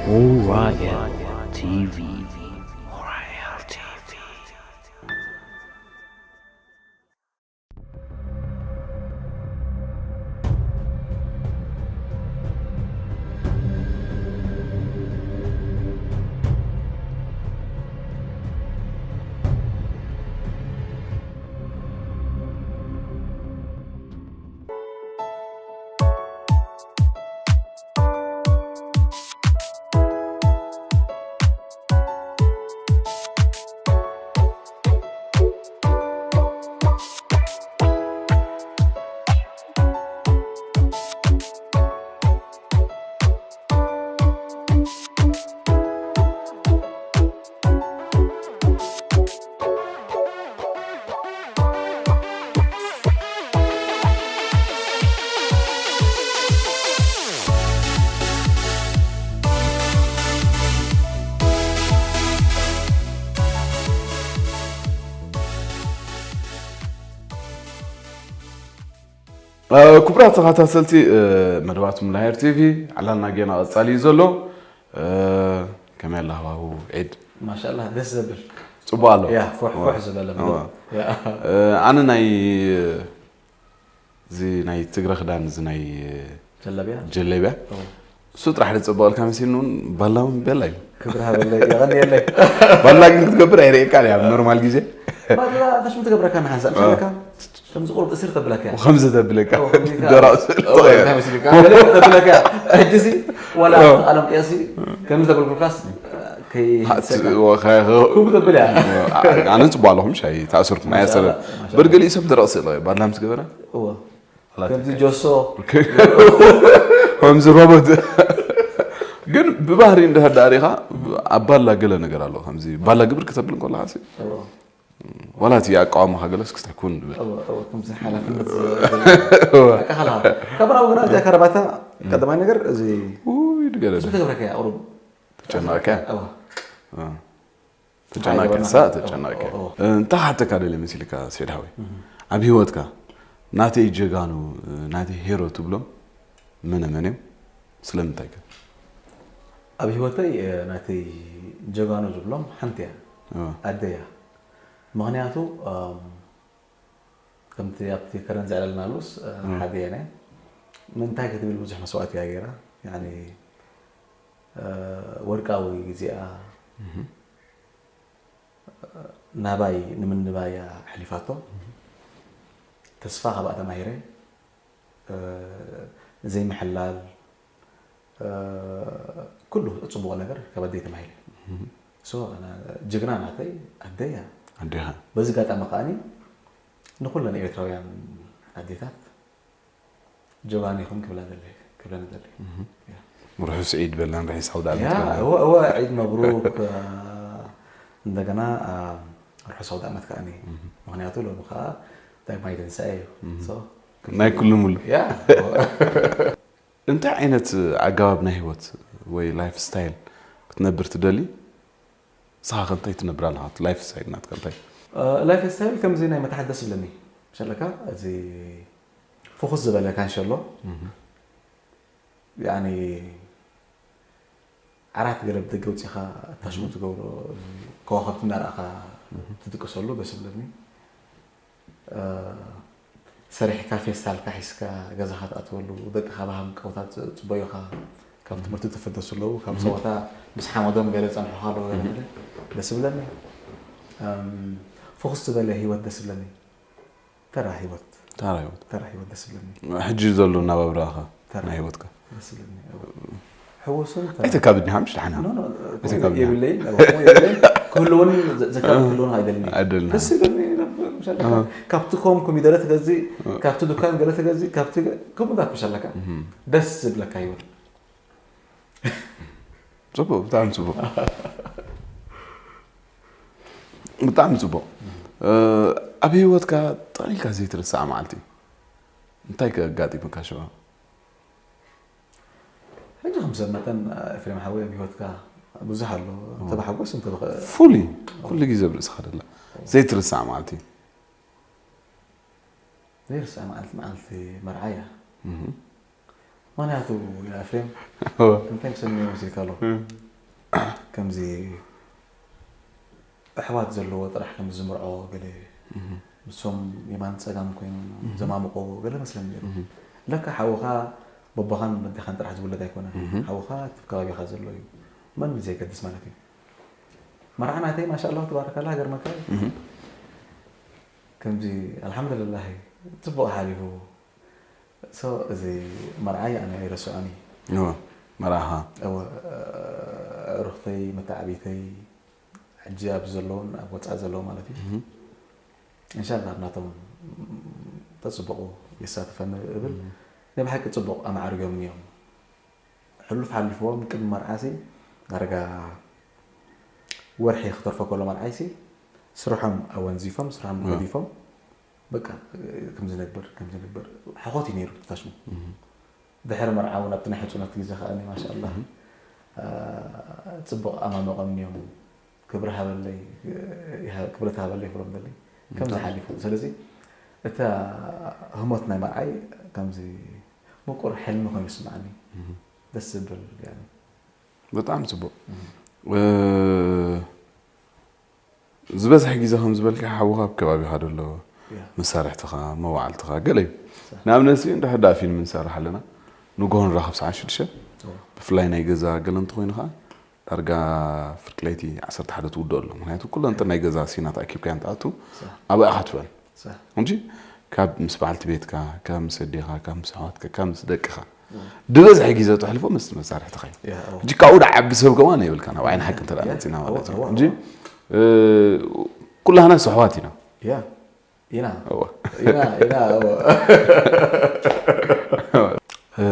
Orion T V. Orion T V. ክቡራት ተኸታተልቲ መደባት ሙላሄር ቲቪ፣ ዕላልና ጌና ቀጻሊ እዩ ዘሎ። ከመይ ኣላ ሃዋሁ ዒድ? ማሻላ፣ ደስ ዘብል። ጽቡቕ ኣሎ። ያ፣ ፎሕ ፎሕ ዝበለ መደብ። ኣነ ናይ እዚ ናይ ትግረ ክዳን፣ እዚ ናይ ጀለብያ። ጀለብያ እሱ ጥራሕ ዝጽበቐልካ መሲልኒ እውን ባላ እውን በላ እዩ። ክብሪ ሃበለይ፣ የቐንየለይ። ባላ ግን ክትገብር ኣይርእየካን እያ ኣብ ኖርማል ግዜ። ባላ ተሽሙ ትገብረካ ንሓንሳእ፣ ምሸለካ ከምዚ ቁሩብ እስር ተብለካ እያ። ከምዚ ተብለካ። ደራቕ ስእል ተቐየረ። ተብለካ። ሕጂሲ ዋላ ኣለም ቅያሲ ከምዚ ተብልኩልካስ ከይሕሰካ። ከምኡ ተብል እያ። ኣነ ጽቡቕ ኣለኹም፣ ሻይ ተኣሰርኩም፣ ኣያሰረ። ማሻኣላ፣ ማሻኣላ። በርገሊኡ ሰብ ደረቕ ስእል ባላ ምስ ገበረ? እዎ። ከምዚ ጆሶ። ከምዚ ሮቦት። ግን ብባህሪ እንድሕር ደኣ ሪኻ፣ ኣብ ባላ ገለ ነገር ኣሎ። ከምዚ ባላ ግብር ክተብል እንከለኻ ሲ፣ እዎ። ዋላ እቲ ኣቃውማኻ ገለስ ክስተሕኩን ንብል። እዎ፣ እዎ፣ ከምዚ ሓላፍነት ዝ-፣ እዎ። ኣቃኻልኻ። ካብ ናብኡ ግና እዚኣ ከረባታ ቀዳማይ ነገር እዚ ውይ፣ ድገለ። እዚ ተገብረካ እያ፣ ቁሩብ። ተጨነቕካ? እዎ። እዎ። ተጨናቂርሳ፣ ተጨናቂ። ኦ፣ ኦ። እንታይ ሓተካ ደለ መሲልካ፣ ሴድ ሃወይ? ኣብ ህይወትካ ናተይ ጀጋኑ፣ ናተይ ሄሮ ትብሎም መነ መን እዮም? ስለምንታይ ከ? ኣብ ህይወተይ፣ እ፣ ናተይ ጀጋኑ ዝብሎም ሓንቲ እያ። ኦ። ኣደይ እያ። ምኽንያቱ፣ እም፣ ከምቲ ኣብቲ ከረን ዘዕለልናሉስ፣ እ፣ እም። ሓደ እየ። ምንታይ ክትብል ብዙሕ መስዋእቲ እያ ገይራ። ያኒ፣ እ፣ ወርቃዊ ግዜኣ፣ እህ። ናባይ ንምንባይ እያ ኣሕሊፋቶ። ተስፋ ካብኣ ተማሂረ። እ፣ ዘይምሕላል፣ እ፣ ኩሉ ጽቡቕ ነገር ካብ ኣደይ ተማሂረ። ሶ፣ ኣነ ጅግና ናተይ ኣደይ እያ። ኣዴኻ። በዚ ኣጋጣሚ ከኣኒ ንኹለን ኤርትራውያን ኣዴታት ጀጋኑ ኢኹም ክብላ ደለ-፣ ክብለን ደለ። እህ። ያ። ርሑስ ዒድ በለን፣ ርሑስ ኣውደ ዓመት ያ፣ በለን። እወ፣ እወ፣ ዒድ መብሩክ፣ እ፣ እንደገና፣ እ፣ ርሑስ ኣውደ ዓመት ከኣኒ። እህ። ምኽንያቱ ሎሚ ከኣ ዳግማይ ትንሳኤ እዩ። እህ። ሶ፣ ናይ ኩሉ ሙሉ። ያ። እንታይ ዓይነት ኣገባብ ናይ ህይወት ወይ ላይፍ ስታይል ክትነብር ትደሊ? ንስኻ ከ እንታይ ትነብር ኣለኻ? እቲ ላይፍ ስታይል ናትካ እንታይ? እ፣ ላይፍ ስታይል ከምዚ ናይ መታሕት ደስ ዝብለኒ። መሸለካ፣ እዚ ፍኹስ ዝበለ ካንሸሎ። እህ። ያኒ፣ ዓራት ገለ ብደገ ውጺኻ ኣታሽመንት ትገብሮ፣ ከዋኸብቲ እናረኣኻ ትድቅሰሉ ደስ ይብለኒ። እ፣ ሰሪሕካ ፌስታልካ ሒዝካ ገዛኻ ትኣትወሉ፣ ደቅኻ ብሃንቀውታ ጽበዩኻ፣ ካብ ትምህርቲ ትፍደሱ ኣለዉ፣ ካብ ጸወታ ምስ ሓመዶም ገለ ጸንሑኻ ኣለዉ፣ ገለ ገለ ደስ ይብለኒ። እም፣ ፍኹስ ዝበለ ህይወት ደስ ይብለኒ። ተራ ህይወት። ተራ ህይወት። ተራ ህይወት ደስ ይብለኒ። ሕጂ ዘሎ ናባብራኻ ተራ ናይ ህይወትካ። ደስ ይብለኒ። ሕወሱን ተራ። ኣይተካብድኒ፣ ሓምሽ ደሓና። ኖ፣ ኖ፣ ኣይተካብድኒ። የብለይን፣ የብለይን። ክህልወኒ ዘ-፣ ዘካብድ ክህልወኒ ኣይደልኒ። ኣይደልን። ደስ ይብለኒ፣ ምሻለካ። ኣሃ። ካብቲ ኮም ኮሚደረ ትገዝእ፣ ኣሃ። ካብቲ ዱካን ገለ ትገዝእ፣ ካብቲ ገ-፣ ከምኡታት ምሻለካ። እህ። ደስ ዝብለካ ህይወት። ጽቡቕ፣ ብጣዕሚ ጽቡቕ። ብጣዕሚ ጽቡቕ። እ፣ ኣብ ህይወትካ ጠቕሊልካ ዘይትርስዓ መዓልቲ እንታይ ከ ኣጋጢሙካ ሽዑ? ሕጂ ከም ሰብ መጠን፣ ኤፍሬም ሓወይ፣ ኣብ ህይወትካ፣ ብዙሕ ኣሎ። እንተ ብሓጎስ እንተ ብኸ ፉሊ ኩሉ ግዜ ኣብ ርእስኻ ደላ ዘይትርሳዕ መዓልቲ። ዘይርስዕ መዓልቲ መዓልቲ መርዓ እያ። ምኽንያቱ ኤፍሬም እንታይ ክሰምዮ መሲልካ ኣሎ? ከምዚ ኣሕዋት ዘለዎ ጥራሕ ከም ዝምርዖ ገለ ንሶም የማን ጸጋም ኮይኖም ዘማምቆ ገለ መስለኒ ነይሩ። ለካ ሓውኻ በቦኻን በዴኻን ጥራሕ ዝውለድ ኣይኮነን። ሓውኻ እቲ ከባቢኻ ዘሎ እዩ። መን ዘይገድስ ማለት እዩ። መርዓ ናተይ ማሻ ኣላህ ተባረካላ ገርመካ እዩ። ከምዚ ኣልሓምዱልላህ ጽቡቕ ሓሊፉ። ሶ እዚ መርዓይ ኣነ ኣይረስዖን እዩ። እወ፣ መርዓኻ። እወ፣ ኣዕሩኽተይ መተዓቢተይ ሕጂ ኣብ ዘለውን ኣብ ወፃእ ዘለዉ ማለት እዩ። እንሻላ ናቶም ተፅቡቑ የሳትፈኒ እብል። ናይ ብሓቂ ፅቡቕ ኣማዕርዮም እዮም። ሕሉፍ ሓሊፍዎም ቅድሚ መርዓሲ ዳርጋ ወርሒ ክተርፎ ከሎ መርዓይሲ ስርሖም ኣወንዚፎም ስርሖም ገዲፎም በቃ ከምዚ ነግበር ከምዚ ነግበር ሓኾት እዩ ነይሩ ትታሽሙ። ድሕሪ መርዓ እውን ኣብቲ ናይ ሕፁነት ግዜ ከኣ ማሻ ኣላህ ፅቡቕ ኣማመቖም እዮም። ክብሪ ሃበለይ ክብረት ሃበለይ ክብሎም ዘለይ ከምዚ ሓሊፉ። ስለዚ እታ ህሞት ናይ መርዓይ ከምዚ ምቁር ሕልሚ ኮይኑ ይስምዓኒ። ደስ ዝብል ያኒ ብጣዕሚ ፅቡቕ። እ፣ ዝበዝሐ ግዜ ከም ዝበልካ ሓውኻ ኣብ ከባቢኻ ደሎ ያ መሳርሕትኻ መዋዕልትኻ ገለ እዩ። ንኣብነት ሲ እንድሕር ደኣ ፊልም ንሰርሕ ኣለና ንግሆ ንራኸብ ሰዓት ሽዱሽተ ብፍላይ ናይ ገዛ ገለ እንተኾይኑ ኸዓ ዳርጋ ፍርቂ ለይቲ ዓሰርተ ሓደ ትውድኦ ኣሎ። ምክንያቱ ኩለን እተን ናይ ገዛ ሲናት ኣኪብካየን ትኣቱ ኣብኣ ኢኻ ትውዕል። صح እንጂ ካብ ምስ በዓልቲ ቤትካ፣ ካብ ምስ ኣዴኻ፣ ካብ ምስ ኣሕዋትካ፣ ካብ ምስ ደቅኻ ድበዝሐ ግዜ ተሕልፎ ምስ መሳርሕትኻ እዩ። ያ ኣዎ ሕጂ ካብኡ ዳ ዓቢ ሰብ ከማን የብልካን ኣብ ዓይኒ ሓቂ እንተ ደኣ መጺና ማለት እዩ። እዋ፣ እንጂ እ፣ ኩላህና ስሕዋት ኢና። ያ ኢና እዋ። ኢና ኢና እዋ እ፣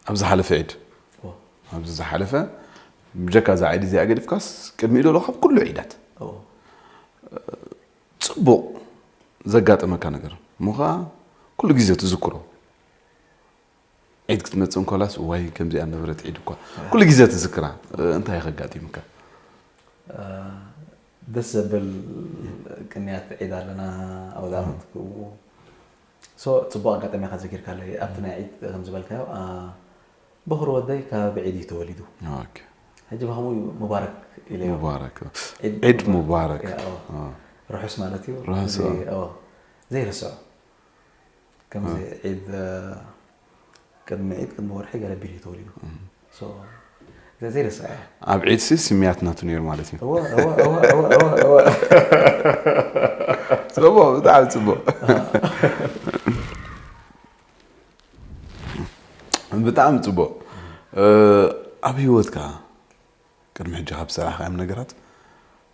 ኣብ ዝሓለፈ ዒድ እዋ ኣብዚ ዝሓለፈ ብጀካ እዛ ዒድ እዚኣ ገዲፍካስ ቅድሚኡ ዘሎ ካብ ኩሉ ዒዳት እዋ ጽቡቕ ዘጋጠመካ ነገር እሞ ኸዓ ኩሉ ግዜ ትዝክሮ። ዒድ ክትመጽእ እንኮላስ ዋይ ከምዚኣ ነበረት ዒድ እኳ ኩሉ ግዜ ትዝክራ። እንታይ ከጋጢምካ? ደስ ዘብል ቅንያት ዒድ ኣለና ኣውደ ዓመት ክኡ ሶ ጽቡቕ ኣጋጣሚ ኢኻ ዘኪርካለይ ኣብቲ ናይ ዒድ ከም ዝበልካዮ አ፣ በኹሪ ወደይ ካብ ዒድ እዩ ተወሊዱ። ኦኬ። ሕጂ ብኸምኡ እዩ ሙባረክ ኢለዮ። ሙባረክ። ዒድ ዒድ ሙባረክ። ያ፣ ኣዎ። አ፣ ርሑስ ማለት እዩ። ርሑስ፣ ዘይ- ኣዎ። ኣዎ። ዘይርስዖ ከምዚ ዒድ አ፣ ቅድሚ ዒድ ቅድሚ ወርሒ ገለ ቢል እዩ ተወሊዱ። ሶ፣ ዘ- ዘይርስዕ እያ። ኣብ ዒድ ሲ ስምያት ናቱ ነይሩ ማለት እዩ። እወ፣ እወ፣ እወ፣ እወ፣ እወ፣ እወ። ጽቡቕ፣ ብጣዕሚ ጽቡቕ። ብጣዕሚ ጽቡቕ። እ፣ ኣብ ህይወትካ ቅድሚ ሕጂ ካብ ዝሰራሕካዮም ነገራት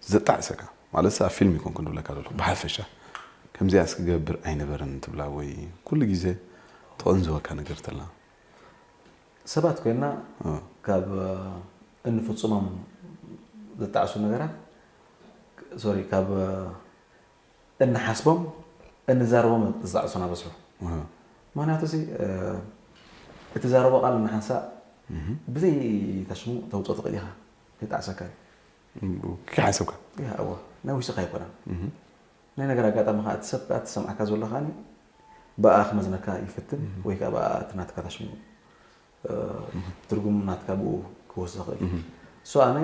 ዘጣዕሰካ ማለት ኣብ ፊልም ይኮንኩ ንብለካ ዘለኹ ብሓፈሻ ከምዚኣስ ክገብር ኣይነበረን ትብላ ወይ ኩሉ ግዜ ተቐንዝወካ ነገር ተላ? ሰባት ኮይና እ፣ ካብ እንፍጽሞም ዝጣዕሱ ነገራት ሶሪ ካብ እንሓስቦም እንዛረቦም ዝጣዕሱና በዝሑ። እ፣ ምክንያቱ ሲ እቲ ዛረቦ ቃል ንሓንሳእ ብዘይ ታሽሙ ተውፅኦ ትኽእል ኢኻ። ይጣዕሰካ እዩ። ከይሓሰብካ ያ እወ ናይ ውሽጥኻ ኣይኮነን። ናይ ነገር ኣጋጣሚ ከዓ እቲ ሰብ ከዓ ትሰምዓካ ዘሎ ከዓ ብኣ ክመዝነካ ይፍትን ወይ ከዓ ብኣ እቲ ናትካ ታሽሙ እ፣ ትርጉም ናትካ ብኡ ክወስድ ይኽእል። ሶ ኣነ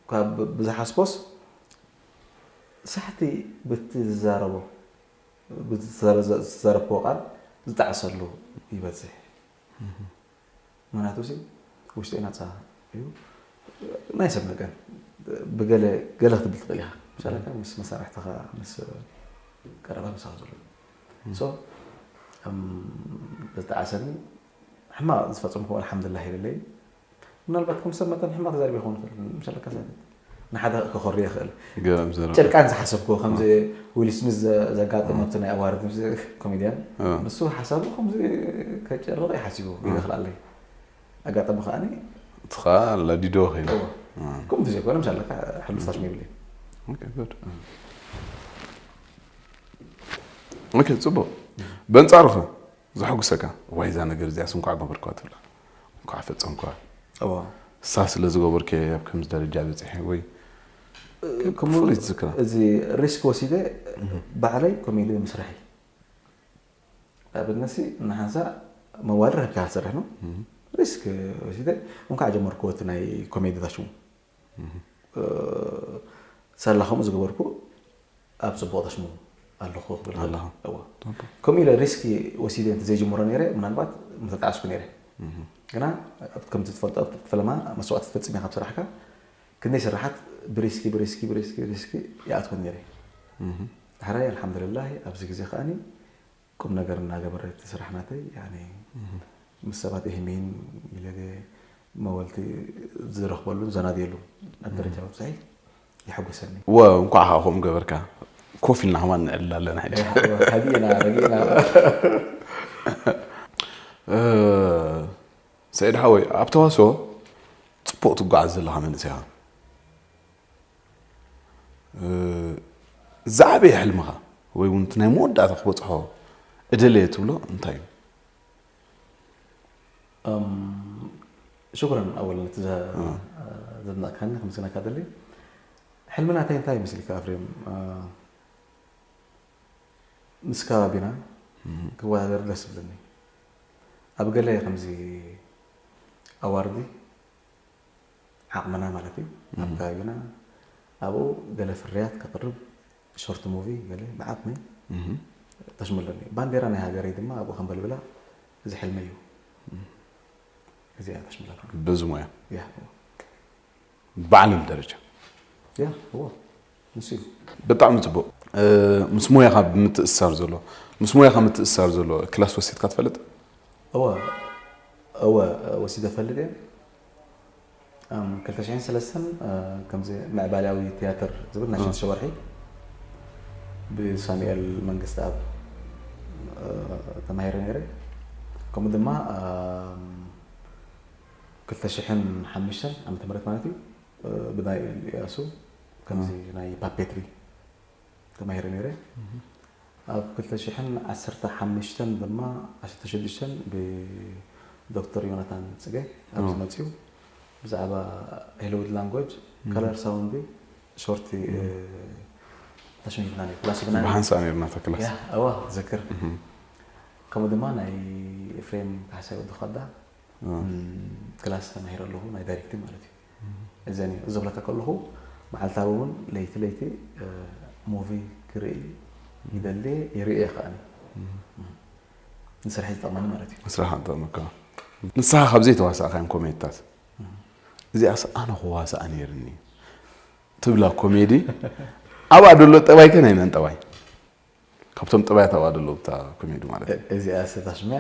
ካብ ብዝሓስቦስ ሳሕቲ ብቲ ዝዛረቦ ብዝተዛረብክዎ ቃል ዝጣዕሰሉ ይበዝሕ። ምክንያቱ ሲ ውሽጠይ ናፃ እዩ ናይ ሰብ ነገር ብገለ ገለ ክትብል ትኽእል ኢኻ። ምሳሌ ምስ መሳርሕትኻ ምስ ቀረባ ምሳኻ ዘሎ ሶ እም፣ ዝጠዓሰኒ ሕማቕ ዝፈፀምኩ ኣልሓምዱላህ ይብለይ። ምናልባት ከም ሰብ መጠን ሕማቕ ተዛሪበ ክኸውን ይኽእል ምሻለካ ሰብ ንሓደ ክኸሪ ይኽእል። ገረም ዘረባ ጨርቃን ዝሓሰብኩ ከምዚ ዊል ስሚዝ ዘ- ዘጋጠመ ኣብቲ ናይ ኣዋርድ ምስ ኮሜድያን እ። ንሱ ሓሳቡ ከምዚ ከጨርቕ ይሓሲቡ ይኽእል ኣለይ ኣጋጣሚ ከዓኒ ትኻ ለዲዶ ኸይኑ ከምኡ ዘይኮነ ምሻለካ ሕሉፍ ታሽሙ ይብለይ። ኦኬ፣ ጉድ። ኦኬ፣ ጽቡቕ። በንጻሩ ኸ ዘሐጉሰካ ዋይ እዛ ነገር እዚኣስ እንኳዕ ገበርኳ ትብላ እንኳዕ ፈጸምኳ እዎ እሳ ስለ ዝገበርኩ እየ ኣብ ከምዚ ደረጃ በፂሐ ወይ ከምኡ ፍሉይ ትዝክራ? እዚ ሪስክ ወሲደ ባዕለይ ኮሜዲ ምስራሕ እዩ። ኣብነት ንሓንሳ መዋድር ረብካ ትሰርሕ ነው። ሪስክ ወሲደ እንኳዕ ጀመርኩ እቲ ናይ ኮሜዲ ታሽሙ ሳላ ከምኡ ዝገበርኩ ኣብ ፅቡቕ ታሽሙ ኣለኹ ክብል ኣለኹ። እዋ ከምኡ ኢለ ሪስክ ወሲደ እንተ ዘይጀምሮ ነይረ ምናልባት ምተጣዕስኩ ነይረ። ግና ከምቲ ትፈልጦ ኣብቲ ፈለማ መስዋእቲ ትፈፅም ኢኻ ብስራሕካ። ክንደይ ስራሓት ብሪስኪ ብሪስኪ ብሪስኪ ብሪስኪ ይኣትወን ነይረ። ሕራይ ኣልሓምዱልላህ ኣብዚ ግዜ ከኣኒ ቁም ነገር እናገበረ እቲ ስራሕ ናተይ ያኒ ምስ ሰባት እህሚን ኢለ መወልቲ ዝረኽበሉን ዘናድየሉ ኣብ ደረጃ ምብፅሒ የሐጉሰኒ። ወ እንኳዕ ከዓ ከምኡ ገበርካ። ኮፍ ኢልና ከማን ንዕልል ኣለና ሕጂ። ሃዲእና ረጊእና ሰይድ ሓወይ ኣብ ተዋስኦ ፅቡቕ ትጓዓዝ ዘለኻ መንእሰይ ኢኻ። ዝዓበየ ሕልምኻ ወይ እውን እቲ ናይ መወዳእታ ክበፅሖ እደለየ ትብሎ እንታይ እዩ? ሽኩረን ኣወል ነቲ ዘድነቕካኒ ክምስግነካ ደሊ። ሕልሚ ናተይ እንታይ ይመስልካ ኣፍሬም? ምስ ከባቢና ክወዳደር ደስ ዝብለኒ ኣብ ገለ ከምዚ ኣዋርዲ ዓቕምና ማለት እዩ ኣብ ከባቢና ኣብኡ ገለ ፍርያት ከቕርብ ሾርት ሙቪ ገለ ብዓቕመይ ተሽሙ ኣለኒ። ባንዴራ ናይ ሃገረይ ድማ ኣብኡ ከንበልብላ እዚ ሕልመይ እዩ። እዚኣ ተሽሙ ኣለኒ። በዚ ሞያ ያ ብዓለም ደረጃ ያ እዎ ንሱ እዩ። ብጣዕሚ ፅቡቕ። ምስ ሞያኻ ብምትእስሳር ዘሎ ምስ ሞያኻ ምትእስሳር ዘሎ ክላስ ወሲድካ ትፈልጥ? እወ እወ ወሲደ ፈልጥ እየ። ክልተ ሽሕን ሰለስተን ከምዚ ምዕባለያዊ ትያትር ዝብል ናይ ሽዱሽተ ወርሒ ብሳሙኤል መንግስቲ ኣብ ተማሂረ ነይረ። ከምኡ ድማ ክልተ ሽሕን ሓሙሽተን ዓመተ ምህረት ማለት እዩ ብናይ ኢያሱ ከምዚ ናይ ፓፔትሪ ተማሂረ ነይረ። ኣብ ክልተ ሽሕን ዓሰርተ ሓሙሽተን ድማ ዓሰርተ ሽዱሽተን ብዶክተር ዮናታን ፅገ ኣብዚ መፅኡ ብዛዕባ ሄሎዊድ ላንጎጅ ከለር ሳውንድ ሾርቲ ተሽሚትና ነይሩ ክላስ ብና ብሓንሳእ ነርና ተክላስ ያ እዋ ዝክር ከምኡ ድማ ናይ ኤፍሬም ካሕሳይ ወዲ ኸዳ ክላስ ተማሂረ ኣለኹ ናይ ዳይሬክቲንግ ማለት እዩ። እዘን እዩ ዝብለካ ከለኹ መዓልታዊ እውን ለይቲ ለይቲ ሙቪ ክርኢ ይደሊ ይርኢ እየ ከኣኒ ንስራሕ ዝጠቕመኒ ማለት እዩ። ስራሕ ጠቕመካ ንስኻ ካብ ዘይተዋሳእካዮም ኮሜድታት እዚኣስ ኣነ ክዋሳእ ነይርኒ ትብላ ኮሜዲ ኣብኣ ደሎ ጠባይ ከ ናይ መን ጠባይ? ካብቶም ጠባያት ኣብኣ ደሎ ብታ ኮሜዲ ማለት እዩ። እዚኣ ስታሽሚያ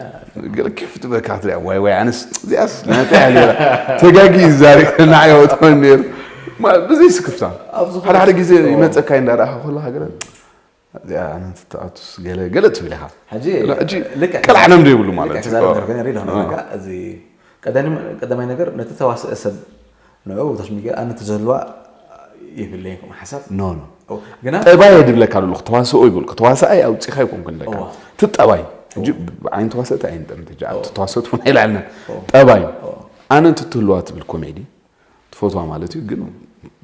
ገለ ኬፍ ትበካ ትሪኣ ዋይ ዋይ ኣነስ እዚኣስ ናታ እያ ነይራ ተጋጊ ዛሪ ናዓይ ወጥመን ነይሩ ማ- ብዘይ ስክፍታ ኣብ ዝኾነ ሓደ ሓደ ግዜ ይመፀካ እንዳረኣኻ ከለካ ገለ እዚኣ ኣነ እንትትኣቱስ ገለ ገለ ትብል ኢኻ ሕጂ ሕጂ ልክዕ ቀልዓለም ዶ ይብሉ ማለት ልክዕ እዩ። ክዛረብ ነገር ሪኢዶ ነጋ እዚ ቀዳሚ- ቀዳማይ ነገር ነቲ ተዋስአ ሰብ ንዑ ተሽሚገ ኣነ ትዘልዋ ይብለይን ከምኡ ሓሳብ ኖ ኖ ግና ጠባይ ድብለካ ኣለኹ ተዋስኦ ይብልኩ ተዋሳኣይ ኣውፂኻ ይኮንኩ ንደካ እዋ። ትጠባይ ሕጂ ብዓይኒ ተዋሰእቲ ኣይንጠምት ሕጂ ኣብቲ ተዋሰእቲ እውን ኣይልዓልና ጠባይ ኣነ እንትትህልዋ ትብል ኮሜዲ ትፈትዋ ማለት እዩ ግን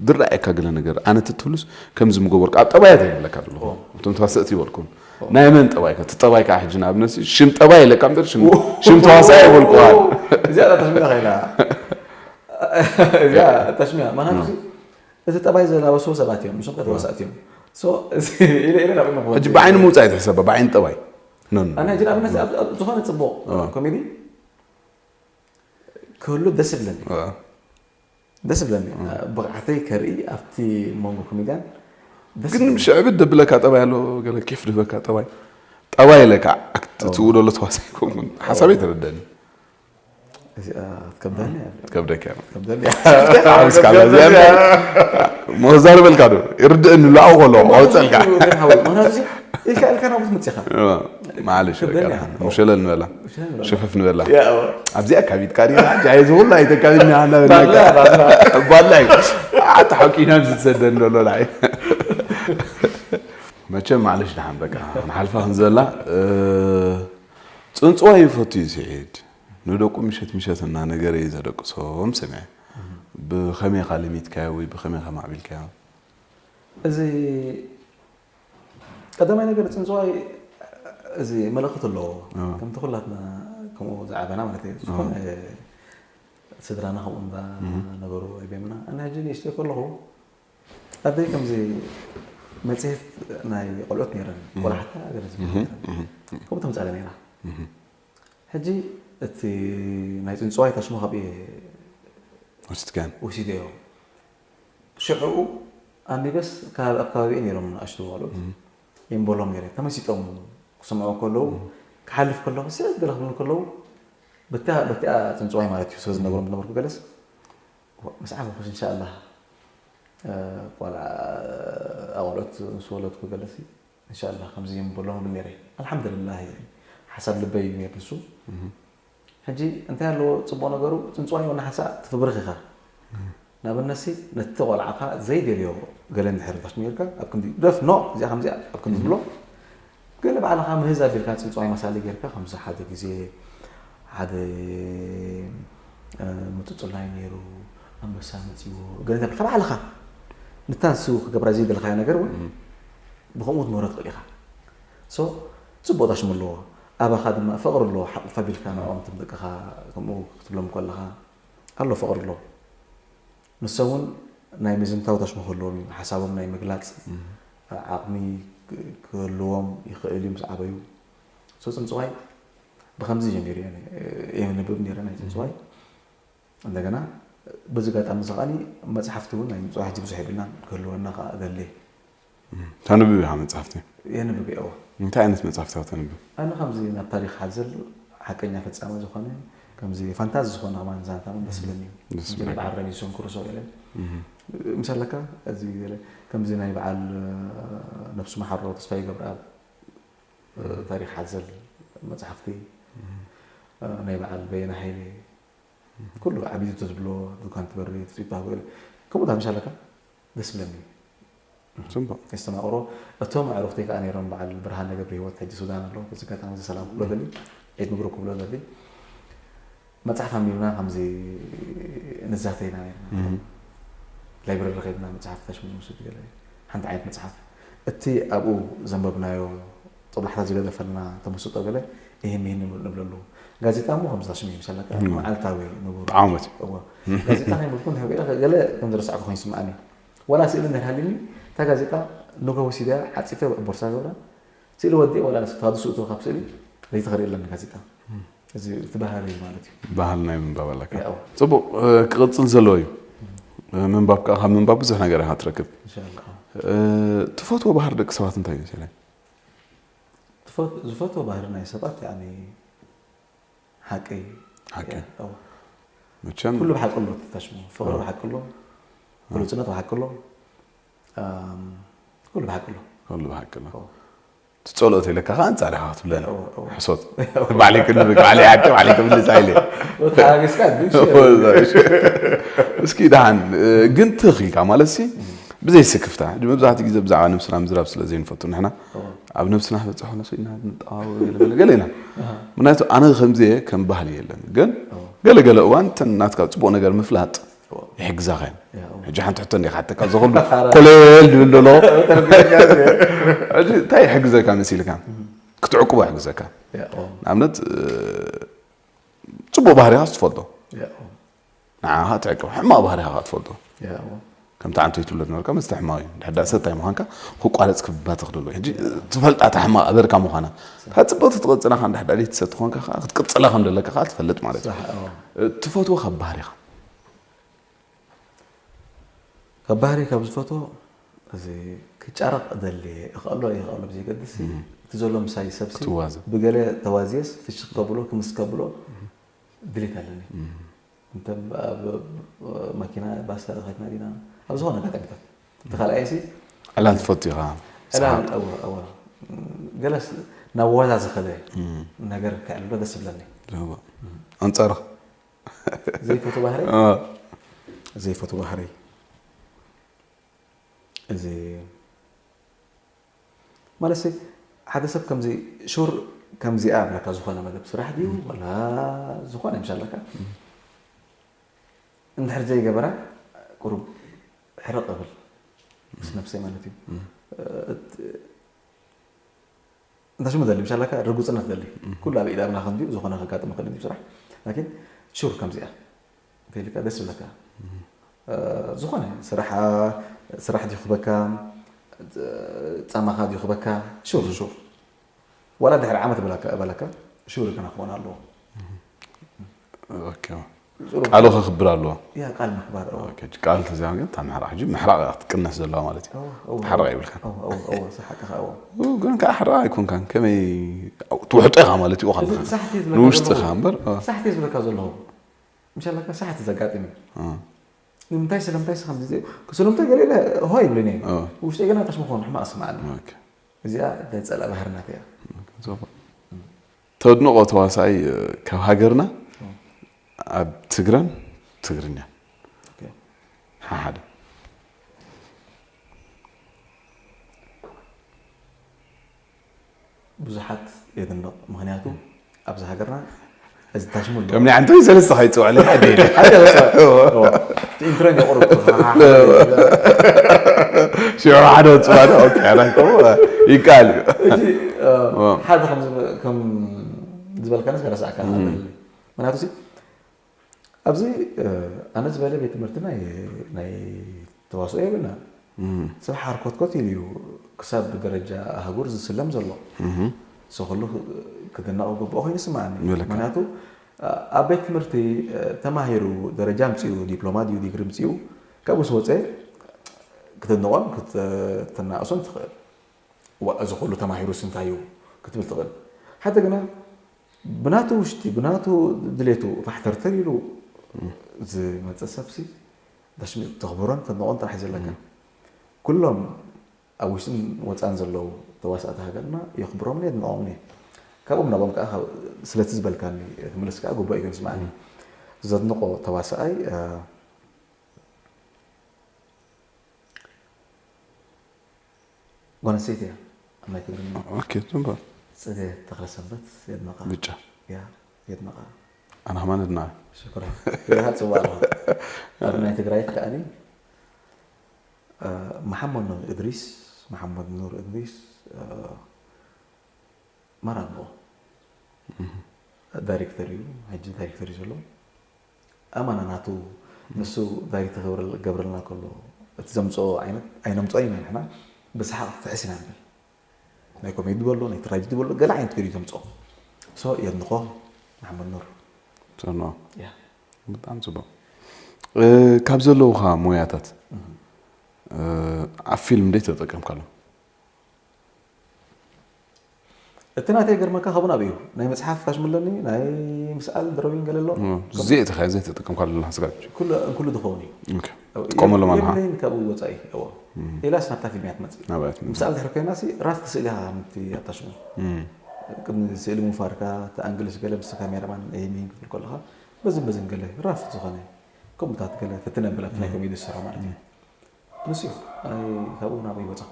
ዝረኣየካ ገለ ነገር ኣነ ትትህሉስ ከምዚ ምገበርኩ ኣብ ጠባያት ኣይብለካ ኣለኹ እቶም ተዋሰእቲ ይበልኩም ናይ መን ጠባይ ከ ትጠባይ ከዓ ሕጂ ንኣብነት ሽም ጠባይ የለካ እምበር ሽም- ሽም ተዋሳእ ይበልኩ እዚኣ ተሽሚዳ ኸይና እዚኣ ተሽሚያ ምክንያቱ እዚ ጠባይ ዘላበሱ ሰባት እዮም ንሶም ከተዋሳእቲ እዮም So፣ እዚ ኢለ ኢለ ናብ ኢመ ሕጂ ብዓይኒ ምውፃእ ይትሕሰባ ብዓይኒ ጠባይ ኖ ኖ። ኣነ ሕጂ ንኣብነት ኣብ- ኣብ ዝኾነ ፅቡቕ ኮሜዲ ክህሉ ደስ ይብለኒ ዋ። ደስ ይብለኒ ብቕዓተይ ከርኢ ኣብቲ መንጎ ኮሜድያን ደስ ግን ይብለኒ። ምሽ ዕብድ ደብለካ ጠባይ ኣሎ ገለ ኬፍ ድበካ ጠባይ ጠባይ ኢለካ ኣክት ትውደሎ ተዋሳይ ኮንኩን ሓሳበይ ተረደኒ እዚኣ ትከብደኒ እያ። ትከብደካ እያ። ትከብደኒ ሓውስካ ኣላ እዚኣ እንታይ መዛርበልካ ዶ ይርድእኒ ላው ከሎ ኣውፀልካ ምክንያቱ እዚ ኢልካ ኢልካ ናብኡ ትመፅኻ ማለሽ ክብደኒ እያ። ሙሸለል ንበላ ሸፈፍ ንበላ ያ፣ እወ። ኣብዚኣ ካቢት ካሪና ጃይ ዝሁላ ኣይተካቢና ኣና በላካ ባላ እዩ ኣታ ሓቂና ዝሰደን ዘሎ ላይ መቸም ማለሽ ደሓን በቃ ንሓልፋ ክንዘላ እ፣ ፅንፅዋ ይፈቱ እዩ ስዒድ ንደቁ ምሸት ምሸት እና ነገር እዩ ዘደቅሶም ስምዐ ብኸመይ ኢኻ ለሚድካዮ ወይ ብኸመይ ኢኻ ማዕቢልካዮ? እዚ ቀዳማይ ነገር ጽንጽዋይ እዚ መልእኽቲ ኣለዎ። ኣዎ። ከምቲ ኩላትና ከምኡ ዝዓበና ማለት እዩ። ዝኾነ ስድራና ከምኡ እንዳነበሩ ኣይቤምና። ኣነ ሕጂ ንእሽተይ ከለኹ ኣደይ ከምዚ መጽሔት ናይ ቆልዑት ነይረን። ቆልሓታ ገለ ዝብል ነይረን። ከምኡ ተምጻለ ነይራ። ሕጂ እቲ ናይ ጽንጽዋይ ታሽሞ ካብ እየ ወሲድካዮ? ወሲደዮ። ሽዕኡ ኣንቢበስ ካብ ኣብ ከባቢኡ ነይሮም ንኣሽቱ ቆልዑት። የንበሎም ነይረ። ተመሲጦም ክሰምዑ ከለዉ ክሓልፍ ከለኹ ስለ ገለ ክብሉ ከለዉ በታ በቲኣ ጽንጽዋይ ማለት እዩ ስለ ዝነገሮም ዝነበርኩ ገለስ ምስ ዓበኹስ እንሻ ኣላህ ቆልዓ ኣቆልዑት ምስ ወለድኩ ገለሲ እንሻ ኣላህ ከምዚ የንበሎም እብል ነይረ። ኣልሓምዱልላህ ሓሳብ ልበይ እዩ ነይሩ ንሱ። ሕጂ እንታይ ኣለዎ ጽቡቕ ነገሩ ጽንጽዋይ ወና ሓንሳእ ትፍብርኽ ኢኻ። ንኣብነትሲ ነቲ ቆልዓኻ ዘይደልዮ ገለ እንድሕር ታሽሚርካ ኣብ ክንዲ ደፍ ኖ እዚኣ ከምዚኣ ኣብ ክንዲ ትብሎ ገለ ባዕልኻ ምህዝ ኣቢልካ ጽንጽዋይ መሳሊ ጌርካ ከምዚ ሓደ ግዜ ሓደ ምጥጥላይ ነይሩ ኣንበሳ መጺዎ ገለ ተብልካ ባዕልኻ ንታ ንሱ ክገብራ ዘይደለኻዮ ነገር እውን ብኸምኡ ትምህሮ ትኽእል ኢኻ። ሶ ጽቡቕ ታሽሙ ኣለዎ። ኣባኻ ድማ ፍቕሪ ኣለዎ። ሓቕፍ ኣቢልካ ንዕኦም እቶም ደቅኻ ከምኡ ክትብሎም ከለኻ ኣሎ ፍቕሪ ኣለዎ። ንሶም እውን ናይ ምዝንታው ታሽሙ ክህልዎም እዩ። ሓሳቦም ናይ ምግላፅ ዓቕሚ ክህልዎም ይኽእል እዩ ምስ ዓበዩ። ሶ ፅንፅዋይ ብኸምዚ ጀሚሩ እየ የንብብ ነይረ ናይ ፅንፅዋይ። እንደገና በዚ ኣጋጣሚ እዚ ከዓኒ መፅሓፍቲ እውን ናይ ምፅዋይ ሕጂ ብዙሕ የብልናን ክህልወና ከዓ እደሊ። ታንብብ ኢኻ መጻሕፍቲ? የንብብ እየ። እንታይ ዓይነት መጻሕፍቲ ኢኻ ተንብብ? ኣነ ከምዚ ናብ ታሪኽ ሓዘል ሓቀኛ ፈጻሚ ዝኾነ ከምዚ ፋንታዚ ዝኾነ ከማን ዛንታ እውን ደስ ይብለኒ እዩ። ከምዚ ናይ በዓል ሮቢንሶን ክሩሶ ገለ ምስ ኣለካ እዚ ገለ ከምዚ ናይ በዓል ነብሱ መሓሮ ተስፋዬ ገብረኣብ ታሪኽ ሓዘል መጻሕፍቲ ናይ በዓል በየነ ሃይለ ኩሉ ዓቢዱ ተዝብሎ ዱካን ትበሪ ትፅባ ገለ ከምኡ ዳ ምስ ኣለካ ደስ ይብለኒ። ጽቡቕ። የስተማቕሮ። እቶም ኣዕሩኽተይ ከኣ ነይሮም፣ በዓል ብርሃነ ገብረሂወት፣ ሕጂ ሱዳን ኣሎ። በዚ ኣጋጣሚ እዚ ሰላም ክብሎ እደሊ፣ ዒድ ምብሩክ ክብሎ እደሊ። መጽሓፍ ኣንቢብና ከምዚ ንዛተ ኢና ነርና። ላይብረሪ ከይድና መጽሓፍ ታሽሙ ንውስድ ገለ ሓንቲ ዓይነት መጽሓፍ። እቲ ኣብኡ ዘንበብናዮ ጦብላሕታ ዝገደፈልና ተመስጦ ገለ ይህን ይህን ንብለሉ። ጋዜጣ እሞ ከምዚ ታሽሙ እዩ፣ ምሳሌ መዓልታዊ ንቡር። ዓመት። እወ። ጋዜጣ ከይንብብኩ እንድሕር ገለ ከም ዝረሳዕኩ ኮይኑ ይስምዓኒ። ዋላ ስእሊ እንድሕር ሃልዩኒ፣ እታ ጋዜጣ ንግሆ ወሲደያ ዓጺፈ ኣብ ቦርሳ ገብራ፣ ስእሊ ወዲኤ ዋላ ንስ ተሃድሱ እቶ ካብ ስእሊ ለይቲ ክርኢ ኣለኒ ጋዜጣ። እዚ እቲ ባህሪ እዩ ማለት እዩ። ባህል ናይ ምንባብ ኣለካ። ያው። ጽቡቕ፣ እ፣ ክቕጽል ዘለዎ እዩ። እ፣ ምንባብ ከኣ ካብ ምንባብ ብዙሕ ነገር ኢኻ ትረክብ። ኢንሻላህ። እ፣ ትፈትዎ ባህሪ ደቂ ሰባት እንታይ እዩ መሰለኝ? ትፈት-፣ ዝፈትዎ ባህሪ ናይ ሰባት ያኒ ሓቂ። ሓቂ። ያው። መቸም ኩሉ ብሓቂ ኣሎ፣ ተታሽሙ። ፍቕሪ ኣዎ። ብሓቂ ኣሎ፣ ኣዎ። ግሉጽነት ብሓቂ ኣሎ፣ ኣም፣ ኩሉ ብሓቂ ኣሎ። ኩሉ ብሓቂ ኣሎ። ኣዎ። ትጸልኦ ተይለካ ከኣ ኣንጻር ኢኻ ክትብለኒ። ኣዎ፣ ኣዎ። ሕሶት። ኣዎ። ባዕለይ ክንብክ፣ ባዕለይ ዓዲ፣ ባዕለይ ክምልስ ኢለ። ወተሓጋጊዝካ ግን ኣዎ፣ እዛ፣ እሺ። እስኪ ደሓን፣ እ፣ ግን ትኽ ኢልካ ማለት ሲ፣ ብዘይ ስክፍታ። ሕጂ መብዛሕትኡ ግዜ ብዛዕባ ነብስና ምዝራብ ስለ ዘይንፈቱ ንሕና፣ ኣዎ። ኣብ ነብስና ክበጽሖ ነሱ ኢና ንጠዋወ ገለ ገለ ገለ ኢና። ኣሃ። ምክንያቱ ኣነ ከምዚ እየ ከም ባህሊ የለን። ግን ኣዎ። ገለ ገለ እዋን እተን ናትካ ጽቡቕ ነገር ምፍላጥ ኣዎ። ይሕግዛኻ እዩ። ኣዎ። ሕጂ ሓንቲ ሕቶ እንዲኻ ሓተካ፣ እዚ ኩሉ ኮለል ዝብል ዘሎ። ሕጂ እንታይ ይሕግዘካ መሲልካ? ክትዕቅቦ ይሕግዘካ። ኣዎ። ንኣብነት፣ እ፣ ጽቡቕ ባህሪኻስ ትፈልጦ። ኣዎ። ንዓኻ ትዕቅብ፣ ሕማቕ ባህሪኻ ከኣ ትፈልጦ። ኣዎ። ከምቲ ዓንቶይ ትብሎ ዝነበርካ መስተ ሕማቕ እዩ። እንድሕር ደኣ ሰታይ ምዃንካ ክቋረጽ ክባትኽ ደሎ። ሕጂ ትፈልጣ እታ ሕማቕ ኣበርካ ምዃና። እታ ጽብቕቲ ትቕጽናኻ እንድሕር ደኣ ዘይትሰቲ ኮንካ ከኣ ክትቅጽላ ከም ዘለካ ከኣ ትፈልጥ ማለት እዩ። ሳሕ፣ ኣዎ። እ፣ ትፈትዎ ካብ ባህሪኻ? ካብ ባህሪ ካብ ዝፈትዎ እዚ ክጫረቕ እደሊ እኽእሎ ይኽእሎ ብዘይገድስ እም። እቲ ዘሎ ምሳይ ሰብሲ ክትዋዘ። ብገለ ተዋዝየስ ፍሽኽ ከብሎ ክምስ ከብሎ ድሌት ኣለኒ። እም። እንተ ኣብ መኪና ባስ ከይድና ዲና ኣብ ዝኾነ ኣጋጣሚታት እቲ ካልኣይሲ ዕላል ትፈቱ ኢኻ። ዕላል ሰሓቕ። እወ እወ ገለስ ናብ ዋዛ ዝኸደ እም። ነገር ክዕልሎ ደስ ይብለኒ። እወ። ኣንጻርኽ ዘይፈቱ ባህሪ እ። ዘይፈቱ ባህሪ እዚ ማለት ሓደ ሰብ ከምዚ ሹር ከምዚኣ ብለካ ዝኾነ መደብ ስራሕ ድዩ ወላ ዝኾነ ምሻለካ እንድሕር ዘይገበራ ቁሩብ ሕርቕ እብል ምስ ነብሰይ ማለት እዩ። እንታሽሙ ደሊ ምሻላካ ርጉፅነት ደሊ ኩሉ ኣብ ኢዳብና ከምዚኡ ዝኾነ ከጋጥም ይኽእል እዩ ስራሕ። ላኪን ሹር ከምዚኣ እንተኢልካ ደስ ይብለካ። ዝኾነ ስራሕ ስራሕ ድዩ ክበካ፣ ፃማኻ ድዩ ክበካ፣ ሹር ሹር ዋላ ድሕሪ ዓመት በላካ በላካ ሹር ግን ክኾን ኣለዎ። ቃሉ ከክብር ኣለዎ። ያ ቃል ምክባር ቃል ተዚኣ ግን እታ ምሕራቕ ሕጂ ምሕራቕ ክትቅነስ ዘለዋ ማለት እዩ። ሓራቕ ይብልካ ሰሓቅኻ ግን ከዓ ሓራቕ ኣይኮንካን ከመይ ትውሕጦ ኢኻ ማለት እዩ። ካለካ ንውሽጥኻ እምበር ሳሕቲ ዝብለካ ዘለኹ ምሻላካ ሳሕቲ ዘጋጥም እዩ። ንምንታይ ስለምንታይ ስኸም ስለምንታይ ገለ ሆ ይብልኒ ውሽጠ ገና ታሽ ምኾኑ ሕማቕ ስማዓኒ። እዚኣ ናይ ፀላእ ባህርናት እያ። ተድንቆ ተዋሳኣይ ካብ ሃገርና ኣብ ትግረን ትግርኛን ሓሓደ ብዙሓት የድንቕ። ምኽንያቱ ኣብዚ ሃገርና እዚ ታሽሙ ኣሎ። ከም ናይ ዓንተይ ሰለስተ ከይፅውዕለ ሓደ ኢለ። ሓደ ወፅዋ። እዎ። እቲ ኢንትሮ እኛ ቁሩብ። ሽዑ ሓደ ወፅዋ ዶ? ኦኬ፣ ኣነ ከምኡ ይከኣል እዩ። ሕጂ እ፣ እዎ። ሓደ ከም ዝብ- ከም ዝበልካንስ ከረስዓካ ይኽእል። ምክንያቱ ሲ ኣብዚ እ፣ ኣነ ዝበለ ቤት ትምህርቲ ናይ ናይ ተዋስኦ የብልና። ሰብ ሓርኮትኮት ኢሉ እዩ ክሳብ ብደረጃ ኣህጉር ዝስለም ዘሎ። ሰው ኩሉ ክድነቕ ዝግብኦ ኮይኑ ይስምዓኒ። ይብለካ። ምክንያቱ ኣብ ቤት ትምህርቲ ተማሂሩ ደረጃ ኣምፂኡ ዲፕሎማ ድዩ ዲግሪ ኣምፂኡ ካብኡ ምስ ወፀ ክትድንቖን ክትናእሶን ትኽእል። ዋ እዚ ኩሉ ተማሂሩስ እንታይ እዩ ክትብል ትኽእል። ሓደ ግና ብናቱ ውሽጢ ብናቱ ድሌቱ ፋሕተርተር ኢሉ ዝመፀ ሰብሲ ዳሽሚ ተኽብሮን ተድንቖን ጥራሕ እዩ ዘለካ። ኩሎም ኣብ ውሽጥን ወፃን ዘለዉ ተዋሳእቲ ሃገርና የኽብሮምን የድንቖምን እየ። ካብኦም ናብኦም ከዓ ካብ- ስለቲ ዝበልካኒ ክምልስ ከዓ ግቡእ እዩ ዝስምዓኒ። ዘድንቖ ተዋሳኣይ እ፣ ጓል ኣንስተይቲ እያ ኣብ ናይ ትግርኛ። ኦኬ፣ ጽቡቕ። ጽገ ተኽለሰንበት የድንቓ። ብጫ። ያ የድንቓ። ኣነ ከማን ኣድንቓ። ሽኩራን። ይብሃል ጽቡቕ ኣለኻ። ኣብ ናይ ትግራይት ከኣኒ እ፣ መሓመድ ኑር እድሪስ፣ መሓመድ ኑር እድሪስ እ፣ ማራ ኣለዎ። ዳይሬክተር እዩ፣ ሕጂ ዳይሬክተር እዩ ዘሎ። ኣማና ናቱ ንሱ ዳይሬክተር ክገብረል- ክገብረልና ከሎ እቲ ዘምፅኦ ዓይነት ኣይነምፅኦ ኢና ንሕና ብሰሓቕ ፍሕስ ኢና ንብል። ናይ ኮሜዲ በሎ ናይ ትራጀዲ በሎ ገለ ዓይነት ገይሩ እዩ ዘምፅኦ። ሶ የድንቖ መሓመድ ኑር። ሰኖ ያ ብጣዕሚ ፅቡቅ። እ፣ ካብ ዘለውካ ሞያታት እ፣ ኣብ ፊልም እንዴት ተጠቀምካሎም? እቲ ናተይ ገርመካ ካብኡ ናብኡ እዩ። ናይ መፅሓፍ ታሽሙ ኣለኒ ናይ ምስኣል ድሮዊንግ ገለ ኣሎ። እዚኤ ተኸ ዘይተጠቀምካሉ ሓስጋች ኩሉ ኩሉ ዝኸውን እዩ። ትቆመሎም ኣለኻ? የብለይን ካብኡ ወፃኢ እዎ። ኢላስ ናብታ ፊልም እያ ትመፅእ። ናብኣት ምስኣል ድሕሪ ኮይናሲ ራፍቲ ስእሊ ኢኻ ምቲ ኣታሽሙ ቅድሚ ስእሊ ምንፋርካ እቲ ኣንግልስ ገለ ምስ ካሜራማን ይህሚን ክትብል ከለኻ በዝን በዝን ገለ ራፍት ዝኾነ ከምኡታት ገለ ፍትን ኣብላት ናይ ኮሜዲ ዝሰርሑ ማለት እዩ። ንሱ እዩ። ኣይ፣ ካብኡ ናብኡ ይበፃኹ።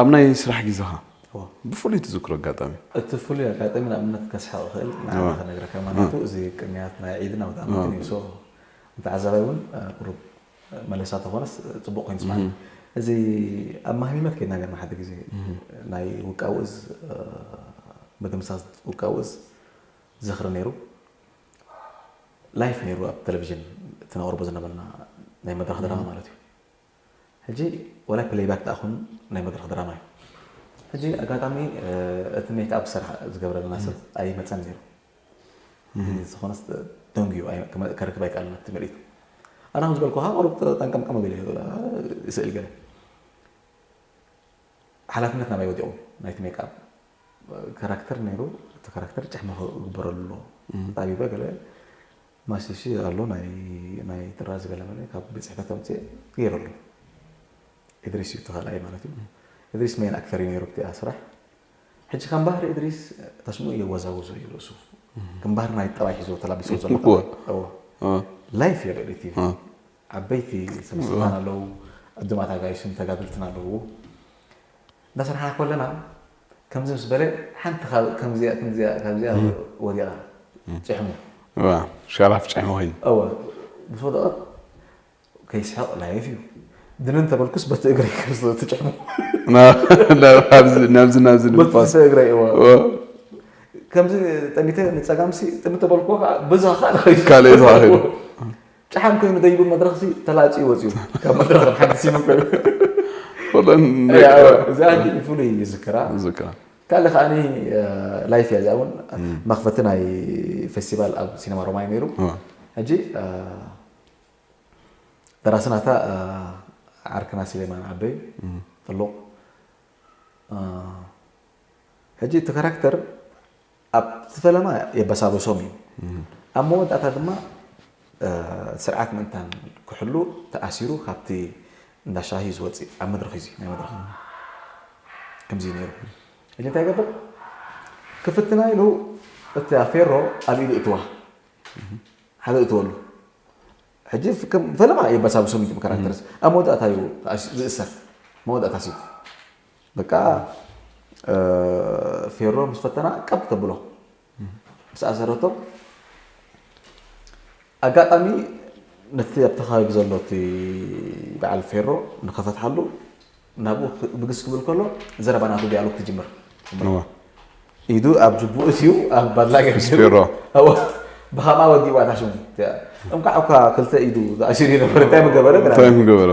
ኣብ ናይ ስራሕ ግዜኻ እዎ። ብፍሉይ ትዝክሮ ኣጋጣሚ? እቲ ፍሉይ ኣጋጣሚ ንኣብነት ከስሕቕ ይኽእል ንዓና እዎ። ከነግረካ ማለቱ እዚ ቅንያት ናይ ዒድን ኣውዳኣመትን እዩ ሶ ንተዓዛባይ እውን እ፣ ቁሩብ መለሳ ተኾነስ ፅቡቕ ኮይኑ ስማዕ እዚ ኣብ ማህሚመት ከይድና ነርና ሓደ ግዜ ናይ ውቃውእዝ እ፣ ምድምሳስ ውቃውእዝ ዝኽሪ ነይሩ ላይፍ ነይሩ ኣብ ቴሌቪዥን እቲ ነቕርቦ ዝነበርና ናይ መድረኽ ድራማ ማለት እዩ ሕጂ ወላ ፕሌይባክ ደኣ ኹን ናይ መድረኽ ድራማ እዩ ሕጂ ኣጋጣሚ እ፣ እቲ ሜክኣፕ ዝሰርሓ ዝገብረልና ሰብ ኣይመፀን ነይሩ ዝኾነስ ደንጉዩ ኣይ- ከመ- ከረክብ ኣይከኣልን ኣብቲ ምርኢት ኣነ ከም ዝበልኩኻ ቁሩብ ጠንቀምቀም ኣቢለ ይስእል ገለ ሓላፍነት ናባይ ወዲቑ ናይቲ ሜክኣፕ ካራክተር ነይሩ እቲ ካራክተር ጭሕሚ ክግበረሉ ኣለዎ ጣቢበ ገለ ማሽሺ ኣሎ ናይ ናይ ጥራዝ ገለ መለ ካብ ቤት ፅሕፈት ኣምፅእ ገይረሉ ኢድሪስ እዩ ተኻልኣይ ማለት እዩ ኢድሪስ ሜን ኣክተር እዩ ነይሩ ብቲኣ ስራሕ ሕጂ ከም ባህሪ እድሪስ ታሽሙ የወዛውዞ እዩ ርእሱ ከም ባህሪ ናይ ጠባይ ሒዞ ተላቢሶ ዘሎ እወ። እዎ እ፣ ላይፍ የብዕል ቲቪ እ፣ ዓበይቲ ሰበስልጣን ኣለዉ ዕዱማት ኣጋይሽን ተጋደልትን ኣለዉ እንዳሰርሓና ከለና ከምዚ ምስ በለ ሓንቲ ካብ- ከምዚኣ ከምዚኣ ካብዚኣ ወዲቓ ጭሕሙ ዋ፣ ሸራፍ ጨሕሚ ኮይኑ። እወ ምስ ወደቐት ከይስሕቕ ላይፍ እዩ። ድንን ተበልኩስ በቲ እግረይ ከም ዝተጨሕሙ ናብዚ ናብዚ በቲ ንፋስ እግረይ እወ ኦ፣ ከምዚ ጠሚተ ንፀጋምሲ ጥምት ተበልኩ በዛ ካልእ ከይዱ ካልእ ይዛ ከይዱ። ጨሓም ኮይኑ ደይቡ መድረኽሲ ተላፅዩ ወፅዩ ካብ መድረኽ ሓንቲ ሲሙ ኮይኑ ወላን እዚኣ ግን ፍሉይ ይዝክራ ዝካ ካልእ ከዓኒ ላይፍ እያ እዚኣ እውን መኽፈቲ ናይ ፌስቲቫል ኣብ ሲነማ ሮማይ ነይሩ ሕጂ ደራሲ ናታ ዓርክና ሲሌማን ዓበይ ጥሉቕ ሕጂ እቲ ካራክተር ኣብቲ ፈለማ የበሳብሶም እዩ ኣብ መወዳእታ ድማ ስርዓት ምእንታን ክሕሉ ተኣሲሩ ካብቲ እንዳ ሻሂ ዝወፅእ ኣብ መድረኽ እዩ ናይ መድረኽ ከምዚ እዩ ነይሩ ሕጂ እንታይ ይገብር ክፍትና ኢሉ እቲ ፌሮ ኣብ ኢዱ እትዋ ሓደ እትወሉ ሕጂ ከም ፈለማ የበሳብሶም እዩ ካራክተርስ ኣብ መወዳእታ እዩ ዝእሰር መወዳእታ ሲ በቃ ፌሮ ምስ ፈተና ቀብ ተብሎ ምስ ኣሰረቶ ኣጋጣሚ ነቲ ኣብቲ ከባቢ ዘሎ እቲ በዓል ፌሮ ንኸፈትሓሉ ናብኡ ብግስ ክብል ከሎ ዘረባ ናቱ ዲያሎግ ትጅምር ኢዱ ኣብ ጅቡኡ እትዩ ኣብ ባድላ ገይሩ ፌሮ ብኸምኣ ወዲእዋ እታ ሽሙ እንኳዕ እኳ ክልተ ኢዱ ዝኣሲሩ ይነበር እንታይ ምገበረ እንታይ ምገበረ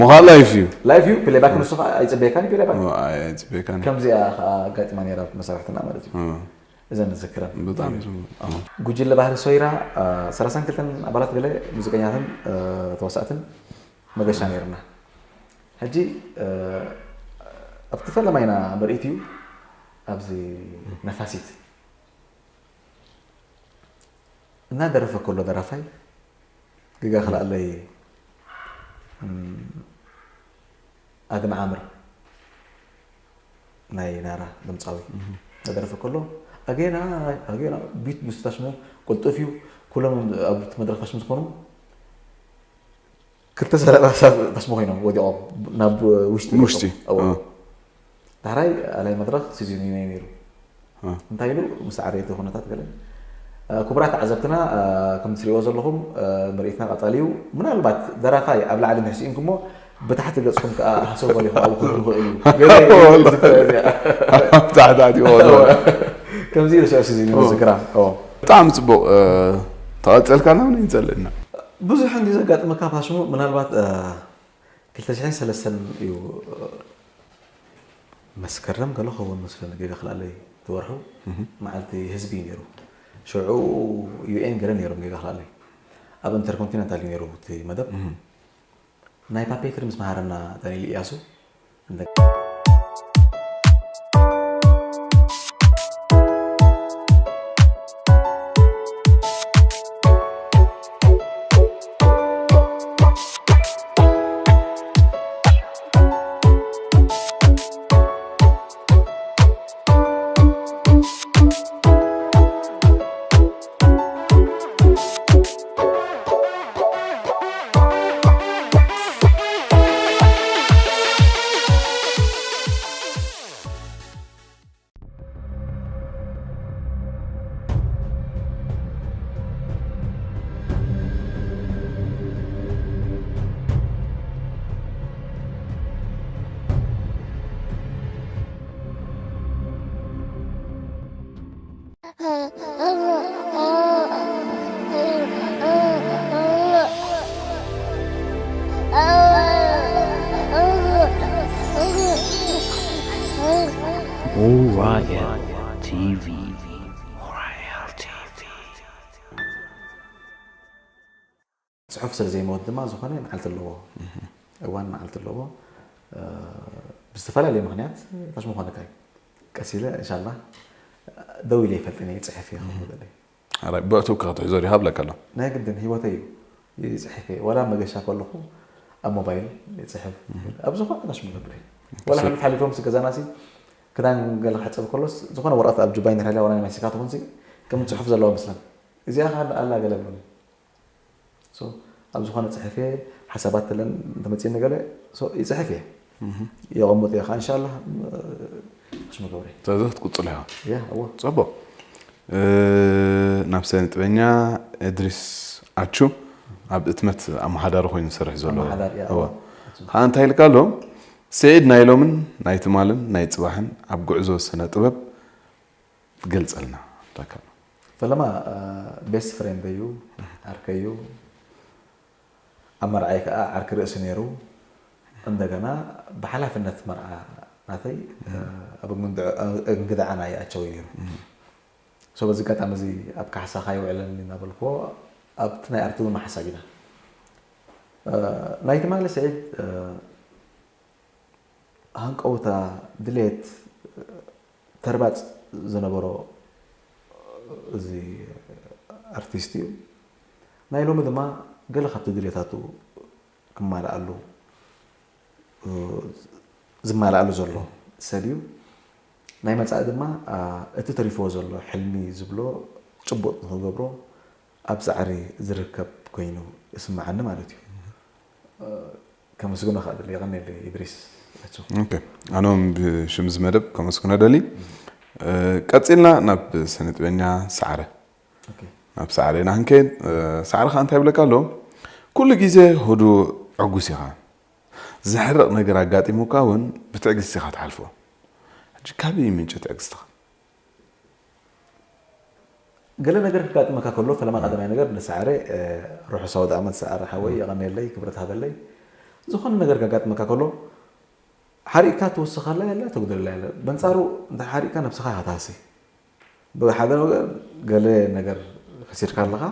ምዃን ላይፍ እዩ ላይፍ እዩ ፕሌባክ ንሱ ከዓ ኣይፅበየካን ፕሌባክ ኣይፅበየካን ከምዚኣ ከዓ ኣጋጢማ ነራ መሳርሕትና ማለት እዩ እዘን ንዝክረን ብጣዕሚ ጉጅለ ባህሊ ሶይራ ሰላሳን ክልተን ኣባላት ገለ ሙዚቀኛትን ተዋሳእትን መገሻ ነርና ሕጂ ኣብቲ ፈለማይና ምርኢት እዩ ኣብዚ ነፋሲት እናደረፈ ከሎ ደራፋይ ግጋ ክልኣለይ ኣድም ዓምር ናይ ናራ ድምፃዊ እናደረፈ ከሎ ኣጌና ኣጌና ቢት ምስታሽሞ ቅልጡፍ እዩ ኩሎም ኣብቲ መድረክ ታሽሙ ዝኾኑ ክልተ ሰለባ ሰብ ታሽሙ ኮይኖም ወዲቖም ናብ ውሽጢ ንውሽጢ ዳሕራይ ኣላይ መድረክ ሲዚኒኒ ነይሩ እንታይ ኢሉ ምስ ዓረየቲ ኩነታት ገለ ክቡራት ተዓዘብትና ከም ትሪእዎ ዘለኹም ምርኢትና ቀፃሊ እዩ ምናልባት ደራፋይ ኣብ ላዕሊ ምሕሲእንኩሞ ብታሕቲ ገፅኩም ከዓ ሃሰው በሊኹም ኣብ ክህሉ ይኽእል እዩ ታሕታሕቲ ከምዚ ኢሉ ስዑ ሲዚኒ ዝግራ ብጣዕሚ ፅቡቅ ተቐፀልካና ውን ይንፀልእና ብዙሕ እንዲ ዘጋጥመካ ፋሽሙ ምናልባት ክልተ ሽሕን ሰለስተን እዩ መስከረም ገለ ኸውን መስለኒ ገጋ ክላለይ ትወርሑ መዓልቲ ህዝቢ እዩ ነይሩ ሽዑ ዩኤን ገለ ነይሮም ገጋ ክላለይ ኣብ ኢንተርኮንቲነንታል እዩ ነይሩ እቲ መደብ ናይ ፓፔትሪ ምስ መሃረና ዳንኤል እያሱ Orion T V. Orion T V. ፅሑፍ ስለ ዘይመወት ድማ ዝኾነ መዓልቲ ኣለዎ እዋን መዓልቲ ኣለዎ ብዝተፈላለየ ምክንያት ታሽ ምኾነካ እዩ ቀስ ኢለ እንሻላ ደው ኢለ ይፈልጥን እየ ፅሕፍ እየ ክብለለይ ብእቱ ክትሕዞ ዲኻ ብለካ ኣሎ ናይ ግድን ህይወተይ እዩ ይፅሕፍ እየ ዋላ መገሻ ከለኹ ኣብ ሞባይል ይፅሕፍ ኣብ ዝኾነ ታሽ ምገብር እየ ዋላ ሕሉፍ ሓሊፎም ሲ ገዛና ሲ ክዳን ገለ ክሕፀብ ከሎስ ዝኾነ ወረቐት ኣብ ጁባይ ንሕላ ዋላ ናይ ማስቲካ ትኹን ሲ ከም ፅሑፍ ዘለዋ መስለን እዚኣ ከዓ ኣላ ገለ ብሉኒ ኣብ ዝኾነ ፅሕፍ እየ ሓሳባት ተለን እንተመፅእኒ ገለ ይፅሕፍ እየ የቐምጥ እየ ከዓ እንሻላ ሽሙ ገብረ ስለዚ ክትቅፅል ኢኻ እያ እዎ ፅቡቅ ናብ ስነ ጥበኛ እድሪስ ኣቹ ኣብ እትመት ኣመሓዳሪ ኮይኑ ዝሰርሕ ዘሎ ኣመሓዳሪ፣ ያ፣ እወ። ኣቹ። ከዓ እንታይ ኢልካ ኣሎ? ስዒድ ናይ ሎምን ናይ ትማልን ናይ ፅባሕን ኣብ ጉዕዞ ስነ ጥበብ ገልፀልና። ፈለማ ቤስት ፍሬንድ እዩ፣ ዓርከይ እዩ። ኣብ መርዓይ ከዓ ዓርኪ ርእሲ ነይሩ። እንደገና ብሓላፍነት መርዓ ናተይ ኣብ እንግድዓ ናይ ኣቸው ነይሩ። ሶ በዚ ኣጋጣሚ እዚ ኣብ ካሕሳ ካይውዕለኒ እናበልክዎ ኣብቲ ናይ ኣርቲ እውን ሓሳብ ኢና። ናይ ትማሊ ስዒድ ሃንቀውታ፣ ድሌት፣ ተርባጽ ዝነበሮ እዚ ኣርቲስት እዩ። ናይ ሎሚ ድማ ገለ ካብቲ ድሌታቱ ክማልኣሉ ዝማልኣሉ ዘሎ ሰብ እዩ። ናይ መጻኢ ድማ እቲ ተሪፍዎ ዘሎ ሕልሚ ዝብሎ ጭቡጥ ንክገብሮ ኣብ ጻዕሪ ዝርከብ ኮይኑ ይስምዓኒ ማለት እዩ። ከመስግኖ ከኣ ደሊ። የቐንየለይ ኢድሪስ ኣቸው። ኣነ እውን ብሽም እዚ መደብ ከመስግኖ ደሊ። ቀጺልና ናብ ስነ ጥበኛ ሰዓረ ናብ ሰዓረ ኢና ክንከይድ። ሰዓረ ከዓ እንታይ ይብለካ ኣሎ? ኩሉ ግዜ ህዱእ ዕጉስ ኢኻ። ዘሕርቕ ነገር ኣጋጢሙካ እውን ብትዕግስቲ ኢኻ ትሓልፎ። ሕጂ ካበይ ይምንጭ ትዕግስትኻ? ገለ ነገር ክጋጥመካ ከሎ ፈለማ ቀዳማይ ነገር ንሰዓረ ርሑስ ኣውደ ኣመት ሰዓረ ሓወይ የቐንየለይ ክብረት ሃበለይ። ዝኾነ ነገር ከጋጥመካ ከሎ ሓሪቕካ ትውስኸላ የለ ተጉድለላ የለ። በንጻሩ እንተ ሓሪቕካ ነብስኻ ኢኻ ትሃሲ። ብሓደ ነገር ገለ ነገር ከሲርካ ኣለኻ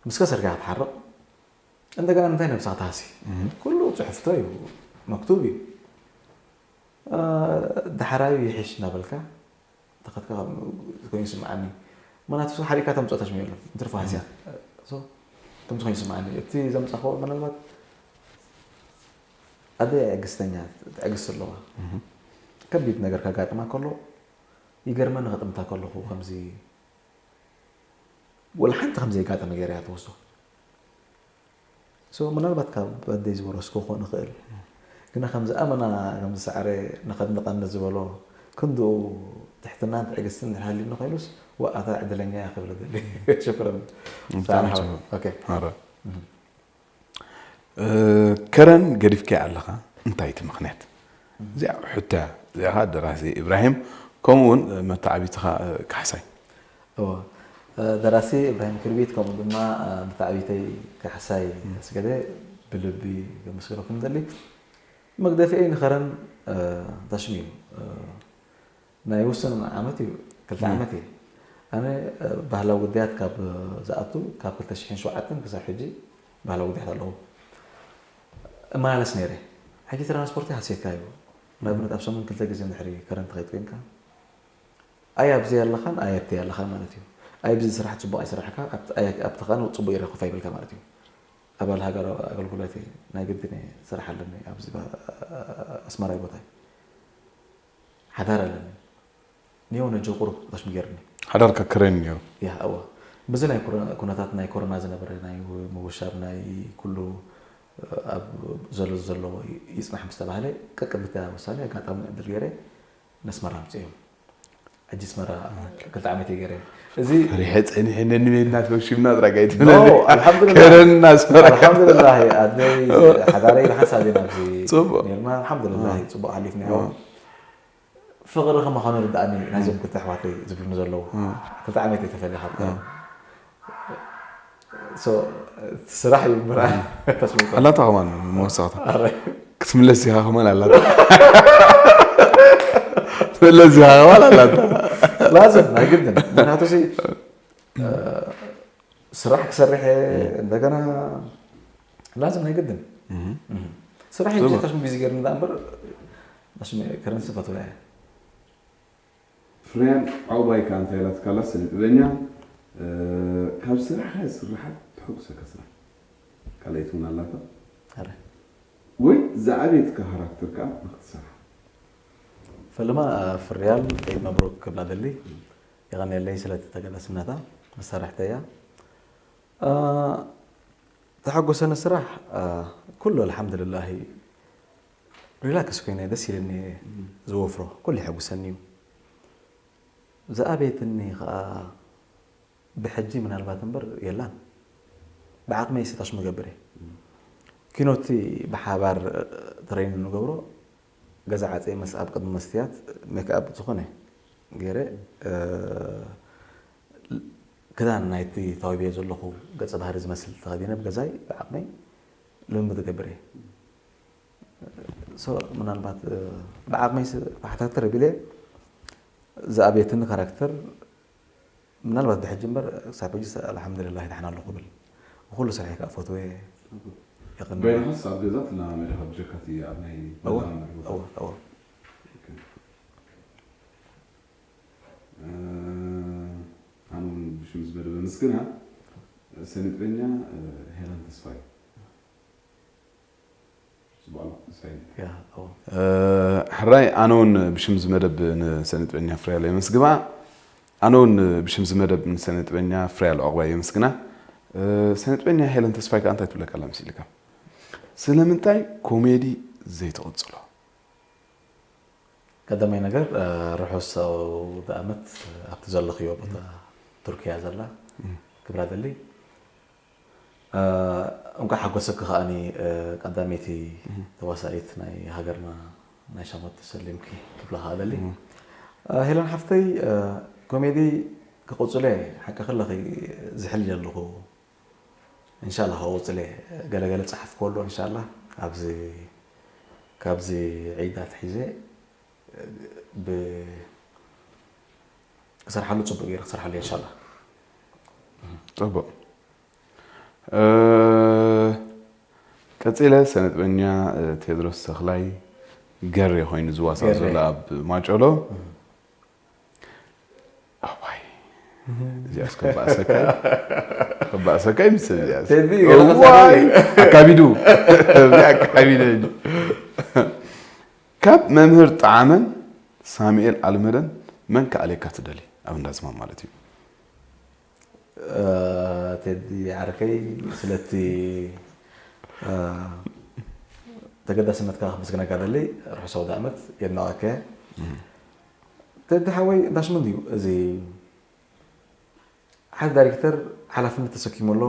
ምስ ከሰርካ ኢኻ ትሓርቕ። እንደገና እንታይ ነብስኻ ትሃሲ? ኩሉ ጽሑፍቶ እዩ መክቱብ እዩ። ዳሕራዩ ይሕሽ እናበልካ ተኸትካ ኮይኑ ይስምዓኒ። ምክንያቱ ሓሪቕካ ተምፅኦ ተሽሚ የለን እንትርፎ ሃስያ ከምዚ ኮይኑ ይስምዓኒ። እቲ ዘምፃኸዎ ምናልባት ኣደ ዕግስተኛ ትዕግስቲ ኣለዋ። ከቢድ ነገር ከጋጥማ ከሎ ይገርመኒ ከጥምታ ከለኹ ከምዚ ወላ ሓንቲ ከምዘይጋጠመ ገይረ እያ ትወስዶ። ሶ ምናልባት ካብ ኣደይ ዝወረስኩ ክኾን ይኽእል። ግና ከምዚ ኣመና ከምዚ ሳዕረ ንኸድንቐኒ ዝበሎ ክንድኡ ትሕትናን ትዕግስትን እንድሕር ሃልዩኒ ኮይኑስ ዋእ ኣታ ዕድለኛ እያ ክብል እደሊ። ሽክረን። ብጣዕሚ ጽቡቕ። ኦኬ። ኣረ። ከረን ገዲፍካያ ኣለኻ እንታይ እቲ ምኽንያት? እዚኣ ሕቶ እያ። እዚኣ ኸዓ ደራሲ ኢብራሂም ከምኡ እውን መተዓቢትኻ ካሕሳይ። እወ። ደራሲ ኢብራሂም ክርቢት ከምኡ ድማ መተዓቢተይ ካሕሳይ ኣስገደ ብልቢ ከመስግነኩም ደሊ። መግደፊየይ ንኸረን ታሽሚ እዩ። ናይ ውስን ዓመት እዩ፣ ክልተ ዓመት እዩ። ኣነ ባህላዊ ጉዳያት ካብ ዝኣቱ ካብ ክልተ ሽሕን ሸውዓተን ክሳብ ሕጂ ባህላዊ ጉዳያት ኣለዎ እመላለስ ነይረ። ሕጂ ትራንስፖርት ሃስየካ እዩ። ንኣብነት ኣብ ሰሙን ክልተ ግዜ እንድሕሪ ከረን ተኸይድ ኮይንካ ኣይ ኣብዚ ኣለኻን ኣይ ኣብቲ ኣለኻን ማለት እዩ። ኣይ ብዚ ስራሕ ጽቡቕ ኣይሰራሕካ ኣብቲ ኸኣ ጽቡቕ ይረኽብ ኣይብልካ ማለት እዩ። ኣባል ሃገራዊ ኣገልግሎት እየ፣ ናይ ግድን እየ ስራሕ ኣለኒ ኣብዚ ኣስመራይ ቦታይ ሓዳር ኣለኒ። ኔው ነጆ ቁሩብ ጣሽሚ ገይርኒ። ሓዳርካ ክረን ነይሩ። ያ እወ። ብዚ ናይ ኩረ- ኩነታት ናይ ኮሮና ዝነበረ ናይ ምውሻብ ናይ ኩሉ ኣብ ዘሎ ዘሎ ይጽናሕ ምስ ተባህለ ቀቅድሚታ ውሳኔ ኣጋጣሚ ዕድል ገይረ ነስመራ ምጽእ እዮም። ሕጂ ኣስመራ ክልተ ዓመት እየ ገይረ። እዚ ፈሪሐ ጸኒሐ ነንቤና ተወሺብና ጥራይ ኖ ኣይትብለኒ። ኣልሓምዱሊላህ ከረን እናስመራ ኣልሓምዱሊላህ ኣደይ ሓዳረይ ብሓንሳብ ኢና ኣብዚ ጽቡቕ። ነርና ኣልሓምዱሊላህ ጽቡቕ ሓሊፍና እዮም። ፍቕሪ ከማኾነ ርድኣኒ ናይዞም ክልተ ኣሕዋተይ ዝብሉኒ ዘለዉ ክልተ ዓመት እየ ተፈልየ ካብ ቀደም። ሶ፣ እቲ ስራሕ እዩ ምርኣይ ተስምዖ። ኣላታ ከማን መወሰኽታ ኣረ፣ ክትምለስ ኢኻ ከማን ኣላታ ክትምለስ ኢኻ ከማን ኣላታ ላዝም ናይ ግድን ምክንያቱ ሲ ስራሕ ክሰርሕ እየ እንደገና ላዝም ናይ ግድን ስራሕ እዩ ታሽሚ ቢዚ ገርኒ ዳ እምበር ታሽሚ ከረንሲ ፈትዋ እየ ፍርያን ዓውባይ ከኣ እንታይ ኢላትካ ኣላ ስነ ጥበበኛ ካብ ስራሕካ ስራሓት ተሐጉሰካ ስራሕ ካልኣይቲ እውን ኣላታ ኣረ ወይ ዝዓበየትካ ካራክተር ከኣ ንክትሰርሓ ፈለማ ፍርያል ዒድ መብሩክ ክብላ ደሊ የቐንየለይ ስለቲ ተገዳስነታ መሳርሕተይ እያ ተሓጎሰኒ ስራሕ ኩሉ ኣልሓምዱልላሂ ሪላክስ ኮይነ ደስ ኢልኒ ዝወፍሮ ኩሉ ይሐጉሰኒ እዩ ዝኣበየትኒ ከዓ ብሕጂ ምናልባት እምበር የላን። ብዓቕመይ ስታሽ መገብር እየ። ኪኖቲ ብሓባር ትሬን ንገብሮ፣ ገዛ ዓፀ መስ ኣብ ቅድሚ መስትያት ሜክኣፕ ዝኾነ ገይረ፣ ክዳን ናይቲ ተዋቢየ ዘለኹ ገፀ ባህሪ ዝመስል ተኸዲነ ብገዛይ ብዓቕመይ ልምምድ እገብር እየ። ምናልባት ብዓቕመይ ተሓታትር ቢለ ዝኣብየትኒ ካራክተር ምናልባት ብሕጂ እምበር ክሳብ ሕጂ ኣልሓምዱሊላህ ይድሓን ኣለኹ ብል። ንኩሉ ስርሐይ ከዓ ፈትወ የቐኒ። ባይንኻስ ኣብ ገዛ ትለማመድ ኢኻ ብጀካ እቲ ኣብ ናይ እወ፣ መለማመዲ ቦታ? እወ፣ እወ። ኦኬ። ኣነ እውን ብሽም ዝመደበ ምስግና ሰኒጥበኛ ሄለን ተስፋይ። ሕራይ ኣነ እውን ብሽም ዝመደብ ንሰነጥበኛ ፍርያለ የመስግባ። ኣነ እውን ብሽም ዝመደብ ንሰነጥበኛ ፍርያለ ዕቑባይ የመስግና። ሰነጥበኛ ሄለን ተስፋይ ከኣ እንታይ ትብለካ ኣላ መሲልካ? ስለምንታይ ኮሜዲ ዘይትቕጽሎ? ቀዳማይ ነገር ርሑስ ኣውደ ኣመት ኣብቲ ዘለኽዮ ቦታ ቱርኪያ ዘላ ክብላ ደሊ። እንኳዕ ሓጎሰኪ ከኣኒ ቀዳመይቲ ተዋሳኢት ናይ ሃገርና ናይ ሻሞት ተሰሊምኪ ክብላ ከኣ ደሊ። ሄለን ሓፍተይ ኮሜዲ ክቕጽሎ እየ ሓቂ ከለኺ ዝሕል ኣለኹ። እንሻላ ከቕጽል እየ። ገለገለ ጸሓፍኩ ኣሎ እንሻላ ኣብዚ ካብዚ ዒድ ኣትሒዘ ብ ክሰርሓሉ ጽቡቅ ገይረ ክሰርሓሉ እየ እንሻላ። ጽቡቅ። ቀጺለ ሰነጥበኛ ቴድሮስ ተኽላይ ገሬ ኮይኑ ዝዋሳ ዘሎ ኣብ ማጨሎ። ኣዋይ እዚኣስ ከባእሰካይ ከባእሰካይ ምስ እዚኣስ ቴዲ ገለ ከዛረብ እዋይ እዩ። ኣካቢዱ እዚኣ ኣካቢደ እንጂ። ካብ መምህር ጣዕመን ሳሙኤል ኣልመደን መን ክኣልየካ ትደሊ ኣብ እንዳዝማም ማለት እዩ። ቴዲ ዓርከይ ስለቲ ተገዳስነትካ ክምስግነካ ደሊ። ርሑስ ኣውደ ኣመት የድንቐካ። ቴዲ ሓወይ እንዳሽሙን ድዩ እዚ ሓደ ዳይሬክተር ሓላፍነት ተሰኪሙ ኣሎ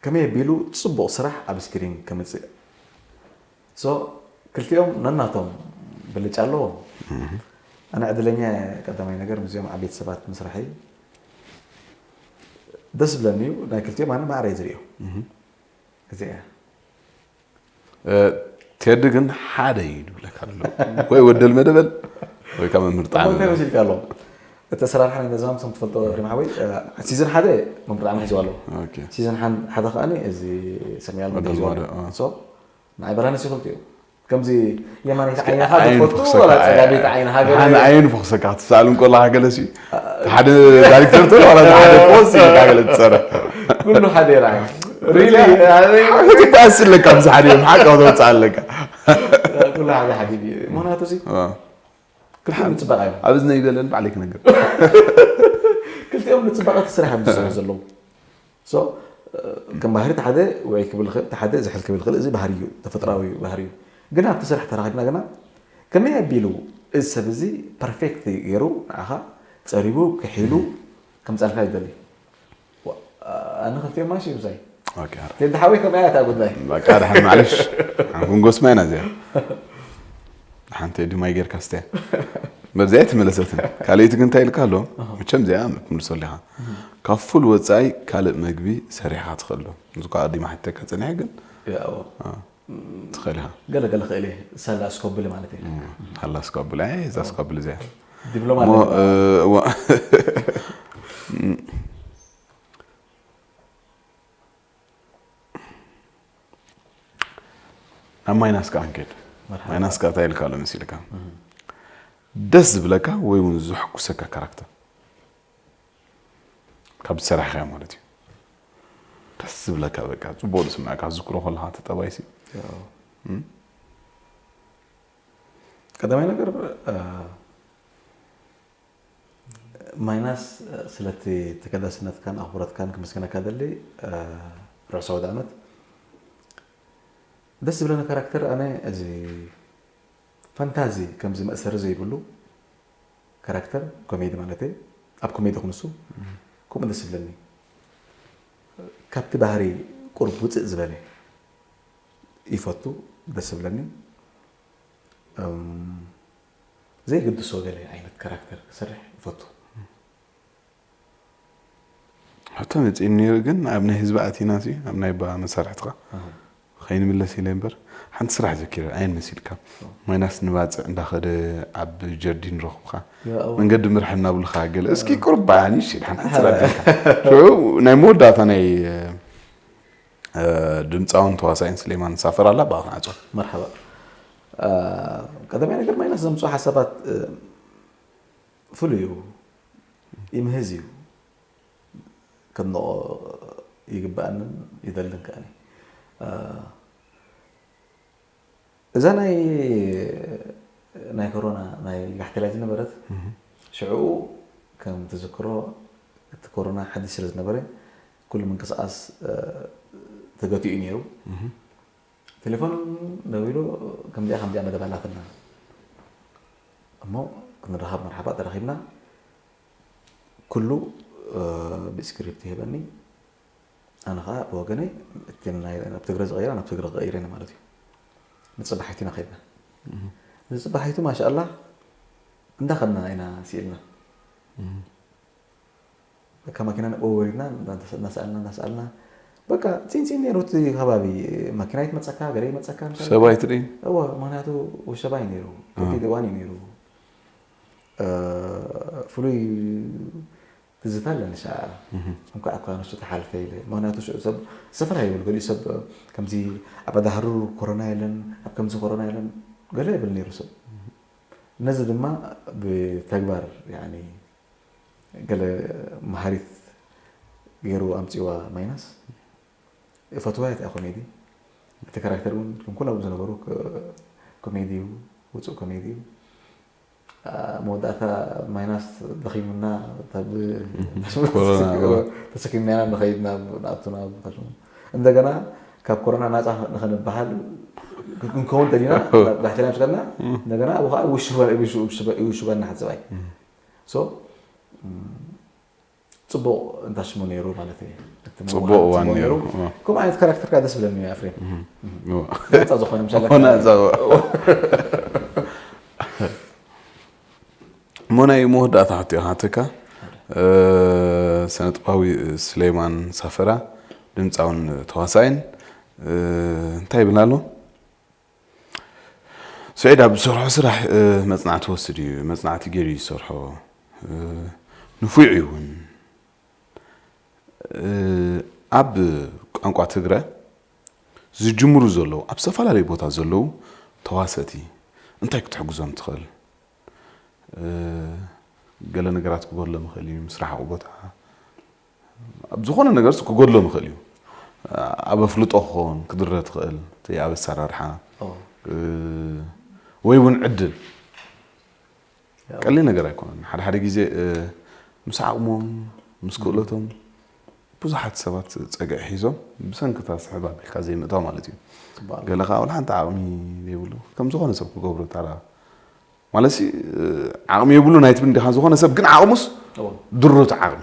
ከመይ ኣቢሉ ጽቡቕ ስራሕ ኣብ ስክሪን ከምጽእ። ሶ ክልቲኦም ነናቶም ብልጫ ኣለዎም። ኣነ ዕድለኛ እየ ቀዳማይ ነገር ምስዚኦም ዓበይቲ ሰባት ምስራሐይ ደስ ዝብለኒ እዩ። ናይ ክልቲኦም ኣነ ማዕረ እየ ዝርእዮ። እዚኣ እያ። ቴዲ ግን ሓደ እዩ ዝብለካ ዘሎ ወይ ወደል መደበል ወይ ካብ መምህር ጣዕሚ እንታይ መሲልካ ኣሎ እቲ ኣሰራርሓ ናይ ነዛም ከም ትፈልጦ ሪም ሓወይ ሲዝን ሓደ መምህር ጣዕሚ ሒዝዋ ኣለዎ ሲዝን ሓደ ከዓኒ እዚ ሰሚያል ወደል መደብ ማዶ ንዓይ በራነስ ይፈልጡ እዩ ከምዚ የማነይቲ ዓይንኻ ኣይን ዝፈቱ ትኽሰካ፣ ወላ ኣይ- ጸጋመይቲ ዓይንኻ ገለ ሓን ኣይን ፍኽሰካ ክትሰኣል እንኮላኻ ገለሲ ሓደ ዳይሬክተር ተ ዋላ ሓደ ፖስት ኢልካ ገለ ትሰርሕ ኩሉ ሓደ ይረኣይ ሪሊ ክትባእስ ኣለካ ምስ ሓደ እዮም ሓቂ ከተውፅእ ኣለካ ኩሉ ሓደ ሓቢቢ እዩ ምክንያቱ እዚ ክልቲኦም ንፅባቐ እዮም ኣብ እዝነ ይበለን ባዕለይ ክነግር ክልቲኦም ንፅባቐ እቲ ስራሕ እዮም ዝሰርሑ ዘለዉ ሶ ከም ባህሪ እቲ ሓደ ውዕይ ክብል ይኽእል፣ እቲ ሓደ ዝሕል ክብል ይኽእል፣ እዚ ባህሪ እዩ፣ ተፈጥራዊ እዩ፣ ባህሪ እዩ። ግን ኣብቲ ስራሕ ተራኺብና ግና ከመይ ኣቢሉ እዚ ሰብ እዚ ፐርፌክት ገይሩ ንዓኻ ፀሪቡ ክሒሉ ከምፃልካ ይደሊ። ኣነ ክልቲኦም ማሽ እዩ ምሳይ። ቴዲ ሓወይ ከምኣ እያ እታ ጉዳይ። በቃ ድሓን ማዕለሽ ሓንኩን ጎስማ ኢና እዚኣ። ሓንቲ ዲማይ ጌርካ ስተያ። በዚኣ ኣይተመለሰትን። ካልኣይቲ ግን እንታይ ኢልካ ኣሎ? መቸም እዚኣ ክትምልሰሉ ኢኻ። ካብ ፉል ወጻኢ ካልእ መግቢ ሰሪሕኻ ትኽእል ዶ? እዚ እኳ ኣዲማ ሓቲተካ ጸኒሐ ግን ያው ትኽእል ኢኻ። ገለ ገለ ክእል እየ። ሳላ እስኮብል ማለት እየ። ሃላ እስኮብል፣ ኣይ እዛ እስኮብል እዚኣ። ዲፕሎማ እሞ፣ ኣለኒ። እ፣ ዋ- ናብ ማይናስ ከዓ ንከይድ። መርሓባ። ማይናስ ከዓ እንታይ ኢልካ ኣሎ መሲልካ? ደስ ዝብለካ ወይ እውን ዘሕጉሰካ ካራክተር ካብ ዝሰራሕካዮ ማለት እዩ። ደስ ዝብለካ በቃ ጽቡቕ ዝስምዐካ ዝዝክሮ ከለኻ እቲ ጠባይሲ። ያው። እም? ቀዳማይ ነገር እ፣ ማይናስ ስለቲ ተገዳስነትካን ኣኽብሮትካን ክምስገነካ ደሊ ርዕሰ ወደ ዓመት ደስ ዝብለኒ ካራክተር ኣነ እዚ ፋንታዚ ከምዚ መእሰሪ ዘይብሉ ካራክተር ኮሜዲ ማለት ኣብ ኮሜዲ ክንሱ ከምኡ ደስ ይብለኒ። ካብቲ ባህሪ ቁሩብ ውፅእ ዝበለ ይፈቱ፣ ደስ ይብለኒ። እም፣ ዘይግድሶ ገለ ዓይነት ካራክተር ክሰርሕ ይፈቱ። ሕቶ መፂእኒ ነይሩ፣ ግን ኣብ ናይ ህዝቢ ኣቲና ሲ ኣብ ናይ ባ መሳርሕትኻ ከይንምለስ ኢለ እምበር፣ ሓንቲ ስራሕ ዘኪረ። ኣየን መሲልካ? ማይናስ ንባፅዕ እንዳኸደ ኣብ ጀርዲን ረኽብካ፣ መንገዲ ምርሕ እናብልካ ገለ እስኪ ቁርባ ንሽ ሓንቲ ስራሕ ዘኪርካ። ሽዑ ናይ መወዳእታ ናይ ድምፃውን ተዋሳይን ስሌማን ሳፈር ኣላ ብኣ ክንዓፆ። መርሓባ። ቀዳማይ ነገር ማይናስ ዘምፅኦ ሓሳባት ፍሉይ እዩ፣ ይምህዝ እዩ። ከድንቆ ይግበኣንን ይደልን ከኣኒ። እዛ ናይ ናይ ኮሮና ናይ ጋሕቴላ ዝነበረት ሽዑ ከም ትዝክሮ፣ እቲ ኮሮና ሓድሽ ስለ ዝነበረ ኩሉ ምንቅስቃስ ተገቲኡ ነይሩ። ቴሌፎን ደዊሉ ከምዚኣ ከምዚኣ መደብ ኣላትና እሞ ክንራኸብ መርሓባ ተራኺብና። ኩሉ ብስክሪፕት ይህበኒ። ኣነ ከዓ ብወገነይ እቲ ናይ ናብ ትግረ ዝቐይራ ናብ ትግረ ክቐይር እየ ማለት እዩ። ንፅባሒቱ ኢና ከይድና። ንፅባሒቱ ማሻኣላ እንዳኸድና ኢና ስኢልና። ካብ ማኪና ንእኡ ወሪድና እናሰኣልና እናሰኣልና በቃ ፂንፂን ነይሩ እቲ ከባቢ። ማኪና ይትመፀካ፣ ገለ ይመፀካ። ሰብኣይ ትርኢ? እወ፣ ምክንያቱ ውሸባይ ነይሩ፣ ከቢድ እዋን እዩ ነይሩ። ፍሉይ ትዝታ ኣለኒ። ሻ እንኳዕ እኳ ንሱ ተሓልፈ ኢለ። ምክንያቱ ሽዑ ሰብ ዝተፈላለየ ይብሉ። ገሊኡ ሰብ ከምዚ ኣብ ኣዳህሩ ኮሮና የለን፣ ኣብ ከምዚ ኮሮና የለን ገለ ይብል ነይሩ ሰብ። ነዚ ድማ ብተግባር ያኒ ገለ መሃሪት ገይሩ ኣምፂዋ ማይናስ። እፈትዋ እያ ኮሜዲ። እቲ ካራክተር እውን ከም ኩሎም ዝነበሩ ኮሜዲ እዩ፣ ውፁእ ኮሜዲ እዩ። መወዳእታ ማይናስ ደኺሙና ተሰኪምና ንኸይድ ናብ ናብቱ ናብ እንደገና ካብ ኮሮና ናፃ ንኸንበሃል ክንከውን ተዲና ባሕቴላ ምስ ከድና እንደገና ኣብኡ ከዓ ይውሽበና ሓሰባይ። ፅቡቕ እንታሽሙ ነይሩ ማለት እዩ። ፅቡቕ እዋን ነይሩ። ከምኡ ዓይነት ካራክተር ከዓ ደስ ብለኒ ኣፍሬም። ናፃ ዝኾነ ምሻ ናፃ እሞ ናይ መወዳእታ ሕቶ ይሓተካ። ስነጥባዊ ስሌማን ሳፈራ ድምፃውን ተዋሳይን እንታይ ይብል ኣሎ? ስዒድ ኣብ ዝሰርሖ ስራሕ መፅናዕቲ ወስድ እዩ፣ መፅናዕቲ ገይሩ እዩ ዝሰርሖ። ንፉዕ እዩ እውን። ኣብ ቋንቋ ትግረ ዝጅምሩ ዘለዉ ኣብ ዝተፈላለዩ ቦታ ዘለዉ ተዋሰቲ እንታይ ክትሕግዞም ትኽእል? ገለ ነገራት ክጎድሎም ይኽእል እዩ፣ ምስራሕ ቦታ ኣብ ዝኾነ ነገርስ ክጎድሎም ይኽእል እዩ። ኣብ ኣፍልጦ ክኸውን ክድረ ትኽእል እቲ ኣብ ኣሰራርሓ ወይ እውን ዕድል ቀሊል ነገር ኣይኮነን። ሓደ ሓደ ግዜ ምስ ዓቕሞም ምስ ክእለቶም ብዙሓት ሰባት ፀግዒ ሒዞም ብሰንክታ ስሕብ ኣቢልካ ዘይምእታው ማለት እዩ። ገለ ከዓ ወላ ሓንቲ ዓቕሚ ዘይብሉ ከም ዝኾነ ሰብ ክገብሮ ታራ ማለት ዓቕሚ የብሉን ኣይትብል እንዲኻ። ዝኾነ ሰብ ግን ዓቕሙስ ድሩት ዓቕሚ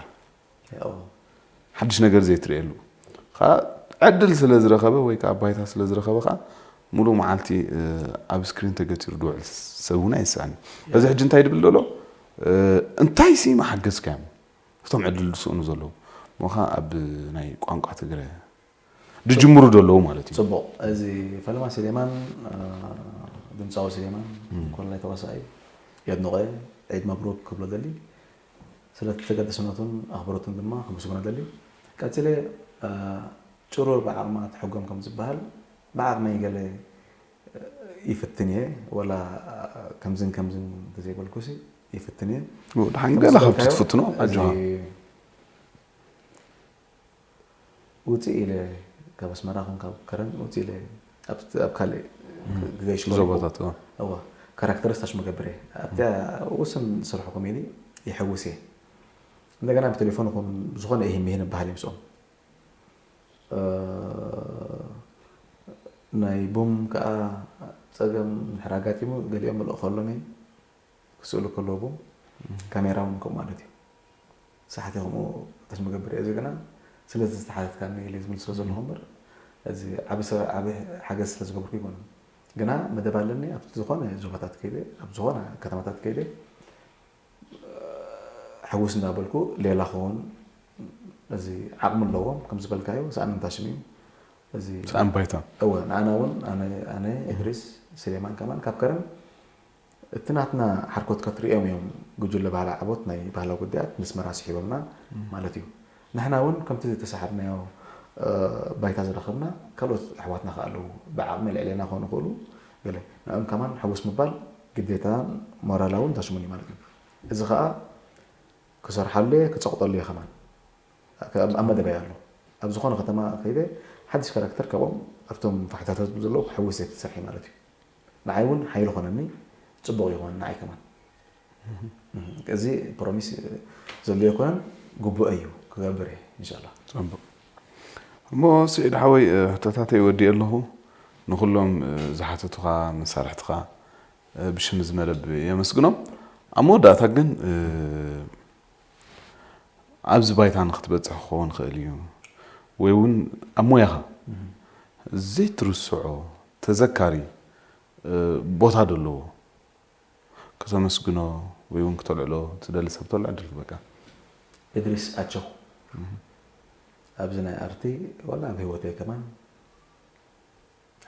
ሓድሽ ነገር ዘይትርእየሉ ከዓ ዕድል ስለ ዝረኸበ ወይ ከዓ ባይታ ስለ ዝረኸበ ከዓ ሙሉእ መዓልቲ ኣብ ስክሪን ተገቲሩ ድውዕል ሰብ እውን ኣይሰኣን። በዚ ሕጂ እንታይ ድብል ደሎ እንታይ ሲ መሓገዝካዮም እቶም ዕድል ዝስእኑ ዘለዉ ሞኻ ኣብ ናይ ቋንቋ ትግረ ድጅምሩ ደለዉ ማለት እዩ። ፅቡቕ። እዚ ፈለማ ስሌማን ድምፃዊ ስሌማን ኮላይ ተዋሳኢ የድንቆ። ዒድ መብሩክ ክብሎ ደሊ ስለተገደስነቱን ኣኽብሮቱን ድማ ከመስግኖ ደሊ። ቀፂለ ጭሩር ብዓቕማ ትሕጎም ከም ዝበሃል ብዓቕመይ ገለ ይፍትን እየ፣ ወላ ከምዝን ከምዝን እንተዘይበልኩሲ ይፍትን እየ። ድሓን ገለ ካብቲ ትፍትኖ ኣጆኻ ውፅእ ኢለ ካብ ኣስመራ ኹን ካብ ከረን ውፅእ ኢለ ኣብ ካልእ ክገይሽ ዞባታት እዋ ካራክተር ስታሽ መገብር እየ ኣብቲ ውስን ዝሰርሖ ኮሜዲ ይሕውስ እየ እንደገና ብቴሌፎን ኹን ዝኾነ ይህም ይህን በሃል ምስኦም ናይ ቡም ከዓ ፀገም ድሕር ኣጋጢሙ ገሊኦም ምልእኸሎም እየ ክስእሉ ከለዉ ቡም ካሜራ እውን ከምኡ ማለት እዩ ሳሕቲ ከምኡ ተስመ ገብር እየ ግና ስለዚ ዝተሓተትካኒ ኢለ ዝምልሶ ዘለኹ እምበር እዚ ዓቢ ሰብ ዓቢ ሓገዝ ስለ ዝገብርኩ ይኮኑ ግና መደብ ኣለኒ ኣብቲ ዝኾነ ዞባታት ከይደ ኣብ ዝኾነ ከተማታት ከይደ ሕውስ እንዳበልኩ ሌላ ክኸውን እዚ ዓቕሚ ኣለዎም ከም ዝበልካዮ ሰኣን እንታሽም እዩ እዚ ሰኣን ባይታ እወ ንኣና እውን ኣነ እድሪስ ስሌማን ከማን ካብ ከረን እቲ ናትና ሓርኮት ከትርእዮም እዮም ጉጅለ ባህላ ዓቦት ናይ ባህላዊ ጉዳያት ምስ መራ ስሒቦምና ማለት እዩ። ንሕና እውን ከምቲ ዝተሰሓብናዮ ባይታ ዝረኸብና ካልኦት ኣሕዋትና ከ ኣለዉ ብዓቕሚ ልዕሌና ክኾኑ ይኽእሉ ገለ ንዕኦም ከማን ሕውስ ምባል ግዴታን ሞራላውን ተሽሙን እዩ ማለት እዩ። እዚ ከዓ ክሰርሓሉ እየ ክፀቕጠሉ እየ ከማን ኣብ መደበይ ኣሎ ኣብ ዝኾነ ከተማ ከይደ ሓድሽ ካራክተር ካብኦም ኣብቶም ፋሕታታት ዘለዉ ክሕውስ እየ ክሰርሕ ማለት እዩ። ንዓይ እውን ሓይሊ ኮነኒ ፅቡቕ ይኾን ንዓይ ከማን እዚ ፕሮሚስ ዘድልዮ ኮነን ግቡእ እዩ ክገብር እየ እንሻላ ፅቡቕ እሞ ስዒድ ሓወይ ሕቶታተይ ወዲእ ኣለኹ ንኩሎም ዝሓተቱኻ መሳርሕትኻ ብሽም እዚ መደብ የመስግኖም ኣብ መወዳእታ ግን ኣብዚ ባይታ ንክትበፅሕ ክኸውን ይኽእል እዩ ወይ እውን ኣብ ሞያኻ ዘይትርስዖ ተዘካሪ ቦታ ዶ ኣለዎ ከተመስግኖ ወይ እውን ክተልዕሎ ትደሊ ሰብ ተሎ ዕድል ክበካ እድሪስ ኣቸኹ ኣብዚ ናይ ኣርቲ ዋላ ኣብ ህይወተይ ከማን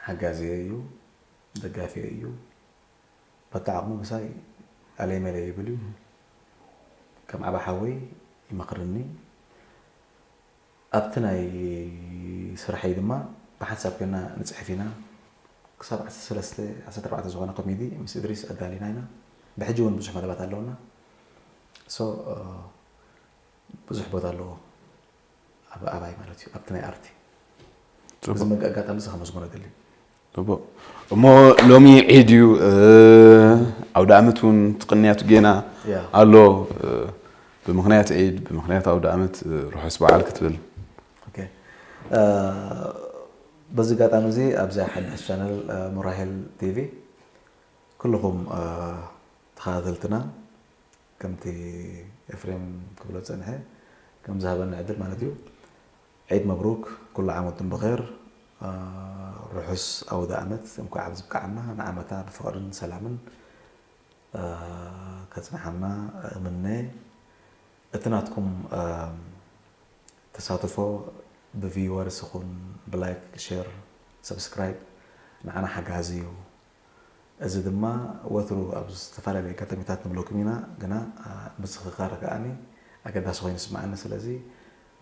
ሓጋዚ እዩ ደጋፊ እዩ በታ ዓቕሙ ምሳይ ኣለይ መለይ ይብል እዩ ከም ዓባ ሓወይ ይመኽርኒ ኣብቲ ናይ ስርሐይ ድማ ብሓንሳብ ኮይና ንፅሕፍ ኢና ክሳብ ዓሰርተ ሰለስተ ዓሰርተ ኣርባዕተ ዝኾነ ኮሜዲ ምስ እድሪስ ኣዳሊና ኢና ብሕጂ እውን ብዙሕ መደባት ኣለውና so ብዙሕ ቦታ ኣለዎ ኣብ ኣባይ ማለት እዩ ኣብቲ ናይ ኣርቲ እዚ መጋጋጣሚ እዚ ከመስግኖ ደሊ እሞ ሎሚ ዒድ እዩ ኣውደ ኣመት እውን ትቅንያቱ ጌና ኣሎ ብምክንያት ዒድ ብምክንያት ኣውደ ኣመት ርሑስ በዓል ክትብል በዚ ኣጋጣሚ እዚ ኣብዛ ሓዳሽ ቻነል ሙራሄል ቲቪ ኩልኹም ተኸታተልትና ከምቲ ኤፍሬም ክብሎ ዝጸንሐ ከም ዝሃበና ዕድል ማለት እዩ። ዒድ መብሩክ ኩሉ ዓመቱን ብኸይር ርሑስ ኣውደ ኣመት እንኳዕ ኣብዚ ብቃዓና ንዓመታ ብፍቕርን ሰላምን ከጽንሓና እምነ እቲ ናትኩም ተሳትፎ ብቪወርስ ይኹን ብላይክ ሼር ሰብስክራይብ ንዓና ሓጋዚ እዩ። እዚ ድማ ወትሩ ኣብ ዝተፈላለዩ ኣጋጣሚታት ንብለኩም ኢና፣ ግና ምዝኽኻር ከኣ ኣገዳሲ ኮይኑ ይስምዓኒ። ስለዚ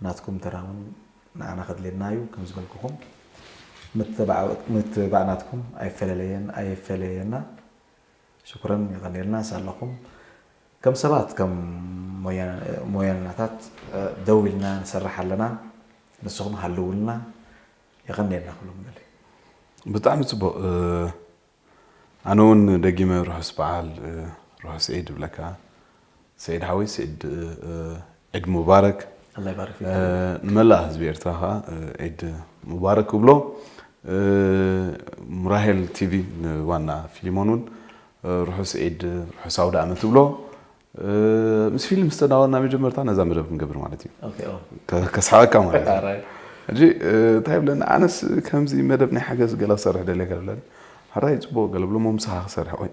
ናትኩም ተራ እውን ንዓና ከድልየና እዩ። ከም ዝበልኩኹም ምትብባዕ ናትኩም ኣይፈለለየን ኣየፈለየና። ሽኩረን የቐንየልና ሳለኹም ከም ሰባት ከም ሞያናታት ደው ኢልና ንሰርሕ ኣለና። ንስኹም ሃልውልና። የቐንየልና ኩሎም ገለ ብጣዕሚ ፅቡቅ ኣነ እውን ደጊመ ርሑስ በዓል ርሑስ ዒድ እብለካ ሰዒድ ሓወይ ሰዒድ ዒድ ሙባረክ ኣላ ይባርክ ፊክ ንመላእ ህዝቢ ኤርትራ ከዓ ዒድ ሙባረክ እብሎ ሙራሄል ቲቪ ንዋና ፊሊሞን እውን ርሑስ ዒድ ርሑስ ኣውደ ኣመት እብሎ ምስ ፊልም ዝተዳወና መጀመርታ ነዛ መደብ ክንገብር ማለት እዩ ኦኬ ኦ ከስሓበካ ማለት እዩ ኣራይ ሕጂ እንታይ ይብለኒ ኣነስ ከምዚ መደብ ናይ ሓገዝ ገለ ክሰርሕ ደልየ ገለ ብለኒ ሕራይ ፅቡቅ ገለ ብሎ ሞ ምሳኻ ክሰርሕ ወይ